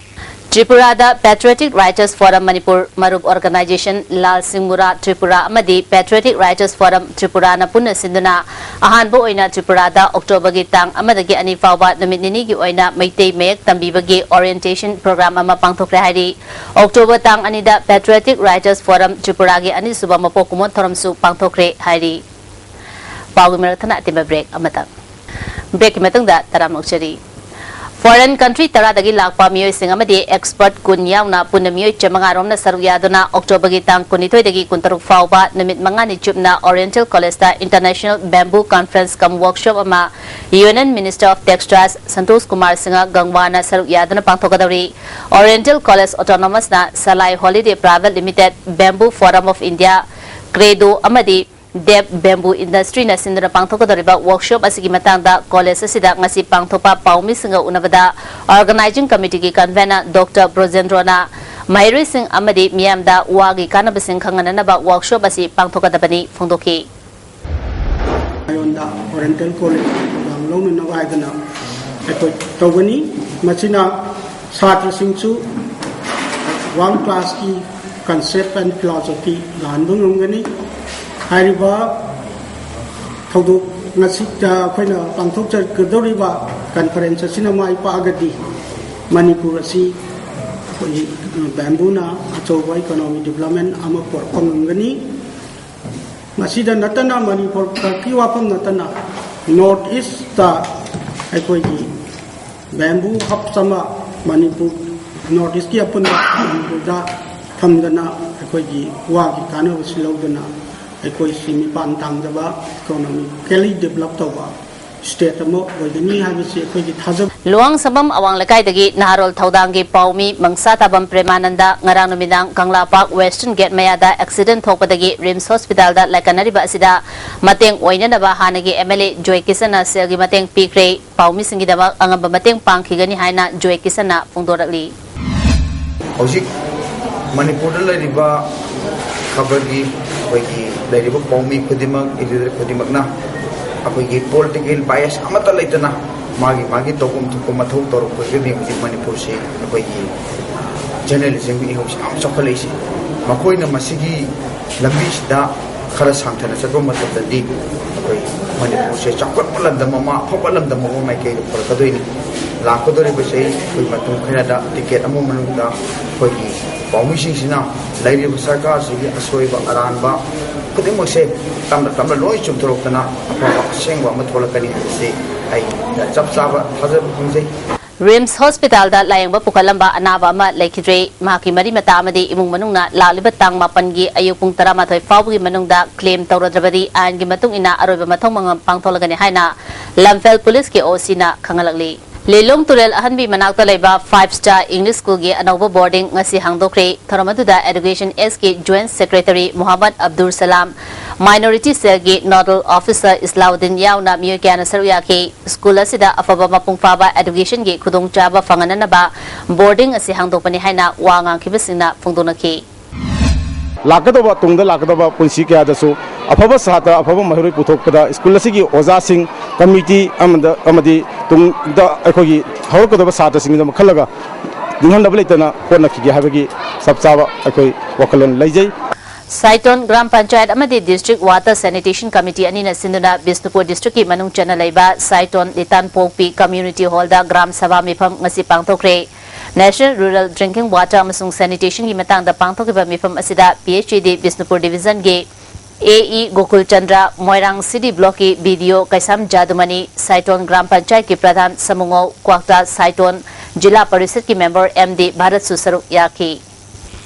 ꯇ꯭ꯔꯤꯄꯨꯔꯥꯗ Patriotic Writers Forum Manipur, ꯃꯔꯨꯞ organization ꯂꯥꯜ ꯁꯤꯡ ꯃꯨꯔꯥ ꯇ꯭ꯔꯤꯄꯨꯔꯥ ꯑꯃꯗꯤ Patriotic Writers Forum ꯇ꯭ꯔꯤꯄꯨꯔꯥꯅ ꯄꯨꯟꯅ ꯁꯤꯟꯗꯨꯅ ꯑꯍꯥꯟꯕ ꯑꯣꯏꯅ ꯇ꯭ꯔꯤꯄꯨꯔꯥꯗ ꯑꯣꯛꯇꯣꯕꯔꯒꯤ ꯇꯥꯡ ꯑꯃꯗꯒꯤ ꯑꯅꯤ ꯐꯥꯎꯕ ꯅꯨꯃꯤꯠ ꯅꯤꯅꯤꯒꯤ ꯑꯣꯏꯅ ꯃꯩꯇꯩ ꯃꯌꯦꯛ ꯇꯝꯕꯤꯕꯒꯤ orientation program ꯑꯃ ꯄꯥꯡꯊꯣꯛꯈ꯭ꯔꯦ ꯍꯥꯏꯔꯤ꯫ ꯑꯣꯛꯇꯣꯕꯔ ꯇꯥꯡ ꯑꯅꯤꯗ Patriotic Writers Forum ꯇ꯭ꯔꯤꯄꯨꯔꯥꯒꯤ ꯑꯅꯤꯁꯨꯕ ꯃꯄꯣꯛ ꯀꯨꯝꯑꯣꯟ ꯊꯧꯔꯝꯁꯨ ꯄꯥꯡꯊꯣꯛꯈ꯭ꯔꯦ ꯍꯥꯏꯔꯤ꯫ ꯄꯥꯎꯒꯤ ꯃꯔꯛ ꯊꯠꯅ ꯑꯇꯦꯟꯕ break ꯑꯃꯇꯪ꯫ Breakꯀꯤ ꯃꯇꯨꯡꯗ ꯇꯔꯥꯝꯅ ꯑꯣꯛꯆꯔꯤ꯫ Foreign country ꯇꯔꯥꯗꯒꯤ ꯂꯥꯛꯄ ꯃꯤꯑꯣꯏꯁꯤꯡ ꯑꯃꯗꯤ expert ꯀꯨꯟ ꯌꯥꯎꯅ ꯄꯨꯟꯅ ꯃꯤꯑꯣꯏ ꯆꯥꯃꯉꯥ ꯔꯣꯝꯅ ꯁꯔꯨꯛ ꯌꯥꯗꯨꯅ ꯑꯣꯛꯇꯣꯕꯔꯒꯤ ꯇꯥꯡ ꯀꯨꯟꯅꯤꯊꯣꯏꯗꯒꯤ ꯀꯨꯟꯇꯔꯨꯛ ꯐꯥꯎꯕ ꯅꯨꯃꯤꯠ ꯃꯉꯥꯅꯤ ꯆꯨꯞꯅ Oriental Collegeꯇ International Bamboo Conference cum Workshop ꯑꯃ Union Minister of Textiles Santosh Kumar Singh ꯒꯪꯋꯥꯅ ꯁꯔꯨꯛ ꯌꯥꯗꯨꯅ ꯄꯥꯡꯊꯣꯛꯀꯗꯧꯔꯤ꯫ Oriental College Autonomousꯅ Salai Holiday Private Limited, Bamboo Forum of India, ꯀ꯭ꯔꯦꯗꯣ ꯑꯃꯗꯤ ꯗꯦꯕ ꯕꯦꯝꯕꯨ ꯏꯟꯗꯁꯇ꯭ꯔꯤꯅ ꯁꯤꯟꯗꯨꯅ ꯄꯥꯡꯊꯣꯛꯀꯗꯧꯔꯤꯕ ꯋꯥꯔꯛꯁꯣꯞ ꯑꯁꯤꯒꯤ ꯃꯇꯥꯡꯗ ꯀꯣꯂꯦꯖ ꯑꯁꯤꯗ ꯉꯁꯤ ꯄꯥꯡꯊꯣꯛꯄ ꯄꯥꯎꯃꯤꯁꯤꯡꯒ ꯎꯅꯕꯗ ꯑꯣꯔꯒꯅꯥꯏꯖꯤꯡ ꯀꯃꯤꯇꯤꯒꯤ ꯀꯟꯚꯦꯅꯔ ꯗꯣꯛꯇꯔ ꯕ꯭ꯔꯣꯖꯦꯟꯗ꯭ꯔꯣꯅ ꯃꯍꯩꯔꯣꯏꯁꯤꯡ ꯑꯃꯗꯤ ꯃꯤꯌꯥꯝꯗ ꯋꯥꯒꯤ ꯀꯥꯟꯅꯕꯁꯤꯡ ꯈꯪꯍꯟꯅꯅꯕ ꯋꯥꯔꯛꯁꯣꯞ ꯑꯁꯤ ꯄꯥꯡꯊꯣꯛꯀꯗꯕꯅꯤ ꯐꯣꯡꯗꯣꯛꯈꯤ꯫ ꯑꯩꯉꯣꯟꯗ ꯑꯣꯔꯤꯌꯦꯟꯇꯦꯜ ꯀꯣꯂꯦꯖ ꯊꯧꯗꯥꯡ ꯂꯧꯅꯅꯕ ꯍꯥꯏꯗꯅ ꯑꯩꯈꯣꯏ ꯇꯧꯒꯅꯤ꯫ ꯃꯁꯤꯅ ꯁꯥꯇ꯭ꯔꯁꯤꯡꯁꯨ ꯋꯥꯔꯜ ꯀ꯭ꯂꯥꯁꯀꯤ concept and philosophy ꯂꯥꯍꯟꯕ ꯉꯝꯒꯅꯤ꯫ ꯍꯥꯏꯔꯤꯕ ꯊꯧꯗꯣꯛ ꯉꯁꯤ ꯑꯩꯈꯣꯏꯅ ꯄꯥꯡꯊꯣꯛꯆꯒꯗꯧꯔꯤꯕ ꯀꯟꯐꯔꯦꯟꯁ ꯑꯁꯤꯅ ꯃꯥꯏ ꯄꯥꯛꯑꯒꯗꯤ ꯃꯅꯤꯄꯨꯔ ꯑꯁꯤ ꯑꯩꯈꯣꯏꯒꯤ ꯕꯦꯝꯕꯨꯅ ꯑꯆꯧꯕ ꯏꯀꯣꯅꯣꯃꯤ ꯗꯤꯕꯂꯞꯃꯦꯟ ꯑꯃ ꯄꯨꯔꯛꯄ ꯉꯝꯒꯅꯤ꯫ ꯃꯁꯤꯗ ꯅꯠꯇꯅ ꯃꯅꯤꯄꯨꯔ ꯈꯛꯀꯤ ꯋꯥꯐꯝ ꯅꯠꯇꯅ ꯅꯣꯔꯠ ꯏꯁꯇ ꯑꯩꯈꯣꯏꯒꯤ ꯕꯦꯝꯕꯨ ꯍꯕꯁ ꯑꯃ ꯃꯅꯤꯄꯨꯔ, ꯅꯣꯔꯠ ꯏꯁꯀꯤ ꯑꯄꯨꯟꯕ ꯃꯅꯤꯄꯨꯔꯗ ꯊꯝꯗꯅ ꯑꯩꯈꯣꯏꯒꯤ ꯋꯥꯒꯤ ꯀꯥꯟꯅꯕꯁꯤ ꯂꯧꯗꯅ ꯑꯩꯈꯣꯏꯁꯤ ꯃꯤꯄꯥꯟ ꯇꯥꯡꯖꯕ, ꯏꯀꯣꯅꯣꯃꯤꯀꯦꯂꯤ ꯗꯤꯕꯂꯞ ꯇꯧꯕ ꯁ꯭ꯇꯦꯠ ꯑꯃ ꯑꯣꯏꯒꯅꯤ ꯍꯥꯏꯕꯁꯤ ꯑꯩꯈꯣꯏꯒꯤ ꯊꯥꯖꯕ꯫ ꯂꯨꯋꯥꯡꯁꯝꯕꯝ ꯑꯋꯥꯡ ꯂꯩꯀꯥꯏꯗꯒꯤ ꯅꯍꯥꯔꯣꯜ ꯊꯧꯗꯥꯡꯒꯤ ꯄꯥꯎꯃꯤ ꯃꯪꯁꯥ ꯇꯥꯕꯝ ꯄ꯭ꯔꯦꯃꯥꯅꯟꯗ ꯉꯔꯥꯡ ꯅꯨꯃꯤꯗꯥꯡ ꯀꯪꯂꯥ ꯄꯥꯔꯛ ꯋꯦꯁꯇꯔꯟ ꯒꯦꯠ ꯃꯌꯥꯗ ꯑꯦꯛꯁꯤꯗꯦꯟ ꯊꯣꯛꯄꯗꯒꯤ ꯔꯤꯝꯁ ꯍꯣꯁꯄꯤꯇꯥꯜꯗ ꯂꯥꯏꯀꯠꯅꯔꯤꯕ ꯑꯁꯤꯗ ꯃꯇꯦꯡ ꯑꯣꯏꯅꯅꯕ ꯍꯥꯟꯅꯒꯤ ꯑꯦꯝ ꯑꯦꯜ ꯑꯦ ꯖꯣꯏ ꯀꯤꯁꯟꯅ ꯁꯦꯜꯒꯤ ꯃꯇꯦꯡ ꯄꯤꯈ꯭ꯔꯦ꯫ ꯄꯥꯎꯃꯤꯁꯤꯡꯒꯤꯗꯃꯛ ꯑꯉꯝꯕ ꯃꯇꯦꯡ ꯄꯥꯡꯈꯤꯒꯅꯤ ꯍꯥꯏꯅ ꯖꯣꯏ ꯀꯤꯁꯟꯅ ꯐꯣꯡꯗꯣꯔꯛꯂꯤ꯫ ꯍꯧꯖꯤꯛ ꯃꯅꯤꯄꯨꯔꯗ ꯂꯩꯔꯤꯕ ꯈꯕꯔꯒꯤ ꯑꯩꯈꯣꯏꯒꯤ ꯂꯩꯔꯤꯕ ꯄꯥꯎꯃꯤ ꯈꯨꯗꯤꯡꯃꯛ, ꯏꯂꯤꯗꯔ ꯈꯨꯗꯤꯡꯃꯛꯅ ꯑꯩꯈꯣꯏꯒꯤ ꯄꯣꯂꯤꯇꯤꯀꯦꯜ ꯕꯥꯏꯁ ꯑꯃꯠꯇ ꯂꯩꯇꯅ ꯃꯥꯒꯤ ꯃꯥꯒꯤ ꯇꯧꯐꯝ ꯊꯣꯛꯄ ꯃꯊꯧ ꯇꯧꯔꯛꯄꯒꯤꯗꯤ ꯍꯧꯖꯤꯛ ꯃꯅꯤꯄꯨꯔꯁꯤ ꯑꯩꯈꯣꯏꯒꯤ ꯖꯔꯅꯦꯂꯤꯖꯝꯒꯤ ꯏꯍꯧꯁꯤ ꯌꯥꯝ ꯆꯥꯎꯈꯠꯂꯛꯏꯁꯤ꯫ ꯃꯈꯣꯏꯅ ꯃꯁꯤꯒꯤ ꯂꯝꯕꯤꯁꯤꯗ ꯈꯔ ꯁꯥꯡꯊꯅ ꯆꯠꯄ ꯃꯇꯝꯗꯗꯤ ꯑꯩꯈꯣꯏ ꯃꯅꯤꯄꯨꯔꯁꯦ ꯆꯥꯎꯈꯠꯄ ꯂꯝꯗꯝ ꯑꯃ, ꯑꯐꯕ ꯂꯝꯗꯝ ꯑꯃ ꯃꯥꯏꯀꯩꯗ ꯄꯨꯔꯛꯀꯗꯣꯏꯅꯤ꯫ ꯂꯥꯛꯀꯗꯧꯔꯤꯕ ꯆꯍꯤ ꯑꯩꯈꯣꯏ ꯃꯇꯝ ꯈꯔꯗ ꯇꯤꯀꯦꯠ ꯑꯃ ꯃꯅꯨꯡꯗ ꯑꯩꯈꯣꯏꯒꯤ ꯄꯥꯎꯃꯤꯁꯤꯡꯁꯤꯅ ꯂꯩꯔꯤꯕ ꯁꯔꯀꯥꯔꯁꯤꯒꯤ ꯑꯁꯣꯏꯕ ꯑꯔꯥꯟꯕ ꯈꯨꯗꯤꯡꯃꯛꯁꯦ ꯇꯞꯅ ꯇꯞꯅ ꯂꯣꯏ ꯆꯨꯝꯊꯣꯔꯛꯇꯅ ꯑꯐꯕ ꯑꯁꯦꯡꯕ ꯑꯃ ꯊꯣꯛꯂꯛꯀꯅꯤ ꯍꯥꯏꯕꯁꯤ ꯑꯩ ꯆꯞ ꯆꯥꯕ ꯊꯥꯖꯕ ꯐꯪꯖꯩ꯫ ꯔꯤꯝꯁ ꯍꯣꯁꯄꯤꯇꯥꯜꯗ ꯂꯥꯌꯦꯡꯕ ꯄꯨꯈꯠꯂꯝꯕ ꯑꯅꯥꯕ ꯑꯃ ꯂꯩꯈꯤꯗ꯭ꯔꯦ꯫ ꯃꯍꯥꯛꯀꯤ ꯃꯔꯤ ꯃꯇꯥ ꯑꯃꯗꯤ ꯏꯃꯨꯡ ꯃꯅꯨꯡꯅ ꯂꯥꯛꯂꯤꯕ ꯇꯥꯡ ꯃꯥꯄꯟꯒꯤ ꯑꯌꯨꯛ ꯄꯨꯡ ꯇꯔꯥꯃꯥꯊꯣꯏ ꯐꯥꯎꯕꯒꯤ ꯃꯅꯨꯡꯗ ꯀ꯭ꯂꯦꯝ ꯇꯧꯔꯗ꯭ꯔꯕꯗꯤ ꯑꯥꯏꯟꯒꯤ ꯃꯇꯨꯡ ꯏꯟꯅ ꯑꯔꯣꯏꯕ ꯃꯊꯧ ꯃꯉꯝ ꯄꯥꯡꯊꯣꯛꯂꯒꯅꯤ ꯍꯥꯏꯅ ꯂꯝꯐꯦꯜ ꯄꯨꯂꯤꯁꯀꯤ ꯑꯣ ꯁꯤꯅ ꯈꯪꯍꯜꯂꯛꯂꯤ꯫ ꯂꯤꯂꯣꯡ ꯇꯨꯔꯦꯜ ꯑꯍꯟꯕꯤ ꯃꯅꯥꯛꯇ ꯂꯩꯕ Five Star English Schoolꯒꯤ ꯑꯅꯧꯕ ꯕꯣꯔꯗꯤꯡ ꯉꯁꯤ ꯍꯥꯡꯗꯣꯛꯈ꯭ꯔꯦ꯫ ꯊꯧꯔꯝ ꯑꯗꯨꯗ Education Sꯀꯤ Joint Secretary ꯃꯨꯍꯝꯃꯗ ꯑꯕꯗꯨꯜ ꯁꯂꯥꯝ, Minority Cellꯒꯤ Nodal Officer ꯏꯁꯂꯥꯎꯗꯤꯟ ꯌꯥꯎꯅ ꯃꯤꯑꯣꯏ ꯀꯌꯥꯅ ꯁꯔꯨꯛ ꯌꯥꯈꯤ꯫ ꯁ꯭ꯀꯨꯜ ꯑꯁꯤꯗ ꯑꯐꯕ ꯃꯄꯨꯡ ꯐꯥꯕ Educationꯒꯤ ꯈꯨꯗꯣꯡꯆꯥꯕ ꯐꯪꯍꯟꯅꯅꯕ ꯕꯣꯔꯗꯤꯡ ꯑꯁꯤ ꯍꯥꯡꯗꯣꯛꯄꯅꯤ ꯍꯥꯏꯅ ꯋꯥ ꯉꯥꯡꯈꯤꯕꯁꯤꯡꯅ ꯐꯣꯡꯗꯣꯛꯅꯈꯤ꯫ ꯂꯥꯛꯀꯗꯕ, ꯇꯨꯡꯗ ꯂꯥꯛꯀꯗꯕ ꯄꯨꯟꯁꯤ ꯀꯌꯥꯗꯁꯨ ꯑꯐꯕ ꯁꯥꯇ꯭ꯔ, ꯑꯐꯕ ꯃꯍꯩꯔꯣꯏ ꯄꯨꯊꯣꯛꯄꯗ ꯁ꯭ꯀꯨꯜ ꯑꯁꯤꯒꯤ ꯑꯣꯖꯥꯁꯤꯡ, ꯀꯃꯤꯇꯤ ꯑꯃꯗ, ꯑꯃꯗꯤ ꯇꯨꯡꯗ ꯑꯩꯈꯣꯏꯒꯤ ꯍꯧꯔꯛꯀꯗꯕ ꯁꯥꯇ꯭ꯔꯁꯤꯡꯒꯤꯗꯃꯛ ꯈꯜꯂꯒ ꯅꯤꯡꯍꯟꯅꯕ ꯂꯩꯇꯅ ꯍꯣꯠꯅꯈꯤꯒꯦ ꯍꯥꯏꯕꯒꯤ ꯆꯞ ꯆꯥꯕ ꯑꯩꯈꯣꯏ ꯋꯥꯈꯜꯂꯣꯟ ꯂꯩꯖꯩ꯫ ꯁꯥꯏꯇꯣꯟ ꯒ꯭ꯔꯥꯝ ꯄꯟꯆꯥꯌꯠ ꯑꯃꯗꯤ District Water Sanitation Committee ꯑꯅꯤꯅ ꯁꯤꯟꯗꯨꯅ ꯕꯤꯁꯅꯨꯄꯨꯔ districtꯀꯤ ꯃꯅꯨꯡ ꯆꯟꯅ ꯂꯩꯕ ꯁꯥꯏꯇꯣꯟ ꯂꯤꯇꯥꯟꯄꯣꯛꯄꯤ Community Hallꯗ ꯒ꯭ꯔꯥꯝ ꯁꯚꯥ ꯃꯤꯐꯝ ꯉꯁꯤ ꯄꯥꯡꯊꯣꯛꯈ꯭ꯔꯦ꯫ National Rural Drinking Water ꯑꯃꯁꯨꯡ Sanitationꯒꯤ ꯃꯇꯥꯡꯗ ꯄꯥꯡꯊꯣꯛꯈꯤꯕ ꯃꯤꯐꯝ ꯑꯁꯤꯗ PHED ꯕꯤꯁꯅꯨꯄꯨꯔ Divisionꯒꯤ AE ꯒꯣꯀꯨꯜ ꯆꯟꯗ꯭ꯔ, ꯃꯣꯏꯔꯥꯡ City Blockꯀꯤ BDO ꯀꯩꯁꯥꯝ ꯖꯥꯗꯨꯃꯅꯤ, ꯁꯥꯏꯇꯣꯟ ꯒ꯭ꯔꯥꯝ ꯄꯟꯆꯥꯌꯠꯀꯤ ꯄ꯭ꯔꯙꯥꯟ ꯁꯃꯨꯉꯧ, ꯀ꯭ꯋꯥꯛꯇꯥ ꯁꯥꯏꯇꯣꯟ ꯖꯤꯂꯥ ꯄꯔꯤꯁꯗꯀꯤ member M D ꯚꯥꯔꯠꯁꯨ ꯁꯔꯨꯛ ꯌꯥꯈꯤ꯫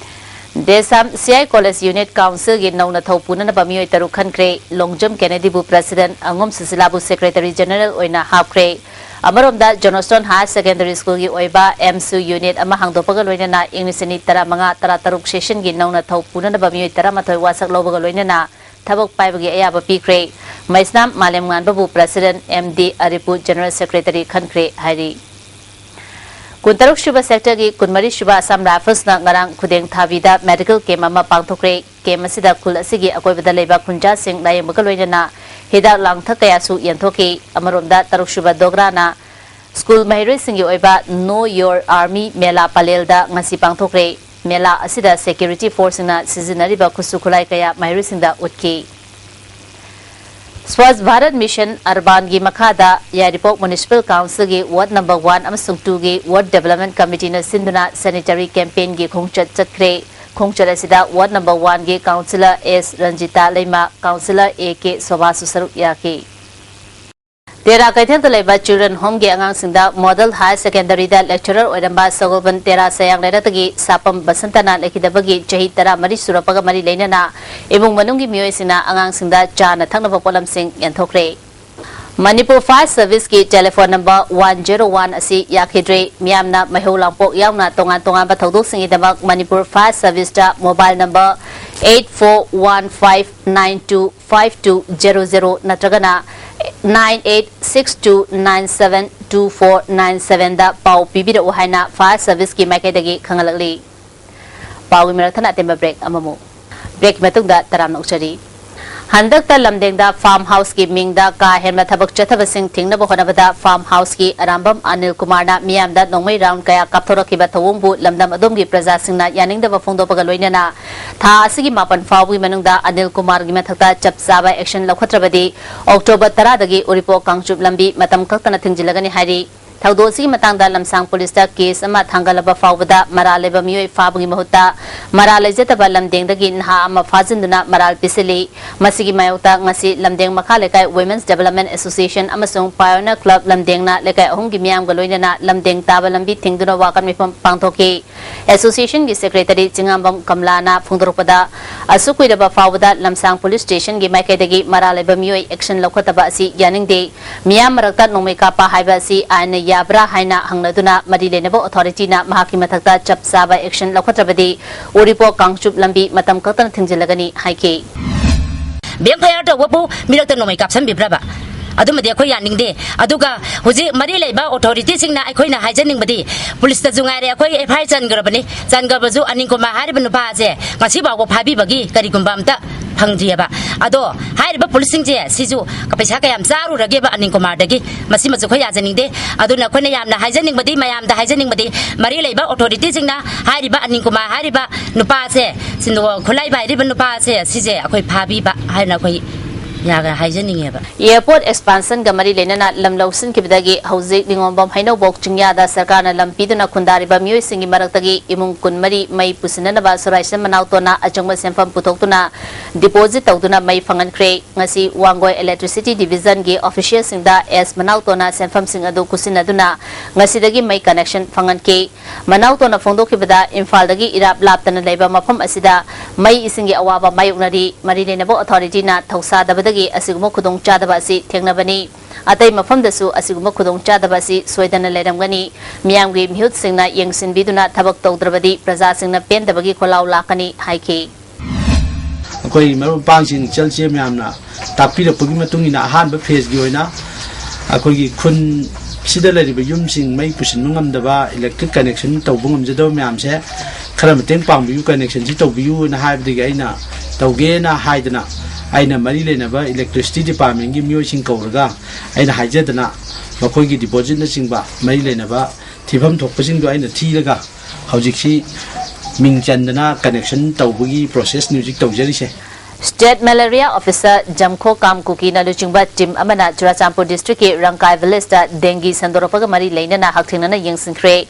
ꯗꯦꯁꯥꯝ C I College Unit Councilꯒꯤ ꯅꯧꯅ ꯊꯧ ꯄꯨꯅꯅꯕ ꯃꯤꯑꯣꯏ ꯇꯔꯨꯛ ꯈꯟꯈ꯭ꯔꯦ꯫ ꯂꯣꯡꯖꯝ ꯀꯦꯅꯦꯗꯤꯕꯨ President, ꯑꯉꯣꯝ ꯁꯨꯁꯤꯂꯥꯕꯨ Secretary General ꯑꯣꯏꯅ ꯍꯥꯞꯈ꯭ꯔꯦ꯫ ꯑꯃꯔꯣꯝꯗ, ꯖꯣꯅꯣꯁꯇꯣꯟ Higher Secondary Schoolꯒꯤ ꯑꯣꯏꯕ ꯑꯦꯝꯁꯨ unit ꯑꯃ ꯍꯥꯡꯗꯣꯛꯄꯒ ꯂꯣꯏꯅꯅ ꯏꯪ ꯂꯤꯁꯤꯡ ꯑꯅꯤ ꯇꯔꯥꯃꯉꯥ ꯇꯔꯥꯇꯔꯨꯛ sessionꯒꯤ ꯅꯧꯅ ꯊꯧ ꯄꯨꯅꯅꯕ ꯃꯤꯑꯣꯏ ꯇꯔꯥꯃꯥꯊꯣꯏ ꯋꯥꯁꯛ ꯂꯧꯕꯒ ꯂꯣꯏꯅꯅ ꯊꯕꯛ ꯄꯥꯏꯕꯒꯤ ꯑꯌꯥꯕ ꯄꯤꯈ꯭ꯔꯦ꯫ ꯃꯩꯁꯅꯥꯝ ꯃꯥꯂꯦꯝꯉꯥꯟꯕꯕꯨ President, M D ꯑꯔꯤꯄꯨ General Secretary ꯈꯟꯈ꯭ꯔꯦ ꯍꯥꯏꯔꯤ꯫ ꯀꯨꯟꯇꯔꯨꯛ ꯁꯨꯕ ꯁꯦꯛꯇꯔꯒꯤ ꯀꯨꯟꯃꯔꯤ ꯁꯨꯕ ꯑꯁꯥꯝ ꯔꯥꯏꯐꯜꯁꯅ ꯉꯔꯥꯡ ꯈꯨꯗꯦꯡ ꯊꯥꯕꯤꯗ ꯃꯦꯗꯤꯀꯦꯜ ꯀꯦꯝꯞ ꯑꯃ ꯄꯥꯡꯊꯣꯛꯈ꯭ꯔꯦ꯫ ꯀꯦꯝꯞ ꯑꯁꯤꯗ ꯈꯨꯜ ꯑꯁꯤꯒꯤ ꯑꯀꯣꯏꯕꯗ ꯂꯩꯕ ꯈꯨꯟꯖꯥꯁꯤꯡ ꯂꯥꯌꯦꯡꯕꯒ ꯂꯣꯏꯅꯅ ꯍꯤꯗꯥꯛ ꯂꯥꯡꯊꯛ ꯀꯌꯥꯁꯨ ꯌꯦꯟꯊꯣꯛꯈꯤ꯫ ꯑꯃꯔꯣꯝꯗ, ꯇꯔꯨꯛ ꯁꯨꯕ ꯗꯣꯒ꯭ꯔꯥꯅ ꯁ꯭ꯀꯨꯜ ꯃꯍꯩꯔꯣꯏꯁꯤꯡꯒꯤ ꯑꯣꯏꯕ Know Your Army ꯃꯦꯂꯥ ꯄꯂꯦꯜꯗ ꯉꯁꯤ ꯄꯥꯡꯊꯣꯛꯈ꯭ꯔꯦ꯫ ꯃꯦꯂꯥ ꯑꯁꯤꯗ ꯁꯦꯀ꯭ꯌꯨꯔꯤꯇꯤ ꯐꯣꯔꯁꯁꯤꯡꯅ ꯁꯤꯖꯤꯟꯅꯔꯤꯕ ꯈꯨꯠꯁꯨ ꯈꯨꯠꯂꯥꯏ ꯀꯌꯥ ꯃꯍꯩꯔꯣꯏꯁꯤꯡꯗ ꯎꯠꯈꯤ꯫ ꯁ꯭ꯋꯥꯁ ꯚꯥꯔꯠ ꯃꯤꯁꯟ ꯑꯔꯕꯥꯟꯒꯤ ꯃꯈꯥꯗ ꯌꯥꯏꯔꯤꯄꯣꯛ ꯃ꯭ꯌꯨꯅꯤꯁꯤꯄꯥꯜ ꯀꯥꯎꯟꯁꯤꯜꯒꯤ ꯋꯥꯔꯗ ꯅꯝꯕꯔ ꯋꯥꯟ ꯑꯃꯁꯨꯡ ꯇꯨꯒꯤ ꯋꯥꯔꯗ ꯗꯦꯕꯂꯞꯃꯦꯟꯠ ꯀꯃꯤꯇꯤꯅ ꯁꯤꯟꯗꯨꯅ ꯁꯦꯅꯤꯇꯔꯤ ꯀꯦꯝꯄꯦꯟꯒꯤ ꯈꯣꯡꯆꯠ ꯆꯠꯈ꯭ꯔꯦ꯫ ꯈꯣꯡꯆꯠ ꯑꯁꯤꯗ ꯋꯥꯔꯗ ꯅꯝꯕꯔ ꯋꯥꯟꯒꯤ councillor S Ranjita Leima, councillor A K ꯁꯣꯚꯥꯁꯨ ꯁꯔꯨꯛ ꯌꯥꯈꯤ꯫ ꯇꯦꯔꯥ ꯀꯩꯊꯦꯜꯗ ꯂꯩꯕ ꯆꯤꯜꯗ꯭ꯔꯦꯟ ꯍꯣꯝꯒꯤ ꯑꯉꯥꯡꯁꯤꯡꯗ ꯃꯣꯗꯦꯜ ꯍꯥꯌꯔ ꯁꯦꯀꯦꯟꯗꯔꯤꯗ ꯂꯦꯛꯆꯔꯔ ꯑꯣꯏꯔꯝꯕ ꯁꯒꯣꯜꯕꯟ ꯇꯦꯔꯥ ꯁꯌꯥꯡ ꯂꯩꯔꯛꯇꯒꯤ ꯁꯥꯄꯝ ꯕꯁꯟꯇꯅ ꯂꯩꯈꯤꯗꯕꯒꯤ ꯆꯍꯤ ꯇꯔꯥꯃꯔꯤ ꯁꯨꯔꯛꯄꯒ ꯃꯔꯤ ꯂꯩꯅꯅ ꯏꯃꯨꯡ ꯃꯅꯨꯡꯒꯤ ꯃꯤꯑꯣꯏꯁꯤꯡꯅ ꯑꯉꯥꯡꯁꯤꯡꯗ ꯆꯥꯅ ꯊꯛꯅꯕ ꯄꯣꯠꯂꯝꯁꯤꯡ ꯌꯦꯟꯊꯣꯛꯈ꯭ꯔꯦ꯫ ꯃꯅꯤꯄꯨꯔ ꯐꯥꯌꯔ ꯁꯔꯚꯤꯁꯀꯤ telephone number one zero one ꯑꯁꯤ ꯌꯥꯈꯤꯗ꯭ꯔꯦ꯫ ꯃꯤꯌꯥꯝꯅ ꯃꯩꯍꯧ ꯂꯥꯡꯄꯣꯛ ꯌꯥꯎꯅ ꯇꯣꯉꯥꯟ ꯇꯣꯉꯥꯟꯕ ꯊꯧꯗꯣꯛꯁꯤꯡꯒꯤꯗꯃꯛ ꯃꯅꯤꯄꯨꯔ ꯐꯥꯌꯔ ꯁꯔꯚꯤꯁꯇ mobile number eight four one five nine two five two zero zero ꯅꯠꯇ꯭ꯔꯒꯅ nine eight six two nine seven two four nine ꯁꯚꯦꯟꯗ ꯄꯥꯎ ꯄꯤꯕꯤꯔꯛꯎ ꯍꯥꯏꯅ ꯐꯥꯌꯔ ꯁꯔꯚꯤꯁꯀꯤ ꯃꯥꯏꯀꯩꯗꯒꯤ ꯈꯪꯍꯜꯂꯛꯂꯤ꯫ ꯄꯥꯎꯒꯤ ꯃꯔꯛ ꯊꯠꯅ ꯑꯇꯦꯟꯕ ꯕ꯭ꯔꯦꯛ ꯑꯃꯃꯨꯛ꯫ ꯕ꯭ꯔꯦꯛꯀꯤ ꯃꯇꯨꯡꯗ ꯇꯔꯥꯝꯅ ꯑꯣꯛꯆꯔꯤ꯫ ꯍꯟꯗꯛꯇ ꯂꯝꯗꯦꯡꯗ ꯐꯥꯔꯝ ꯍꯥꯎꯁꯀꯤ ꯃꯤꯡꯗ ꯀꯥ ꯍꯦꯟꯕ ꯊꯕꯛ ꯆꯠꯊꯕꯁꯤꯡ ꯊꯤꯡꯅꯕ ꯍꯣꯠꯅꯕꯗ ꯐꯥꯔꯝ ꯍꯥꯎꯁꯀꯤ ꯑꯔꯥꯝꯕꯝ ꯑꯅꯤꯜ ꯀꯨꯃꯥꯔꯅ ꯃꯤꯌꯥꯝꯗ ꯅꯣꯡꯃꯩ ꯔꯥꯎꯟ ꯀꯌꯥ ꯀꯥꯞꯊꯣꯔꯛꯈꯤꯕ ꯊꯧꯑꯣꯡꯕꯨ ꯂꯝꯗꯝ ꯑꯗꯨꯝꯒꯤ ꯄ꯭ꯔꯖꯥꯁꯤꯡꯅ ꯌꯥꯅꯤꯡꯗꯕ ꯐꯣꯡꯗꯣꯛꯄꯒ ꯂꯣꯏꯅꯅ ꯊꯥ ꯑꯁꯤꯒꯤ ꯃꯥꯄꯟ ꯐꯥꯎꯕꯒꯤ ꯃꯅꯨꯡꯗ ꯑꯅꯤꯜ ꯀꯨꯃꯥꯔꯒꯤ ꯃꯊꯛꯇ ꯆꯞ ꯆꯥꯕ ꯑꯦꯛꯁꯟ ꯂꯧꯈꯠꯇ꯭ꯔꯕꯗꯤ ꯑꯣꯛꯇꯣꯕꯔ ꯇꯔꯥꯗꯒꯤ ꯎꯔꯤꯄꯣꯛ ꯀꯥꯡꯆꯨꯞ ꯂꯝꯕꯤ ꯃꯇꯝ ꯀꯛꯇꯅ ꯊꯤꯡꯖꯤꯜꯂꯒꯅꯤ ꯍꯥꯏꯔꯤ꯫ ꯊꯧꯗꯣꯛ ꯑꯁꯤꯒꯤ ꯃꯇꯥꯡꯗ ꯂꯝꯁꯥꯡ ꯄꯨꯂꯤꯁꯇ ꯀꯦꯁ ꯑꯃ ꯊꯥꯡꯒꯠꯂꯕ ꯐꯥꯎꯕꯗ ꯃꯔꯥꯜ ꯂꯩꯕ ꯃꯤꯑꯣꯏ ꯐꯥꯕꯒꯤ ꯃꯍꯨꯠꯇ ꯃꯔꯥꯜ ꯂꯩꯖꯗꯕ ꯂꯝꯗꯦꯡꯗꯒꯤ ꯅꯍꯥ ꯑꯃ ꯐꯥꯖꯤꯟꯗꯨꯅ ꯃꯔꯥꯜ ꯄꯤꯁꯤꯜꯂꯤ꯫ ꯃꯁꯤꯒꯤ ꯃꯥꯌꯣꯛꯇ ꯉꯁꯤ ꯂꯝꯗꯦꯡ ꯃꯈꯥ ꯂꯩꯀꯥꯏ ꯋꯨꯃꯦꯟꯁ ꯗꯦꯕꯂꯞꯃꯦꯟ ꯑꯦꯁꯣꯁꯤꯌꯦꯁꯟ ꯑꯃꯁꯨꯡ ꯄꯥꯏꯑꯣꯅꯤꯌꯔ ꯀ꯭ꯂꯕ ꯂꯝꯗꯦꯡꯅ ꯂꯩꯀꯥꯏ ꯑꯍꯨꯝꯒꯤ ꯃꯤꯌꯥꯝꯒ ꯂꯣꯏꯅꯅ ꯂꯝꯗꯦꯡ ꯇꯥꯕ ꯂꯝꯕꯤ ꯊꯤꯡꯗꯨꯅ ꯋꯥꯀꯠ ꯃꯤꯐꯝ ꯄꯥꯡꯊꯣꯛꯈꯤ꯫ ꯑꯦꯁꯣꯁꯤꯌꯦꯁꯟꯒꯤ ꯁꯦꯀ꯭ꯔꯦꯇꯔꯤ ꯆꯤꯉꯥꯝꯕꯝ ꯀꯝꯂꯥꯅ ꯐꯣꯡꯗꯣꯔꯛꯄꯗ, ꯑꯁꯨꯛ ꯀꯨꯏꯔꯕ ꯐꯥꯎꯕꯗ ꯂꯝꯁꯥꯡ ꯄꯨꯂꯤꯁ ꯁ꯭ꯇꯦꯁꯟꯒꯤ ꯃꯥꯏꯀꯩꯗꯒꯤ ꯃꯔꯥꯜ ꯂꯩꯕ ꯃꯤꯑꯣꯏ ꯑꯦꯛꯁꯟ ꯂꯧꯈꯠꯇꯕ ꯑꯁꯤ ꯌꯥꯅꯤꯡꯗꯦ꯫ ꯃꯤꯌꯥꯝ ꯃꯔꯛꯇ ꯅꯣꯡꯃꯩ ꯀꯥꯞꯄ ꯍꯥꯏꯕ ꯑꯁꯤ ꯑꯥꯏꯟꯅ ꯌꯥꯕ꯭ꯔꯥ ꯍꯥꯏꯅ ꯍꯪꯅꯗꯨꯅ ꯃꯔꯤ ꯂꯩꯅꯕ ꯑꯣꯊꯣꯔꯤꯇꯤꯅ ꯃꯍꯥꯛꯀꯤ ꯃꯊꯛꯇ ꯆꯞ ꯆꯥꯕ ꯑꯦꯛꯁꯟ ꯂꯧꯈꯠꯇ꯭ꯔꯕꯗꯤ ꯎꯔꯤꯄꯣꯛ ꯀꯥꯡꯆꯨꯞ ꯂꯝꯕꯤ ꯃꯇꯝ ꯀꯛꯇꯅ ꯊꯤꯡꯖꯤꯜꯂꯒꯅꯤ ꯍꯥꯏꯈꯤ꯫ ꯕꯦꯝ ꯐꯌꯥꯔ ꯇꯧꯕꯕꯨ ꯃꯤꯔꯛꯇ ꯅꯣꯡꯃꯩ ꯀꯥꯞꯁꯟꯕꯤꯕ꯭ꯔꯕ? ꯑꯗꯨꯃꯗꯤ ꯑꯩꯈꯣꯏ ꯌꯥꯅꯤꯡꯗꯦ꯫ ꯑꯗꯨꯒ ꯍꯧꯖꯤꯛ ꯃꯔꯤ ꯂꯩꯕ ꯑꯣꯊꯣꯔꯤꯇꯤꯁꯤꯡꯅ ꯑꯩꯈꯣꯏꯅ ꯍꯥꯏꯖꯅꯤꯡꯕꯗꯤ, ꯄꯨꯂꯤꯁꯇꯁꯨ ꯉꯥꯏꯔꯦ, ꯑꯩꯈꯣꯏ ꯑꯦꯐ ꯑꯥꯏ ꯑꯥꯔ ꯆꯟꯈ꯭ꯔꯕꯅꯤ꯫ ꯆꯟꯈ꯭ꯔꯕꯁꯨ ꯑꯅꯤꯜ ꯀꯨꯃꯥꯔ ꯍꯥꯏꯔꯤꯕ ꯅꯨꯄꯥ ꯑꯁꯦ ꯉꯁꯤ ꯐꯥꯎꯕ ꯐꯥꯕꯤꯕꯒꯤ ꯀꯔꯤꯒꯨꯝꯕ ꯑꯝꯇ ꯐꯪꯗ꯭ꯔꯤꯑꯕ꯫ ꯑꯗꯣ ꯍꯥꯏꯔꯤꯕ ꯄꯨꯂꯤꯁꯁꯤꯡꯁꯦ ꯁꯤꯁꯨ ꯄꯩꯁꯥ ꯀꯌꯥꯝ ꯆꯥꯔꯨꯔꯒꯦꯕ ꯑꯅꯤꯜ ꯀꯨꯃꯥꯔꯗꯒꯤ? ꯃꯁꯤꯃꯁꯨ ꯑꯩꯈꯣꯏ ꯌꯥꯖꯅꯤꯡꯗꯦ꯫ ꯑꯗꯨꯅ ꯑꯩꯈꯣꯏꯅ ꯌꯥꯝꯅ ꯍꯥꯏꯖꯅꯤꯡꯕꯗꯤ, ꯃꯌꯥꯝꯗ ꯍꯥꯏꯖꯅꯤꯡꯕꯗꯤ, ꯃꯔꯤ ꯂꯩꯕ ꯑꯣꯊꯣꯔꯤꯇꯤꯁꯤꯡꯅ ꯍꯥꯏꯔꯤꯕ ꯑꯅꯤꯜ ꯀꯨꯃꯥꯔ ꯍꯥꯏꯔꯤꯕ ꯅꯨꯄꯥꯁꯦ, ꯁꯤꯟꯗꯣ ꯈꯨꯠꯂꯥꯏ ꯄꯥꯏꯔꯤꯕ ꯅꯨꯄꯥꯁꯦ, ꯁꯤꯁꯦ ꯑꯩꯈꯣꯏ ꯐꯥꯕꯤꯕ ꯍꯥꯏꯅ ꯑꯩꯈꯣꯏ ꯌꯥꯒ ꯍꯥꯏꯖꯅꯤꯡꯉꯦꯕ꯫ ꯑꯦꯌꯔꯄꯣꯔꯠ ꯑꯦꯛꯁꯄꯥꯟꯁꯟꯒ ꯃꯔꯤ ꯂꯩꯅꯅ ꯂꯝ ꯂꯧꯁꯤꯟꯈꯤꯕꯗꯒꯤ ꯍꯧꯖꯤꯛ ꯅꯤꯉꯣꯝꯕꯝ ꯍꯩꯅꯧꯕꯣꯛ ꯆꯤꯡꯌꯥꯗ ꯁꯔꯀꯥꯔꯅ ꯂꯝ ꯄꯤꯗꯨꯅ ꯈꯨꯟꯗꯥꯔꯤꯕ ꯃꯤꯑꯣꯏꯁꯤꯡꯒꯤ ꯃꯔꯛꯇꯒꯤ ꯏꯃꯨꯡ ꯀꯨꯟꯃꯔꯤ ꯃꯩ ꯄꯨꯁꯤꯟꯅꯅꯕ ꯁꯨꯔꯥꯏꯁꯟ ꯃꯅꯥꯎꯇꯣꯟꯅ ꯑꯆꯪꯕ ꯁꯦꯟꯐꯝ ꯄꯨꯊꯣꯛꯇꯨꯅ ꯗꯤꯄꯣꯖꯤꯠ ꯇꯧꯗꯨꯅ ꯃꯩ ꯐꯪꯍꯟꯈ꯭ꯔꯦ꯫ ꯉꯁꯤ ꯋꯥꯡꯒꯣꯏ ꯏꯂꯦꯛꯇ꯭ꯔꯤꯁꯤꯇꯤ ꯗꯤꯚꯤꯖꯟꯒꯤ ꯑꯣꯐꯤꯁꯤꯌꯦꯜꯁꯤꯡꯗ ꯑꯦꯁ ꯃꯅꯥꯎꯇꯣꯟꯅ ꯁꯦꯟꯐꯝꯁꯤꯡ ꯑꯗꯨ ꯈꯨꯠꯁꯤꯟꯅꯗꯨꯅ ꯉꯁꯤꯗꯒꯤ ꯃꯩ ꯀꯅꯦꯛꯁꯟ ꯐꯪꯍꯟꯈꯤ꯫ ꯃꯅꯥꯎꯇꯣꯟꯅ ꯐꯣꯡꯗꯣꯛꯈꯤꯕꯗ, ꯏꯝꯐꯥꯜꯗꯒꯤ ꯏꯔꯥꯞ ꯂꯥꯞꯇꯅ ꯂꯩꯕ ꯃꯐꯝ ꯑꯁꯤꯗ ꯃꯩ ꯏꯁꯤꯡꯒꯤ ꯑꯋꯥꯕ ꯃꯥꯌꯣꯛꯅꯔꯤ꯫ ꯃꯔꯤ ꯂꯩꯅꯕ ꯑꯣꯊꯣꯔꯤꯇꯤꯅ ꯊꯧꯁꯥꯗꯕꯗꯒꯤ ꯑꯁꯤꯒꯨꯝꯕ ꯈꯨꯗꯣꯡꯆꯥꯗꯕ ꯑꯁꯤ ꯊꯦꯡꯅꯕꯅꯤ꯫ ꯑꯇꯩ ꯃꯐꯝꯗꯁꯨ ꯑꯁꯤꯒꯨꯝꯕ ꯈꯨꯗꯣꯡꯆꯥꯗꯕ ꯑꯁꯤ ꯁꯣꯏꯗꯅ ꯂꯩꯔꯝꯒꯅꯤ꯫ ꯃꯤꯌꯥꯝꯒꯤ ꯃꯤꯍꯨꯠꯁꯤꯡꯅ ꯌꯦꯡꯁꯤꯟꯕꯤꯗꯨꯅ ꯊꯕꯛ ꯇꯧꯗ꯭ꯔꯕꯗꯤ ꯄ꯭ꯔꯖꯥꯁꯤꯡꯅ ꯄꯦꯟꯗꯕꯒꯤ ꯈꯣꯜꯂꯥꯎ ꯂꯥꯛꯀꯅꯤ ꯍꯥꯏꯈꯤ꯫ ꯑꯩꯈꯣꯏ ꯃꯔꯨꯞ ꯃꯄꯥꯡꯁꯤꯡ, ꯏꯆꯜ ꯏꯆꯦ ꯃꯌꯥꯝꯅ ꯇꯥꯛꯄꯤꯔꯛꯄꯒꯤ ꯃꯇꯨꯡ ꯏꯟꯅ, ꯑꯍꯥꯟꯕ ꯐꯦꯖꯀꯤ ꯑꯣꯏꯅ ꯑꯩꯈꯣꯏꯒꯤ ꯈꯨꯟꯁꯤꯗ ꯂꯩꯔꯤꯕ ꯌꯨꯝꯁꯤꯡ ꯃꯩ ꯄꯨꯁꯤꯟꯕ ꯉꯝꯗꯕ, ꯏꯂꯦꯛꯇ꯭ꯔꯤꯛ ꯀꯅꯦꯛꯁꯟ ꯇꯧꯕ ꯉꯝꯖꯗꯕ ꯃꯌꯥꯝꯁꯦ ꯈꯔ ꯃꯇꯦꯡ ꯄꯥꯡꯕꯤꯌꯨ, ꯀꯅꯦꯛꯁꯟꯁꯤ ꯇꯧꯕꯤꯌꯨꯅ ꯍꯥꯏꯕꯗꯒꯤ ꯑꯩꯅ ꯇꯧꯒꯦꯅ ꯍꯥꯏꯗꯅ, ꯑꯩꯅ ꯃꯔꯤ ꯂꯩꯅꯕ ꯏꯂꯦꯛꯇ꯭ꯔꯤꯁꯤꯇꯤ ꯗꯤꯄꯥꯔꯠꯃꯦꯟꯒꯤ ꯃꯤꯑꯣꯏꯁꯤꯡ ꯀꯧꯔꯒ ꯑꯩꯅ ꯍꯥꯏꯖꯗꯅ, ꯃꯈꯣꯏꯒꯤ ꯗꯤꯄꯣꯖꯤꯠꯅꯆꯤꯡꯕ ꯃꯔꯤ ꯂꯩꯅꯕ ꯊꯤꯐꯝ ꯊꯣꯛꯄꯁꯤꯡꯗꯣ ꯑꯩꯅ ꯊꯤꯔꯒ ꯍꯧꯖꯤꯛꯁꯤ ꯃꯤꯡ ꯆꯟꯗꯅ ꯀꯅꯦꯛꯁꯟ ꯇꯧꯕꯒꯤ ꯄ꯭ꯔꯣꯁꯦꯁꯅꯤ ꯍꯧꯖꯤꯛ ꯇꯧꯖꯔꯤꯁꯦ꯫ ꯁ꯭ꯇꯦꯠ ꯃꯦꯂꯦꯔꯤꯌꯥ ꯑꯣꯐꯤꯁꯔ ꯖꯝꯈꯣ ꯀꯥꯝ ꯀꯨꯀꯤꯅ ꯂꯨꯆꯤꯡꯕ ꯇꯤꯝ ꯑꯃꯅ ꯆꯨꯔꯥꯆꯥꯟꯄꯨꯔ ꯗꯤꯁꯇ꯭ꯔꯤꯛꯀꯤ ꯔꯪꯀꯥꯏ ꯚꯤꯂꯦꯖꯇ ꯗꯦꯡꯒꯤ ꯁꯟꯗꯣꯔꯛꯄꯒ ꯃꯔꯤ ꯂꯩꯅꯅ ꯍꯛꯊꯦꯡꯅꯅ ꯌꯦꯡꯁꯤꯟꯈ꯭ꯔꯦ꯫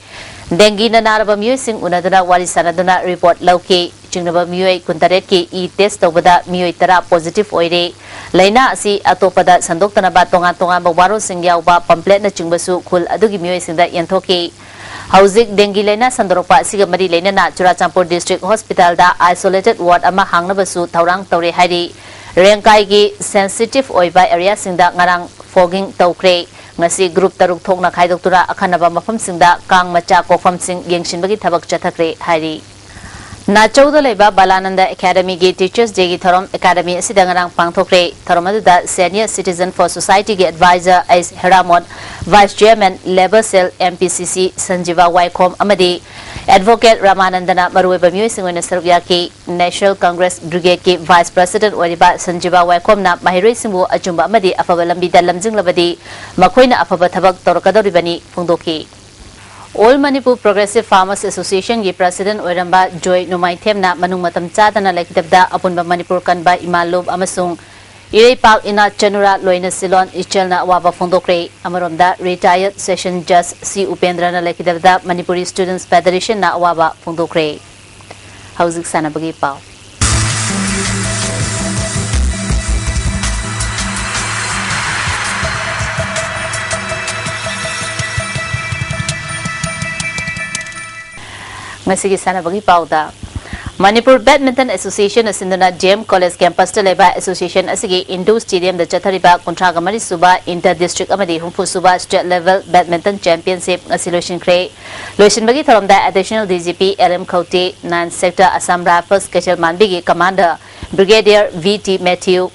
ꯗꯦꯡꯒꯤꯅ ꯅꯥꯔꯕ ꯃꯤꯑꯣꯏꯁꯤꯡ ꯎꯅꯗꯨꯅ ꯋꯥꯔꯤ ꯁꯥꯟꯅꯗꯨꯅ ꯔꯤꯄꯣꯔꯠ ꯂꯧꯈꯤ꯫ ꯆꯤꯡꯅꯕ ꯃꯤꯑꯣꯏ ꯀꯨꯟꯇꯔꯦꯠꯀꯤ ꯏ ꯇꯦꯁ ꯇꯧꯕꯗ ꯃꯤꯑꯣꯏ ꯇꯔꯥ ꯄꯣꯖꯤꯇꯤꯚ ꯑꯣꯏꯔꯦ꯫ ꯂꯥꯏꯅꯥ ꯑꯁꯤ ꯑꯇꯣꯞꯄꯗ ꯁꯟꯗꯣꯛꯇꯅꯕ ꯇꯣꯉꯥꯟ ꯇꯣꯉꯥꯟꯕ ꯋꯥꯔꯣꯜꯁꯤꯡ ꯌꯥꯎꯕ ꯄꯝꯄ꯭ꯂꯦꯠꯅꯆꯤꯡꯕꯁꯨ ꯈꯨꯜ ꯑꯗꯨꯒꯤ ꯃꯤꯑꯣꯏꯁꯤꯡꯗ ꯌꯦꯟꯊꯣꯛꯈꯤ꯫ ꯍꯧꯖꯤꯛ ꯗꯦꯡꯒꯤ ꯂꯥꯏꯅꯥ ꯁꯟꯗꯣꯔꯛꯄ ꯑꯁꯤꯒ ꯃꯔꯤ ꯂꯩꯅꯅ ꯆꯨꯔꯥꯆꯥꯟꯄꯨꯔ ꯗꯤꯁꯇ꯭ꯔꯤꯛ ꯍꯣꯁꯄꯤꯇꯥꯜꯗ ꯑꯥꯏꯁꯣꯂꯦꯇꯦꯗ ꯋꯥꯔꯗ ꯑꯃ ꯍꯥꯡꯅꯕꯁꯨ ꯊꯧꯔꯥꯡ ꯇꯧꯔꯦ ꯍꯥꯏꯔꯤ꯫ ꯔꯦꯡꯀꯥꯏꯒꯤ ꯁꯦꯟꯁꯤꯇꯤꯚ ꯑꯣꯏꯕ ꯑꯦꯔꯤꯌꯥꯁꯤꯡꯗ ꯉꯔꯥꯡ ꯐꯣꯒꯤꯡ ꯇꯧꯈ꯭ꯔꯦ꯫ ꯉꯁꯤ ꯒ꯭ꯔꯨꯞ ꯇꯔꯨꯛ ꯊꯣꯛꯅ ꯈꯥꯏꯗꯣꯛꯇꯨꯅ ꯑꯈꯟꯅꯕ ꯃꯐꯝꯁꯤꯡꯗ ꯀꯥꯡ ꯃꯆꯥ ꯀꯣꯛꯐꯝꯁꯤꯡ ꯌꯦꯡꯁꯤꯟꯕꯒꯤ ꯊꯕꯛ ꯆꯠꯊꯈ꯭ꯔꯦ ꯍꯥꯏꯔꯤ꯫ ꯅꯥꯆꯧꯗ ꯂꯩꯕ ꯕꯥꯂꯥꯅꯟꯗ ꯑꯦꯀꯥꯗꯃꯤꯒꯤ Teachers Dayꯒꯤ ꯊꯧꯔꯝ ꯑꯦꯀꯥꯗꯃꯤ ꯑꯁꯤꯗ ꯉꯔꯥꯡ ꯄꯥꯡꯊꯣꯛꯈ꯭ꯔꯦ꯫ ꯊꯧꯔꯝ ꯑꯗꯨꯗ Senior Citizen for Societyꯒꯤ advisor H ꯍꯦꯔꯥꯃꯣꯟ, Vice Chairman, Labour Cell, M P C C, ꯁꯟꯖꯤꯕꯥ ꯋꯥꯏꯈꯣꯝ ꯑꯃꯗꯤ Advocate ꯔꯥꯃꯥꯅꯟꯗꯅ ꯃꯔꯨꯑꯣꯏꯕ ꯃꯤꯑꯣꯏꯁꯤꯡ ꯑꯣꯏꯅ ꯁꯔꯨꯛ ꯌꯥꯈꯤ꯫ National Congress Brigadeꯀꯤ Vice President ꯑꯣꯏꯔꯤꯕ ꯁꯟꯖꯤꯕꯥ ꯋꯥꯏꯈꯣꯝꯅ ꯃꯍꯩꯔꯣꯏꯁꯤꯡꯕꯨ ꯑꯆꯨꯝꯕ ꯑꯃꯗꯤ ꯑꯐꯕ ꯂꯝꯕꯤꯗ ꯂꯝꯖꯤꯡꯂꯕꯗꯤ ꯃꯈꯣꯏꯅ ꯑꯐꯕ ꯊꯕꯛ ꯇꯧꯔꯛꯀꯗꯧꯔꯤꯕꯅꯤ ꯐꯣꯡꯗꯣꯛꯈꯤ꯫ All Manipur Progressive Farmers Associationꯒꯤ President ꯑꯣꯏꯔꯝꯕ ꯖꯣꯏ ꯅꯣꯡꯃꯥꯏꯊꯦꯝꯅ ꯃꯅꯨꯡ ꯃꯇꯝ ꯆꯥꯗꯅ ꯂꯩꯈꯤꯗꯕꯗ ꯑꯄꯨꯟꯕ ꯃꯅꯤꯄꯨꯔ ꯀꯟꯕ ꯏꯃꯥ ꯂꯨꯞ ꯑꯃꯁꯨꯡ ꯏꯔꯩꯄꯥꯛ ꯏꯅꯥꯠ ꯆꯅꯨꯔꯥ ꯂꯣꯏꯅ ꯁꯤꯂꯣꯟ ꯏꯆꯦꯜꯅ ꯑꯋꯥꯕ ꯐꯣꯡꯗꯣꯛꯈ꯭ꯔꯦ꯫ ꯑꯃꯔꯣꯝꯗ, Retired Session Judge ꯁꯤ ꯎꯄꯦꯟꯗ꯭ꯔꯅ ꯂꯩꯈꯤꯗꯕꯗ ꯃꯅꯤꯄꯨꯔꯤ Students Federationꯅ ꯑꯋꯥꯕ ꯐꯣꯡꯗꯣꯛꯈ꯭ꯔꯦ꯫ ꯍꯧꯖꯤꯛ ꯁꯥꯟꯅꯕꯒꯤ ꯄꯥꯎ꯫ ꯉꯁꯤꯒꯤ ꯁꯥꯟꯅꯕꯒꯤ ꯄꯥꯎꯗ, ꯃꯅꯤꯄꯨꯔ Badminton Associationꯅ ꯁꯤꯟꯗꯨꯅ D M College campusꯇ ꯂꯩꯕ association ꯑꯁꯤꯒꯤ indoor stadiumꯗ ꯆꯠꯊꯔꯤꯕ ꯀꯨꯟꯊ꯭ꯔꯥꯒ ꯃꯔꯤ ꯁꯨꯕ Inter District ꯑꯃꯗꯤ ꯍꯨꯝꯐꯨ ꯁꯨꯕ State Level Badminton Championship ꯉꯁꯤ ꯂꯣꯏꯁꯤꯟꯈ꯭ꯔꯦ꯫ ꯂꯣꯏꯁꯤꯟꯕꯒꯤ ꯊꯧꯔꯝꯗ Additional D G P L M ꯈꯧꯇꯦ, Ninth Sector Assam Rifles ꯀꯩꯊꯦꯜ ꯃꯥꯟꯕꯤꯒꯤ Commander Brigadier V T Matthew,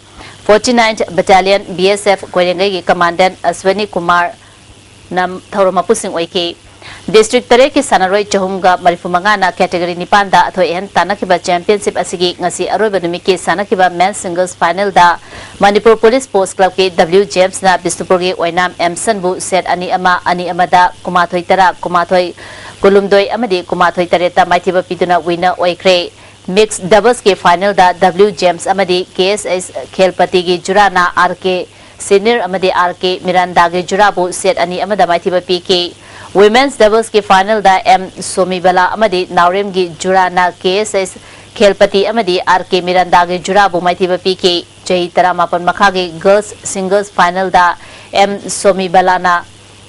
forty-ninth Battalion B S F ꯀꯣꯏꯔꯦꯡꯒꯩꯒꯤ Commandant Aswini Kumar ꯅ ꯊꯧꯔꯝ ꯃꯄꯨꯁꯤꯡ ꯑꯣꯏꯈꯤ꯫ District ꯇꯔꯦꯠꯀꯤ ꯁꯥꯟꯅꯔꯣꯏ ꯆꯍꯨꯝꯒ ꯃꯔꯤꯐꯨ ꯃꯉꯥꯅ category ꯅꯤꯄꯥꯟꯗ ꯑꯊꯣꯏ ꯑꯍꯦꯟ ꯇꯥꯟꯅꯈꯤꯕ championship ꯑꯁꯤꯒꯤ ꯉꯁꯤ ꯑꯔꯣꯏꯕ ꯅꯨꯃꯤꯠꯀꯤ ꯁꯥꯟꯅꯈꯤꯕ Men's Singles Finalꯗ Manipur Police Sports Clubꯀꯤ W Jamesꯅ ꯕꯤꯁꯅꯨꯄꯨꯔꯒꯤ ꯑꯣꯏꯅꯥꯝ M Sunꯕꯨ set ꯑꯅꯤ ꯑꯃ, ꯑꯅꯤ ꯑꯃꯗ, ꯀꯨꯟꯃꯥꯊꯣꯏ ꯇꯔꯥ, ꯀꯨꯟꯃꯥꯊꯣꯏ ꯀꯨꯟꯍꯨꯝꯗꯣꯏ ꯑꯃꯗꯤ ꯀꯨꯟꯃꯥꯊꯣꯏ ꯇꯔꯦꯠꯇ ꯃꯥꯏꯊꯤꯕ ꯄꯤꯗꯨꯅ winner ꯑꯣꯏꯈ꯭ꯔꯦ꯫ Mixed Doublesꯀꯤ finalꯗ W Jamesꯑꯃꯗꯤ K S H ꯈꯦꯜꯄꯇꯤꯒꯤ ꯖꯨꯔꯥꯅ R K senior ꯑꯃꯗꯤ R K ꯃꯤꯔꯥꯟꯗꯥꯒꯤ ꯖꯨꯔꯥꯕꯨ set ꯑꯅꯤ ꯑꯃꯗ ꯃꯥꯏꯊꯤꯕ ꯄꯤꯈꯤ꯫ Women's Doublesꯀꯤ finalꯗ M ꯁꯣꯃꯤꯕꯂꯥ ꯑꯃꯗꯤ ꯅꯥꯎꯔꯦꯝꯒꯤ ꯖꯨꯔꯥꯅ K S H ꯈꯦꯜꯄꯇꯤ ꯑꯃꯗꯤ R K ꯃꯤꯔꯥꯟꯗꯥꯒꯤ ꯖꯨꯔꯥꯕꯨ ꯃꯥꯏꯊꯤꯕ ꯄꯤꯈꯤ꯫ ꯆꯍꯤ ꯇꯔꯥꯃꯥꯄꯟ ꯃꯈꯥꯒꯤ Girls Singles Finalꯗ M ꯁꯣꯃꯤꯕꯂꯥꯅ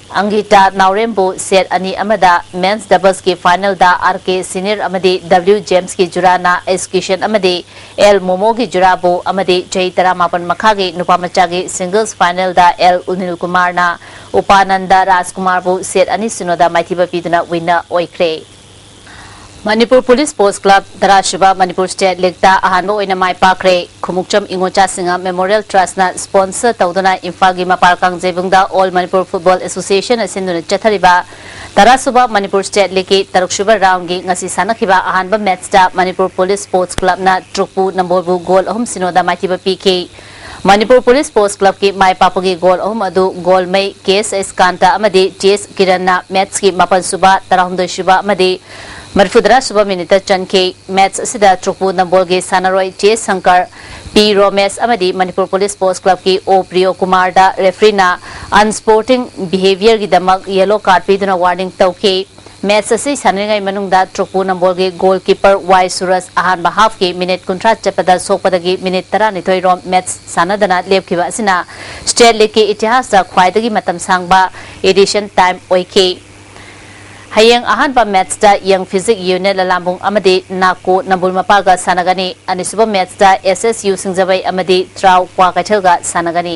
ꯑꯪꯒꯤꯇꯥ ꯅꯥꯎꯔꯦꯝꯕꯨ set ꯑꯅꯤ ꯑꯃꯗ, Men's Doublesꯀꯤ finalꯗ R K ꯁꯤꯅꯤꯔ ꯑꯃꯗꯤ W Jamesꯀꯤ ꯖꯨꯔꯥꯅ ꯑꯦꯁꯀꯤꯁꯟ ꯑꯃꯗꯤ L ꯃꯣꯃꯣꯒꯤ ꯖꯨꯔꯥꯕꯨ ꯑꯃꯗꯤ ꯆꯍꯤ ꯇꯔꯥꯃꯥꯄꯟ ꯃꯈꯥꯒꯤ ꯅꯨꯄꯥ ꯃꯆꯥꯒꯤ Singles Finalꯗ L ꯎꯅꯤꯜ ꯀꯨꯃꯥꯔꯅ ꯎꯄꯥꯅꯟꯗ ꯔꯥꯖꯀꯨꯃꯥꯔꯕꯨ set ꯑꯅꯤ ꯁꯤꯅꯣꯗ ꯃꯥꯏꯊꯤꯕ ꯄꯤꯗꯨꯅ winner ꯑꯣꯏꯈ꯭ꯔꯦ꯫ ꯃꯅꯤꯄꯨꯔ ꯄꯨꯂꯤꯁ ꯁ꯭ꯄꯣꯔꯠꯁ ꯀ꯭ꯂꯕ ꯇꯔꯥ ꯁꯨꯕ ꯃꯅꯤꯄꯨꯔ ꯁ꯭ꯇꯦꯠ ꯂꯤꯒꯇ ꯑꯍꯥꯟꯕ ꯑꯣꯏꯅ ꯃꯥꯏ ꯄꯥꯛꯈ꯭ꯔꯦ꯫ ꯈꯨꯃꯨꯛꯆꯝ ꯏꯉꯣꯆꯥꯁꯤꯡꯍ ꯃꯦꯃꯣꯔꯤꯌꯦꯜ ꯇ꯭ꯔꯁꯅ ꯁ꯭ꯄꯣꯟꯁꯔ ꯇꯧꯗꯨꯅ ꯏꯝꯐꯥꯜꯒꯤ ꯃꯄꯥꯜ ꯀꯥꯡꯖꯩꯕꯨꯡꯗ ꯑꯣꯜ ꯃꯅꯤꯄꯨꯔ ꯐꯨꯠꯕꯣꯜ ꯑꯦꯁꯣꯁꯤꯌꯦꯁꯟꯅ ꯁꯤꯟꯗꯨꯅ ꯆꯠꯊꯔꯤꯕ ꯇꯔꯥ ꯁꯨꯕ ꯃꯅꯤꯄꯨꯔ ꯁ꯭ꯇꯦꯠ ꯂꯤꯒꯀꯤ ꯇꯔꯨꯛ ꯁꯨꯕ ꯔꯥꯎꯟꯒꯤ ꯉꯁꯤ ꯁꯥꯟꯅꯈꯤꯕ ꯑꯍꯥꯟꯕ ꯃꯦꯠꯁꯇ ꯃꯅꯤꯄꯨꯔ ꯄꯨꯂꯤꯁ ꯁ꯭ꯄꯣꯔꯠꯁ ꯀ꯭ꯂꯕꯅ ꯇ꯭ꯔꯨꯛꯄꯨ ꯅꯝꯕꯣꯜꯕꯨ ꯒꯣꯜ ꯑꯍꯨꯝ ꯁꯤꯅꯣꯗ ꯃꯥꯏꯊꯤꯕ ꯄꯤꯈꯤ꯫ ꯃꯅꯤꯄꯨꯔ ꯄꯨꯂꯤꯁ ꯁ꯭ꯄꯣꯔꯠꯁ ꯀ꯭ꯂꯕꯀꯤ ꯃꯥꯏ ꯄꯥꯛꯄꯒꯤ ꯒꯣꯜ ꯑꯍꯨꯝ ꯑꯗꯨ ꯒꯣꯜꯃꯩ ꯀꯦ ꯑꯦꯁ ꯑꯦꯁ ꯀꯥꯟꯇ ꯑꯃꯗꯤ ꯇꯤ ꯑꯦꯁ ꯀꯤꯔꯟꯅ ꯃꯦꯠꯁꯀꯤ ꯃꯥꯄꯟ ꯁꯨꯕ, ꯇꯔꯥꯍꯨꯝꯗꯣꯏ ꯁꯨꯕ ꯑꯃꯗꯤ ꯃꯔꯤꯐꯨꯇꯔꯥ ꯁꯨꯕ ꯃꯤꯅꯤꯠꯇ ꯆꯟꯈꯤ꯫ ꯃꯦꯠꯁ ꯑꯁꯤꯗ ꯇ꯭ꯔꯨꯛꯄꯨ ꯅꯝꯕꯣꯜꯒꯤ ꯁꯥꯟꯅꯔꯣꯏ ꯇꯤ ꯑꯦꯁ ꯁꯪꯀꯔ, ꯄꯤ ꯔꯣꯃꯦꯁ ꯑꯃꯗꯤ ꯃꯅꯤꯄꯨꯔ ꯄꯨꯂꯤꯁ ꯁ꯭ꯄꯣꯔꯠꯁ ꯀ꯭ꯂꯕꯀꯤ ꯑꯣ ꯄ꯭ꯔꯤꯌꯣ ꯀꯨꯃꯥꯔꯗ ꯔꯦꯐ꯭ꯔꯤꯅ ꯑꯟꯁ꯭ꯄꯣꯔꯇꯤꯡ ꯕꯤꯍꯦꯕꯤꯌꯔꯒꯤꯗꯃꯛ ꯌꯦꯂꯣ ꯀꯥꯔꯗ ꯄꯤꯗꯨꯅ ꯋꯥꯔꯅꯤꯡ ꯇꯧꯈꯤ꯫ ꯃꯦꯠꯁ ꯑꯁꯤ ꯁꯥꯟꯅꯔꯤꯉꯩ ꯃꯅꯨꯡꯗ ꯇ꯭ꯔꯨꯛꯄꯨ ꯅꯝꯕꯣꯜꯒꯤ ꯒꯣꯜꯀꯤꯄꯔ ꯋꯥꯏ ꯁꯨꯔꯖ ꯑꯍꯥꯟꯕ ꯍꯥꯐꯀꯤ ꯃꯤꯅꯤꯠ ꯀꯨꯟꯊ꯭ꯔꯥ ꯆꯠꯄꯗ ꯁꯣꯛꯄꯗꯒꯤ ꯃꯤꯅꯤꯠ ꯇꯔꯥꯅꯤꯊꯣꯏ ꯔꯣꯝ ꯃꯦꯠꯁ ꯁꯥꯟꯅꯗꯅ ꯂꯦꯞꯈꯤꯕ ꯑꯁꯤꯅ ꯁ꯭ꯇꯦꯠ ꯂꯤꯒꯀꯤ ꯏꯇꯤꯍꯥꯁꯇ ꯈ꯭ꯋꯥꯏꯗꯒꯤ ꯃꯇꯝ ꯁꯥꯡꯕ ꯑꯦꯗꯤꯁꯟ ꯇꯥꯏꯝ ꯑꯣꯏꯈꯤ꯫ ꯍꯌꯦꯡ ꯑꯍꯥꯟꯕ ꯃꯦꯠꯁꯇ ꯌꯪ ꯐꯤꯖꯤꯛ ꯌꯨꯅꯤꯌꯟ ꯂꯂꯥꯝꯕꯨꯡ ꯑꯃꯗꯤ ꯅꯥꯀꯣ ꯅꯝꯕꯨꯜ ꯃꯄꯥꯜꯒ ꯁꯥꯟꯅꯒꯅꯤ꯫ ꯑꯅꯤꯁꯨꯕ ꯃꯦꯠꯁꯇ ꯑꯦꯁ ꯑꯦꯁ ꯌꯨ ꯁꯤꯡꯖꯃꯩ ꯑꯃꯗꯤ ꯇ꯭ꯔꯥꯎ ꯀ꯭ꯋꯥꯀꯩꯊꯦꯜꯒ ꯁꯥꯟꯅꯒꯅꯤ꯫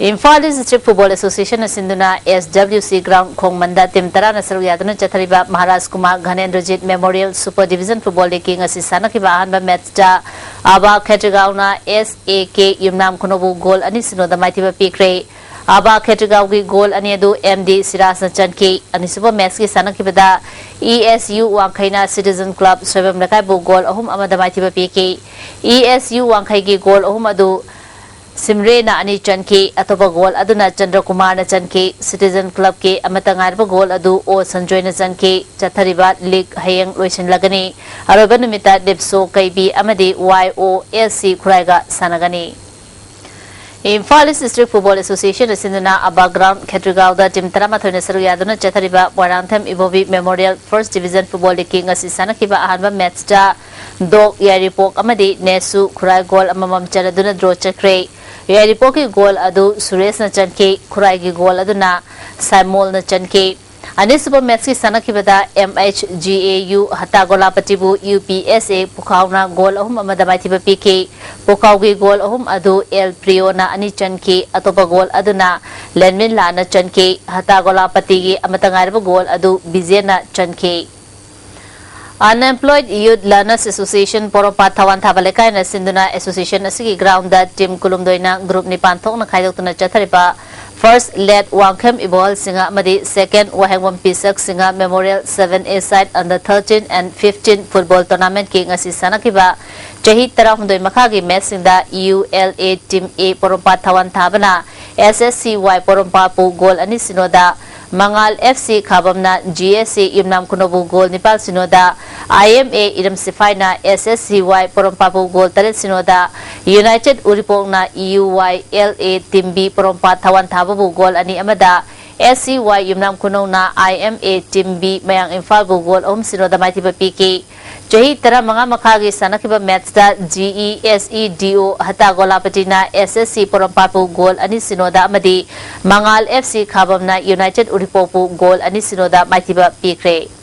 ꯏꯝꯐꯥꯜ ꯏꯁ ꯗꯤꯁꯇ꯭ꯔꯤꯛ ꯐꯨꯠꯕꯣꯜ ꯑꯦꯁꯣꯁꯤꯌꯦꯁꯟꯅ ꯁꯤꯟꯗꯨꯅ ꯑꯦꯁ ꯗꯕ꯭ꯂꯤꯎ ꯁꯤ ꯒ꯭ꯔꯥꯎꯟ ꯈꯣꯡꯃꯟꯗ ꯇꯤꯝ ꯇꯔꯥꯅ ꯁꯔꯨꯛ ꯌꯥꯗꯨꯅ ꯆꯠꯊꯔꯤꯕ Maharaj Kumar Ghanendrajit memorial super division football ꯂꯤꯒꯀꯤ ꯉꯁꯤ ꯁꯥꯟꯅꯈꯤꯕ ꯑꯍꯥꯟꯕ ꯃꯦꯠꯁꯇ ꯑꯕꯥ ꯈꯦꯇ꯭ꯔꯤꯒꯥꯎꯅ ꯑꯦꯁ ꯑꯦ ꯀꯦ ꯌꯨꯝꯅꯥꯝ ꯈꯨꯅꯧꯕꯨ ꯒꯣꯜ ꯑꯅꯤ ꯁꯤꯅꯣꯗ ꯃꯥꯏꯊꯤꯕ ꯄꯤꯈ꯭ꯔꯦ꯫ ꯑꯕꯥ ꯈꯦꯇ꯭ꯔꯤꯒꯥꯎꯒꯤ ꯒꯣꯜ ꯑꯅꯤ ꯑꯗꯨ ꯑꯦꯝ ꯗꯤ ꯁꯤꯔꯥꯖꯅ ꯆꯟꯈꯤ꯫ ꯑꯅꯤꯁꯨꯕ ꯃꯦꯠꯁꯀꯤ ꯁꯥꯟꯅꯈꯤꯕꯗ ꯏ ꯑꯦꯁ ꯌꯨ ꯋꯥꯡꯈꯩꯅ ꯁꯤꯇꯤꯖꯟ ꯀ꯭ꯂꯕ ꯁꯣꯏꯕꯝ ꯂꯩꯀꯥꯏꯕꯨ ꯒꯣꯜ ꯑꯍꯨꯝ ꯑꯃꯗ ꯃꯥꯏꯊꯤꯕ ꯄꯤꯈꯤ꯫ ꯏ ꯑꯦꯁ ꯌꯨ ꯋꯥꯡꯈꯩꯒꯤ ꯒꯣꯜ ꯑꯍꯨꯝ ꯑꯗꯨ ꯁꯤꯝꯔꯦꯅ ꯑꯅꯤ ꯆꯟꯈꯤ꯫ ꯑꯇꯣꯞꯄ ꯒꯣꯜ ꯑꯗꯨꯅ ꯆꯟꯗ꯭ꯔꯀꯨꯃꯥꯔꯅ ꯆꯟꯈꯤ꯫ ꯁꯤꯇꯤꯖꯟ ꯀ꯭ꯂꯕꯀꯤ ꯑꯃꯠꯇ ꯉꯥꯏꯔꯕ ꯒꯣꯜ ꯑꯗꯨ ꯑꯣ ꯁꯟꯖꯣꯏꯅ ꯆꯟꯈꯤ꯫ ꯆꯠꯊꯔꯤꯕ ꯂꯤꯒ ꯍꯌꯦꯡ ꯂꯣꯏꯁꯤꯜꯂꯒꯅꯤ꯫ ꯑꯔꯣꯏꯕ ꯅꯨꯃꯤꯠꯇ ꯗꯤꯞꯁꯣ ꯀꯩꯕꯤ ꯑꯃꯗꯤ ꯋꯥꯏ ꯑꯣ ꯑꯦꯁ ꯁꯤ ꯈꯨꯔꯥꯏꯒ ꯁꯥꯟꯅꯒꯅꯤ꯫ ꯏꯝꯐꯥꯜ ꯏꯁ ꯗꯤꯁꯇ꯭ꯔꯤꯛ ꯐꯨꯠꯕꯣꯜ ꯑꯦꯁꯣꯁꯤꯌꯦꯁꯟꯅ ꯁꯤꯟꯗꯨꯅ ꯑꯕꯥ ꯒ꯭ꯔꯥꯎꯟ ꯈꯦꯇ꯭ꯔꯤꯒꯥꯎꯗ ꯇꯤꯝ ꯇꯔꯥꯃꯥꯊꯣꯏꯅ ꯁꯔꯨꯛ ꯌꯥꯗꯨꯅ ꯆꯠꯊꯔꯤꯕ Moirangthem Ibobi memorial first division football ꯂꯤꯒꯀꯤ ꯉꯁꯤ ꯁꯥꯟꯅꯈꯤꯕ ꯑꯍꯥꯟꯕ ꯃꯦꯠꯁꯇ ꯗꯣꯛ ꯌꯥꯏꯔꯤꯄꯣꯛ ꯑꯃꯗꯤ ꯅꯦꯁꯨ ꯈꯨꯔꯥꯏ ꯒꯣꯜ ꯑꯃꯃꯝ ꯆꯟꯅꯗꯨꯅ ꯗ꯭ꯔꯣ ꯆꯠꯈ꯭ꯔꯦ꯫ ꯌꯥꯏꯔꯤꯄꯣꯛꯀꯤ ꯒꯣꯜ ꯑꯗꯨ ꯁꯨꯔꯦꯁꯅ ꯆꯟꯈꯤ꯫ ꯈꯨꯔꯥꯏꯒꯤ ꯒꯣꯜ ꯑꯗꯨꯅ ꯁꯥꯏꯃꯣꯜꯅ ꯆꯟꯈꯤ꯫ ꯑꯅꯤꯁꯨꯕ ꯃꯦꯠꯁꯀꯤ ꯁꯥꯟꯅꯈꯤꯕꯗ M H G A U ꯍꯇꯥꯒꯣꯂꯥꯄꯇꯤꯕꯨ ꯌꯨ ꯄꯤ ꯑꯦꯁ ꯑꯦ ꯄꯨꯈꯥꯎꯅ ꯒꯣꯜ ꯑꯍꯨꯝ ꯑꯃꯗ ꯃꯥꯏꯊꯤꯕ ꯄꯤꯈꯤ꯫ ꯄꯨꯈꯥꯎꯒꯤ ꯒꯣꯜ ꯑꯍꯨꯝ ꯑꯗꯨ ꯑꯦꯜ ꯄ꯭ꯔꯤꯌꯣꯅ ꯑꯅꯤ ꯆꯟꯈꯤ꯫ ꯑꯇꯣꯞꯄ ꯒꯣꯜ ꯑꯗꯨꯅ ꯂꯦꯟꯃꯤꯟ ꯂꯥꯅ ꯆꯟꯈꯤ꯫ ꯍꯇꯥꯒꯣꯂꯥꯄꯇꯤꯒꯤ ꯑꯃꯠꯇ ꯉꯥꯏꯔꯕ ꯒꯣꯜ ꯑꯗꯨ ꯕꯤꯖꯦꯟꯅ ꯆꯟꯈꯤ꯫ Unemployed Youth Learners Association ꯄꯣꯔꯣꯝꯄꯥꯠ ꯊꯋꯥꯟ ꯊꯥꯕ ꯂꯩꯀꯥꯏꯅ ꯁꯤꯟꯗꯨꯅ association ꯑꯁꯤꯒꯤ ground ꯇꯤꯝ ꯀꯨꯟꯍꯨꯝꯗꯣꯏꯅ group ꯅꯤꯄꯥꯟ ꯊꯣꯛꯅ ꯈꯥꯏꯗꯣꯛꯇꯨꯅ ꯆꯠꯊꯔꯤꯕ First Late ꯋꯥꯡꯈꯦꯝ ꯏꯕꯣꯍꯜ ꯁꯤꯡꯍ ꯑꯃꯗꯤ Second Wahengbam Pishak Singh Memorial seven A side under thirteen and fifteen football tournament ꯀꯤ ꯉꯁꯤ ꯁꯥꯟꯅꯈꯤꯕ ꯆꯍꯤ ꯇꯔꯥꯍꯨꯝꯗꯣꯏ ꯃꯈꯥꯒꯤ match ꯁꯤꯡꯗ U L A Team A Porompat ꯊꯋꯥꯟ ꯊꯥꯕꯅ S S C Y ꯄꯣꯔꯣꯝꯄꯥꯠꯄꯨ goal ꯑꯅꯤ ꯁꯤꯅꯣꯗ, ꯃꯉꯥꯜ F C ꯈꯥꯕꯝꯅ G S C ꯌꯨꯝꯅꯥꯝ ꯈꯨꯅꯧꯕꯨ goal ꯅꯤꯄꯥꯜ ꯁꯤꯅꯣꯗ, I M A ꯏꯔꯝ ꯁꯤꯐꯥꯏꯅ S S C Y ꯄꯣꯔꯣꯝꯄꯥꯠꯄꯨ goal ꯇꯔꯦꯠ ꯁꯤꯅꯣꯗ, United ꯎꯔꯤꯄꯣꯛꯅ U Y L A Team B Porompat ꯊꯋꯥꯟ ꯊꯥꯕꯕꯨ goal ꯑꯅꯤ ꯑꯃꯗ, S C Y Yumnam ꯈꯨꯅꯧꯅ I M A Team B ꯃꯌꯥꯡ ꯏꯝꯐꯥꯜꯕꯨ goal ꯑꯍꯨꯝ ꯁꯤꯅꯣꯗ ꯃꯥꯏꯊꯤꯕ ꯄꯤꯈꯤ꯫ ꯆꯍꯤ ꯇꯔꯥꯃꯉꯥ ꯃꯈꯥꯒꯤ ꯁꯥꯟꯅꯈꯤꯕ match ꯇ G E S E D O ꯍꯇꯥ ꯒꯣꯂꯥꯄꯇꯤꯅ S S C ꯄꯣꯔꯣꯝꯄꯥꯠꯄꯨ goal ꯑꯅꯤ ꯁꯤꯅꯣꯗ ꯑꯃꯗꯤ ꯃꯉꯥꯜ F C ꯈꯥꯕꯝꯅ United ꯎꯔꯤꯄꯣꯛꯄꯨ goal ꯑꯅꯤ ꯁꯤꯅꯣꯗ ꯃꯥꯏꯊꯤꯕ ꯄꯤꯈ꯭ꯔꯦ꯫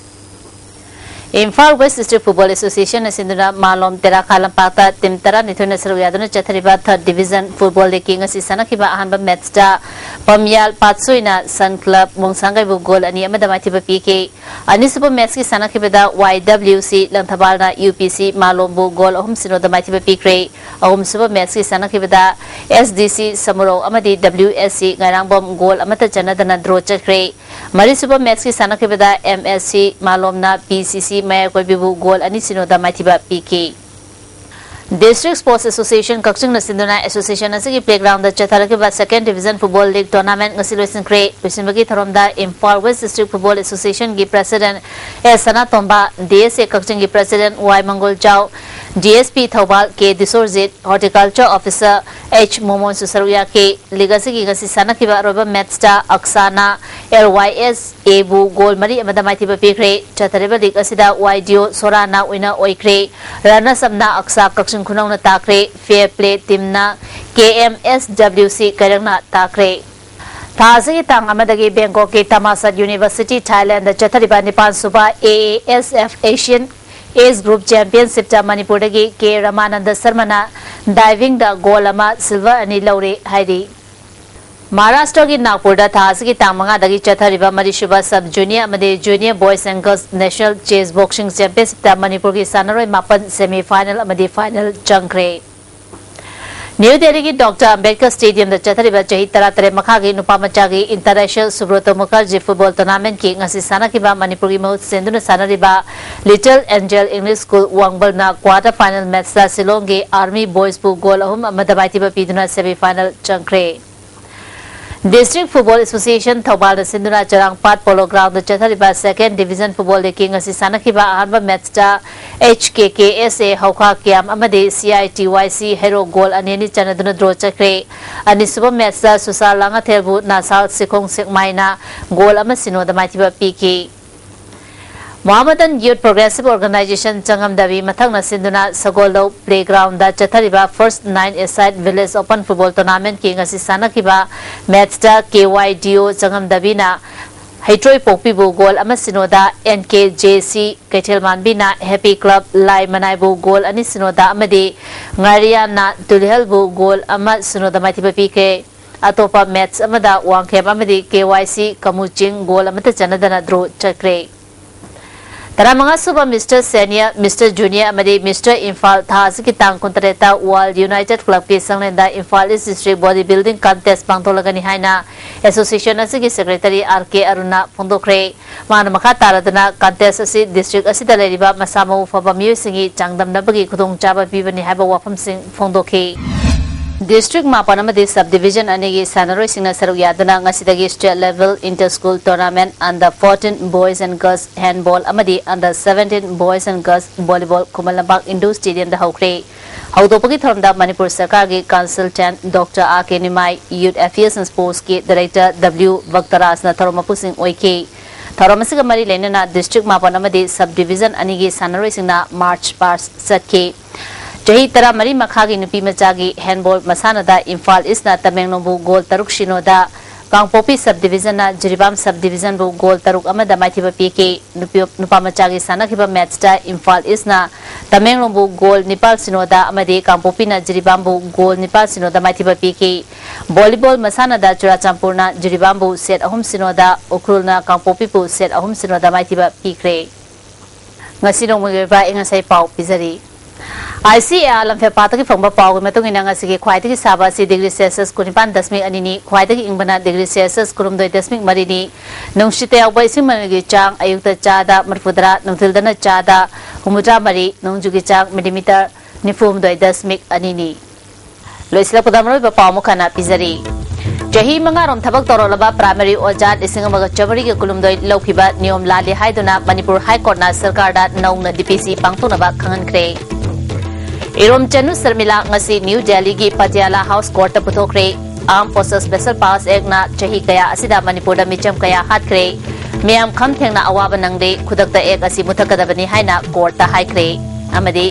Imphal West District Football Association ꯅ ꯁꯤꯟꯗꯨꯅ ꯃꯥꯂꯣꯝ ꯇꯦꯔꯥꯈꯥ ꯂꯝꯄꯥꯛꯇ team ꯇꯔꯥꯅꯤꯊꯣꯏꯅ ꯁꯔꯨꯛ ꯌꯥꯗꯨꯅ ꯆꯠꯊꯔꯤꯕ Third Division Football League ꯀꯤ ꯉꯁꯤ ꯁꯥꯟꯅꯈꯤꯕ ꯑꯍꯥꯟꯕ match ꯇ ꯄꯝꯌꯥꯜ ꯄꯥꯠꯁꯣꯏꯅ Sun Club ꯃꯣꯡꯁꯥꯡꯒꯩꯕꯨ goal ꯑꯅꯤ ꯑꯃꯗ ꯃꯥꯏꯊꯤꯕ ꯄꯤꯈꯤ꯫ ꯑꯅꯤꯁꯨꯕ match ꯀꯤ ꯁꯥꯟꯅꯈꯤꯕꯗ Y W C ꯂꯪꯊꯕꯥꯜꯅ U P C ꯃꯥꯂꯣꯝꯕꯨ goal ꯑꯍꯨꯝ ꯁꯤꯅꯣꯗ ꯃꯥꯏꯊꯤꯕ ꯄꯤꯈ꯭ꯔꯦ꯫ ꯑꯍꯨꯝꯁꯨꯕ match ꯀꯤ ꯁꯥꯟꯅꯈꯤꯕꯗ S D C ꯁꯃꯨꯔꯧ ꯑꯃꯗꯤ W S C ꯉꯥꯏꯔꯥꯡꯕꯝ goal ꯑꯃꯠꯇ ꯆꯟꯅꯗꯅ draw ꯆꯠꯈ꯭ꯔꯦ꯫ ꯃꯔꯤꯁꯨꯕ match ꯀꯤ ꯁꯥꯟꯅꯈꯤꯕꯗ M S C ꯃꯥꯂꯣꯝꯅ P C C ꯃꯌꯥꯏꯀꯣꯏꯕꯤꯕꯨ goal ꯑꯅꯤ ꯁꯤꯅꯣꯗ ꯃꯥꯏꯊꯤꯕ ꯄꯤꯈꯤ꯫ District Sports Association ꯀꯛꯆꯤꯡꯅ ꯁꯤꯟꯗꯨꯅ association ꯑꯁꯤꯒꯤ playground ꯗ ꯆꯠꯊꯔꯛꯈꯤꯕ Second Division Football League Tournament ꯉꯁꯤ ꯂꯣꯏꯁꯤꯟꯈ꯭ꯔꯦ꯫ ꯂꯣꯏꯁꯤꯟꯕꯒꯤ ꯊꯧꯔꯝꯗ Imphal West District Football Association ꯒꯤ President S Sanatomba, D S A ꯀꯛꯆꯤꯡꯒꯤ President Y ꯃꯪꯒꯣꯜꯖꯥꯎ, D S P Thoubal K ꯗꯤꯁꯣꯔꯖꯤꯠ, Horticulture Officer H ꯃꯣꯃꯣꯟꯁꯨ ꯁꯔꯨꯛ ꯌꯥꯈꯤ꯫ League ꯑꯁꯤꯒꯤ ꯉꯁꯤ ꯁꯥꯟꯅꯈꯤꯕ ꯑꯔꯣꯏꯕ match ꯇ ꯑꯛꯁꯥꯅ L Y S A ꯕꯨ goal ꯃꯔꯤ ꯑꯃꯗ ꯃꯥꯏꯊꯤꯕ ꯄꯤꯈ꯭ꯔꯦ꯫ ꯆꯠꯊꯔꯤꯕ league ꯑꯁꯤꯗ Y D O ꯁꯣꯔꯥꯅ winner ꯑꯣꯏꯈ꯭ꯔꯦ꯫ Runners up ꯅ ꯑꯛꯁꯥ ꯀꯛꯆꯤꯡ ꯈꯨꯅꯧꯅ ꯇꯥꯈ꯭ꯔꯦ꯫ Fair play team ꯅ K M S W C ꯀꯩꯔꯛꯅ ꯇꯥꯈ꯭ꯔꯦ꯫ ꯊꯥ ꯑꯁꯤꯒꯤ ꯇꯥꯡ ꯑꯃꯗꯒꯤ ꯕꯦꯡꯀꯣꯛꯀꯤ ꯇꯃꯥꯁꯠ University, Thailand ꯗ ꯆꯠꯊꯔꯤꯕ ꯅꯤꯄꯥꯟ ꯁꯨꯕ A A S F Asian Age Group Championship ꯇ ꯃꯅꯤꯄꯨꯔꯗꯒꯤ K ꯔꯃꯥꯅꯟꯗ ꯁꯔꯃꯅ diving ꯗ gold ꯑꯃ, silver ꯑꯅꯤ ꯂꯧꯔꯦ ꯍꯥꯏꯔꯤ꯫ ꯃꯍꯥꯔꯥꯁꯇ꯭ꯔꯒꯤ ꯅꯥꯒꯄꯨꯔꯗ ꯊꯥ ꯑꯁꯤꯒꯤ ꯇꯥꯡ ꯃꯉꯥꯗꯒꯤ ꯆꯠꯊꯔꯤꯕ ꯃꯔꯤꯁꯨꯕ Sub Junior ꯑꯃꯗꯤ Junior Boys and Girls National Chess Boxing Championshipꯇ ꯃꯅꯤꯄꯨꯔꯒꯤ ꯁꯥꯟꯅꯔꯣꯏ ꯃꯥꯄꯟ semi final ꯑꯃꯗꯤ final ꯆꯪꯈ꯭ꯔꯦ꯫ ꯅ꯭ꯌꯨ ꯗꯦꯜꯂꯤꯒꯤ ꯗꯣꯛꯇꯔ ꯑꯝꯕꯦꯗꯀꯔ ꯁ꯭ꯇꯦꯗꯤꯌꯝꯗ ꯆꯠꯊꯔꯤꯕ ꯆꯍꯤ ꯇꯔꯥꯇꯔꯦꯠ ꯃꯈꯥꯒꯤ ꯅꯨꯄꯥ ꯃꯆꯥꯒꯤ International Subroto Mukherjee Football Tournamentꯀꯤ ꯉꯁꯤ ꯁꯥꯟꯅꯈꯤꯕ ꯃꯅꯤꯄꯨꯔꯒꯤ ꯃꯍꯨꯠ ꯁꯤꯟꯗꯨꯅ ꯁꯥꯟꯅꯔꯤꯕ Little Angel English School ꯋꯥꯡꯕꯜꯅ quarter final matchꯇ ꯁꯤꯂꯣꯡꯒꯤ Army Boysꯕꯨ goal ꯑꯍꯨꯝ ꯑꯃꯗ ꯃꯥꯏꯊꯤꯕ ꯄꯤꯗꯨꯅ semi final ꯆꯪꯈ꯭ꯔꯦ꯫ District Football Association ꯊꯧꯕꯥꯜꯅ ꯁꯤꯟꯗꯨꯅ ꯆꯔꯥꯡꯄꯥꯠ Polo Groundꯗ ꯆꯠꯊꯔꯤꯕ Second Division Football Leagueꯀꯤ ꯉꯁꯤ ꯁꯥꯟꯅꯈꯤꯕ ꯑꯍꯥꯟꯕ matchꯇ H K K S A ꯍꯧꯈꯥ ꯀ꯭ꯌꯥꯝ ꯑꯃꯗꯤ C I T Y C Heirok goal ꯑꯅꯤ ꯑꯅꯤ ꯆꯟꯅꯗꯨꯅ draw ꯆꯠꯈ꯭ꯔꯦ꯫ ꯑꯅꯤꯁꯨꯕ matchꯇ ꯁꯨꯁꯥ ꯂꯥꯡꯉꯊꯦꯜꯕꯨ ꯅꯥꯁꯥꯜ ꯁꯤꯈꯣꯡ ꯁꯦꯛꯃꯥꯏꯅ goal ꯑꯃ ꯁꯤꯅꯣꯗ ꯃꯥꯏꯊꯤꯕ ꯄꯤꯈꯤ꯫ Mohammedan Youth Progressive Organisation ꯆꯉꯝꯗꯕꯤ ꯃꯊꯛꯅ ꯁꯤꯟꯗꯨꯅ ꯁꯒꯣꯜꯂꯧ Playgroundꯗ ꯆꯠꯊꯔꯤꯕ First Nine Aside Village Open Football Tournamentꯀꯤ ꯉꯁꯤ ꯁꯥꯟꯅꯈꯤꯕ matchꯇ K Y D O ꯆꯉꯝꯗꯕꯤꯅ ꯍꯩꯇ꯭ꯔꯣꯏ ꯄꯣꯛꯄꯤꯕꯨ goal ꯑꯃ ꯁꯤꯅꯣꯗ, N K J C ꯀꯩꯊꯦꯜꯃꯥꯟꯕꯤꯅ Happy Club ꯂꯥꯏ ꯃꯅꯥꯏꯕꯨ goal ꯑꯅꯤ ꯁꯤꯅꯣꯗ ꯑꯃꯗꯤ ꯉꯥꯔꯤꯌꯥꯟꯅ ꯇꯨꯂꯤꯍꯜꯕꯨ goal ꯑꯃ ꯁꯤꯅꯣꯗ ꯃꯥꯏꯊꯤꯕ ꯄꯤꯈ꯭ꯔꯦ꯫ ꯑꯇꯣꯞꯄ match ꯑꯃꯗ ꯋꯥꯡꯈꯦꯝ ꯑꯃꯗꯤ K Y C ꯀꯃꯨꯆꯤꯡ goal ꯑꯃꯠꯇ ꯆꯟꯅꯗꯅ draw ꯆꯠꯈ꯭ꯔꯦ꯫ ꯇꯔꯥꯃꯉꯥ ꯁꯨꯕ Mister Senior, Mister Junior ꯑꯃꯗꯤ Mister ꯏꯝꯐꯥꯜ ꯊꯥ ꯑꯁꯤꯒꯤ ꯇꯥꯡ ꯀꯨꯟꯇꯔꯦꯠꯇ World United Clubꯀꯤ ꯁꯪꯂꯦꯟꯗ Imphal East District Body Building Contest ꯄꯥꯡꯊꯣꯛꯂꯒꯅꯤ ꯍꯥꯏꯅ association ꯑꯁꯤꯒꯤ secretary R K ꯑꯔꯨꯟꯅ ꯐꯣꯡꯗꯣꯛꯈ꯭ꯔꯦ꯫ ꯃꯥꯅ ꯃꯈꯥ ꯇꯥꯔꯗꯨꯅ contest ꯑꯁꯤ district ꯑꯁꯤꯗ ꯂꯩꯔꯤꯕ ꯃꯁꯥ ꯃꯎ ꯐꯕ ꯃꯤꯑꯣꯏꯁꯤꯡꯒꯤ ꯆꯥꯡꯗꯝꯅꯕꯒꯤ ꯈꯨꯗꯣꯡꯆꯥꯕ ꯄꯤꯕꯅꯤ ꯍꯥꯏꯕ ꯋꯥꯐꯝꯁꯤꯡ ꯐꯣꯡꯗꯣꯛꯈꯤ꯫ District ꯃꯥꯄꯟ ꯑꯃꯗꯤ sub division ꯑꯅꯤꯒꯤ ꯁꯥꯟꯅꯔꯣꯏꯁꯤꯡꯅ ꯁꯔꯨꯛ ꯌꯥꯗꯨꯅ ꯉꯁꯤꯗꯒꯤ state level inter school tournament under fourteen boys and girls handball ꯑꯃꯗꯤ under seventeen boys and girls volleyball Khuman Lampak indoor stadiumꯗ ꯍꯧꯈ꯭ꯔꯦ꯫ ꯍꯧꯗꯣꯛꯄꯒꯤ ꯊꯧꯔꯝꯗ ꯃꯅꯤꯄꯨꯔ ꯁꯔꯀꯥꯔꯒꯤ consultant Doctor R K Nimai, Youth Affairs and Sportsꯀꯤ director W ꯚꯛꯇꯔꯥꯖꯅ ꯊꯧꯔꯝ ꯃꯄꯨꯁꯤꯡ ꯑꯣꯏꯈꯤ꯫ ꯊꯧꯔꯝ ꯑꯁꯤꯒ ꯃꯔꯤ ꯂꯩꯅꯅ district ꯃꯥꯄꯟ ꯑꯃꯗꯤ sub division ꯑꯅꯤꯒꯤ ꯁꯥꯟꯅꯔꯣꯏꯁꯤꯡꯅ march past ꯆꯠꯈꯤ꯫ ꯆꯍꯤ ꯇꯔꯥꯃꯔꯤ ꯃꯈꯥꯒꯤ ꯅꯨꯄꯤ ꯃꯆꯥꯒꯤ handball ꯃꯁꯥꯟꯅꯗ ꯏꯝꯐꯥꯜ Eastꯅ ꯇꯃꯦꯡꯂꯣꯡꯕꯨ goal ꯇꯔꯨꯛ ꯁꯤꯅꯣꯗ, ꯀꯥꯡꯄꯣꯛꯄꯤ sub divisionꯅ ꯖꯤꯔꯤꯕꯥꯝ sub divisionꯕꯨ goal ꯇꯔꯨꯛ ꯑꯃꯗ ꯃꯥꯏꯊꯤꯕ ꯄꯤꯈꯤ꯫ ꯅꯨꯄꯤ, ꯅꯨꯄꯥ ꯃꯆꯥꯒꯤ ꯁꯥꯟꯅꯈꯤꯕ matchꯇ ꯏꯝꯐꯥꯜ Eastꯅ ꯇꯃꯦꯡꯂꯣꯡꯕꯨ ꯒꯣꯜ ꯅꯤꯄꯥꯜ ꯁꯤꯅꯣꯗ ꯑꯃꯗꯤ ꯀꯥꯡꯄꯣꯛꯄꯤꯅ ꯖꯤꯔꯤꯕꯥꯝꯕꯨ ꯒꯣꯜ ꯅꯤꯄꯥꯜ ꯁꯤꯅꯣꯗ ꯃꯥꯏꯊꯤꯕ ꯄꯤꯈꯤ꯫ ꯚꯣꯂꯤꯕꯣꯜ ꯃꯁꯥꯟꯅꯗ ꯆꯨꯔꯥꯆꯥꯟꯄꯨꯔꯅ ꯖꯤꯔꯤꯕꯥꯝꯕꯨ ꯁꯦꯠ ꯑꯍꯨꯝ ꯁꯤꯅꯣꯗ, ꯎꯈ꯭ꯔꯨꯜꯅ ꯀꯥꯡꯄꯣꯛꯄꯤꯕꯨ ꯁꯦꯠ ꯑꯍꯨꯝ ꯁꯤꯅꯣꯗ ꯃꯥꯏꯊꯤꯕ ꯄꯤꯈ꯭ꯔꯦ꯫ ꯉꯁꯤ ꯅꯣꯡꯃꯒꯤ ꯑꯣꯏꯕ ꯑꯌꯤꯡ ꯑꯁꯥꯒꯤ ꯄꯥꯎ ꯄꯤꯖꯔꯤ꯫ ꯑꯥꯏ ꯁꯤ ꯑꯦ ꯑꯥꯔ ꯂꯝꯐꯦꯜ ꯄꯥꯠꯇꯒꯤ ꯐꯪꯕ ꯄꯥꯎꯒꯤ ꯃꯇꯨꯡ ꯏꯟꯅ ꯉꯁꯤꯒꯤ ꯈ꯭ꯋꯥꯏꯗꯒꯤ ꯁꯥꯕ ꯑꯁꯤ ꯗꯤꯒ꯭ꯔꯤ ꯁꯦꯜꯁꯤꯌꯁ ꯀꯨꯟꯅꯤꯄꯥꯟ ꯗꯁꯃꯤꯛ ꯑꯅꯤꯅꯤ, ꯈ꯭ꯋꯥꯏꯗꯒꯤ ꯏꯪꯕꯅ ꯗꯤꯒ꯭ꯔꯤ ꯁꯦꯜꯁꯤꯌꯁ ꯀꯨꯟꯍꯨꯝꯗꯣꯏ ꯗꯁꯃꯤꯛ ꯃꯔꯤꯅꯤ꯫ ꯅꯨꯡꯁꯤꯠꯇ ꯌꯥꯎꯕ ꯏꯁꯤꯡ ꯃꯅꯤꯜꯒꯤ ꯆꯥꯡ ꯑꯌꯨꯛꯇ ꯆꯥꯗ ꯃꯔꯤꯐꯨꯇꯔꯥ, ꯅꯨꯡꯊꯤꯜꯗꯅ ꯆꯥꯗ ꯍꯨꯝꯐꯨꯇꯔꯥ ꯃꯔꯤ, ꯅꯣꯡꯖꯨꯒꯤ ꯆꯥꯡ ꯃꯤꯂꯤꯃꯤꯇꯔ ꯅꯤꯐꯨꯍꯨꯝꯗꯣꯏ ꯗꯁꯃꯤꯛ ꯑꯅꯤꯅꯤ꯫ ꯂꯣꯏꯁꯤꯜꯂꯛꯄꯗ ꯃꯔꯨꯑꯣꯏꯕ ꯄꯥꯎ ꯑꯃꯨꯛ ꯍꯟꯅ ꯄꯤꯖꯔꯤ꯫ ꯆꯍꯤ ꯃꯉꯥꯔꯣꯝ ꯊꯕꯛ ꯇꯧꯔꯛꯂꯕ ꯄ꯭ꯔꯥꯏꯃꯔꯤ ꯑꯣꯖꯥ ꯂꯤꯁꯤꯡ ꯑꯃꯒ ꯆꯥꯃꯔꯤꯒ ꯀꯨꯟꯍꯨꯝꯗꯣꯏ ꯂꯧꯈꯤꯕ ꯅꯤꯌꯣꯝ ꯂꯥꯜꯂꯤ ꯍꯥꯏꯗꯨꯅ ꯃꯅꯤꯄꯨꯔ ꯍꯥꯏ ꯀꯣꯔꯠꯅ ꯁꯔꯀꯥꯔꯗ ꯅꯧꯅ ꯗꯤ ꯄꯤ ꯁꯤ ꯄꯥꯡꯊꯣꯛꯅꯕ ꯈꯪꯍꯟꯈ꯭ꯔꯦ꯫ ꯏꯔꯣꯝꯆꯅꯨ ꯁꯔꯃꯤꯂꯥ ꯉꯁꯤ ꯅ꯭ꯌꯨ ꯗꯦꯜꯂꯤꯒꯤ ꯄꯇꯤꯌꯥꯂꯥ ꯍꯥꯎꯁ ꯀꯣꯔꯠꯇ ꯄꯨꯊꯣꯛꯈ꯭ꯔꯦ꯫ ꯑꯥꯔꯝ ꯐꯣꯔꯁꯦꯁ ꯁ꯭ꯄꯦꯁꯦꯜ ꯄꯥꯋꯔꯁ ꯑꯦꯛꯅ ꯆꯍꯤ ꯀꯌꯥ ꯑꯁꯤꯗ ꯃꯅꯤꯄꯨꯔꯗ ꯃꯤꯆꯝ ꯀꯌꯥ ꯍꯥꯠꯈ꯭ꯔꯦ꯫ ꯃꯤꯌꯥꯝ ꯈꯝ ꯊꯦꯡꯅ ꯑꯋꯥꯕ ꯅꯪꯂꯦ꯫ ꯈꯨꯗꯛꯇ ꯑꯦꯛ ꯑꯁꯤ ꯃꯨꯊꯠꯀꯗꯕꯅꯤ ꯍꯥꯏꯅ ꯀꯣꯔꯠꯇ ꯍꯥꯏꯈ꯭ꯔꯦ꯫ ꯑꯃꯗꯤ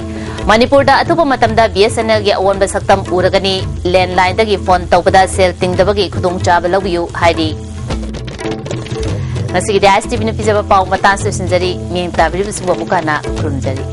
ꯃꯅꯤꯄꯨꯔꯗ ꯑꯊꯨꯕ ꯃꯇꯝꯗ ꯕꯤ ꯑꯦꯁ ꯑꯦꯟ ꯑꯦꯜꯒꯤ ꯑꯑꯣꯟꯕ ꯁꯛꯇꯝ ꯎꯔꯒꯅꯤ꯫ ꯂꯦꯟꯂꯥꯏꯟꯗꯒꯤ ꯐꯣꯟ ꯇꯧꯕꯗ ꯁꯦꯜ ꯇꯤꯡꯗꯕꯒꯤ ꯈꯨꯗꯣꯡꯆꯥꯕ ꯂꯧꯕꯤꯌꯨ ꯍꯥꯏꯔꯤ꯫ ꯉꯁꯤꯒꯤꯗꯤ ꯑꯥꯏ ꯑꯦꯁ ꯇꯤ ꯚꯤꯅ ꯄꯤꯖꯕ ꯄꯥꯎ ꯃꯇꯥꯡ ꯂꯣꯏꯁꯤꯟꯖꯔꯤ꯫ ꯃꯤꯠꯌꯦꯡ ꯇꯥꯕꯤꯔꯤꯕꯁꯤꯡꯕꯨ ꯑꯃꯨꯛ ꯍꯟꯅ ꯈꯨꯔꯨꯝꯖꯔꯤ꯫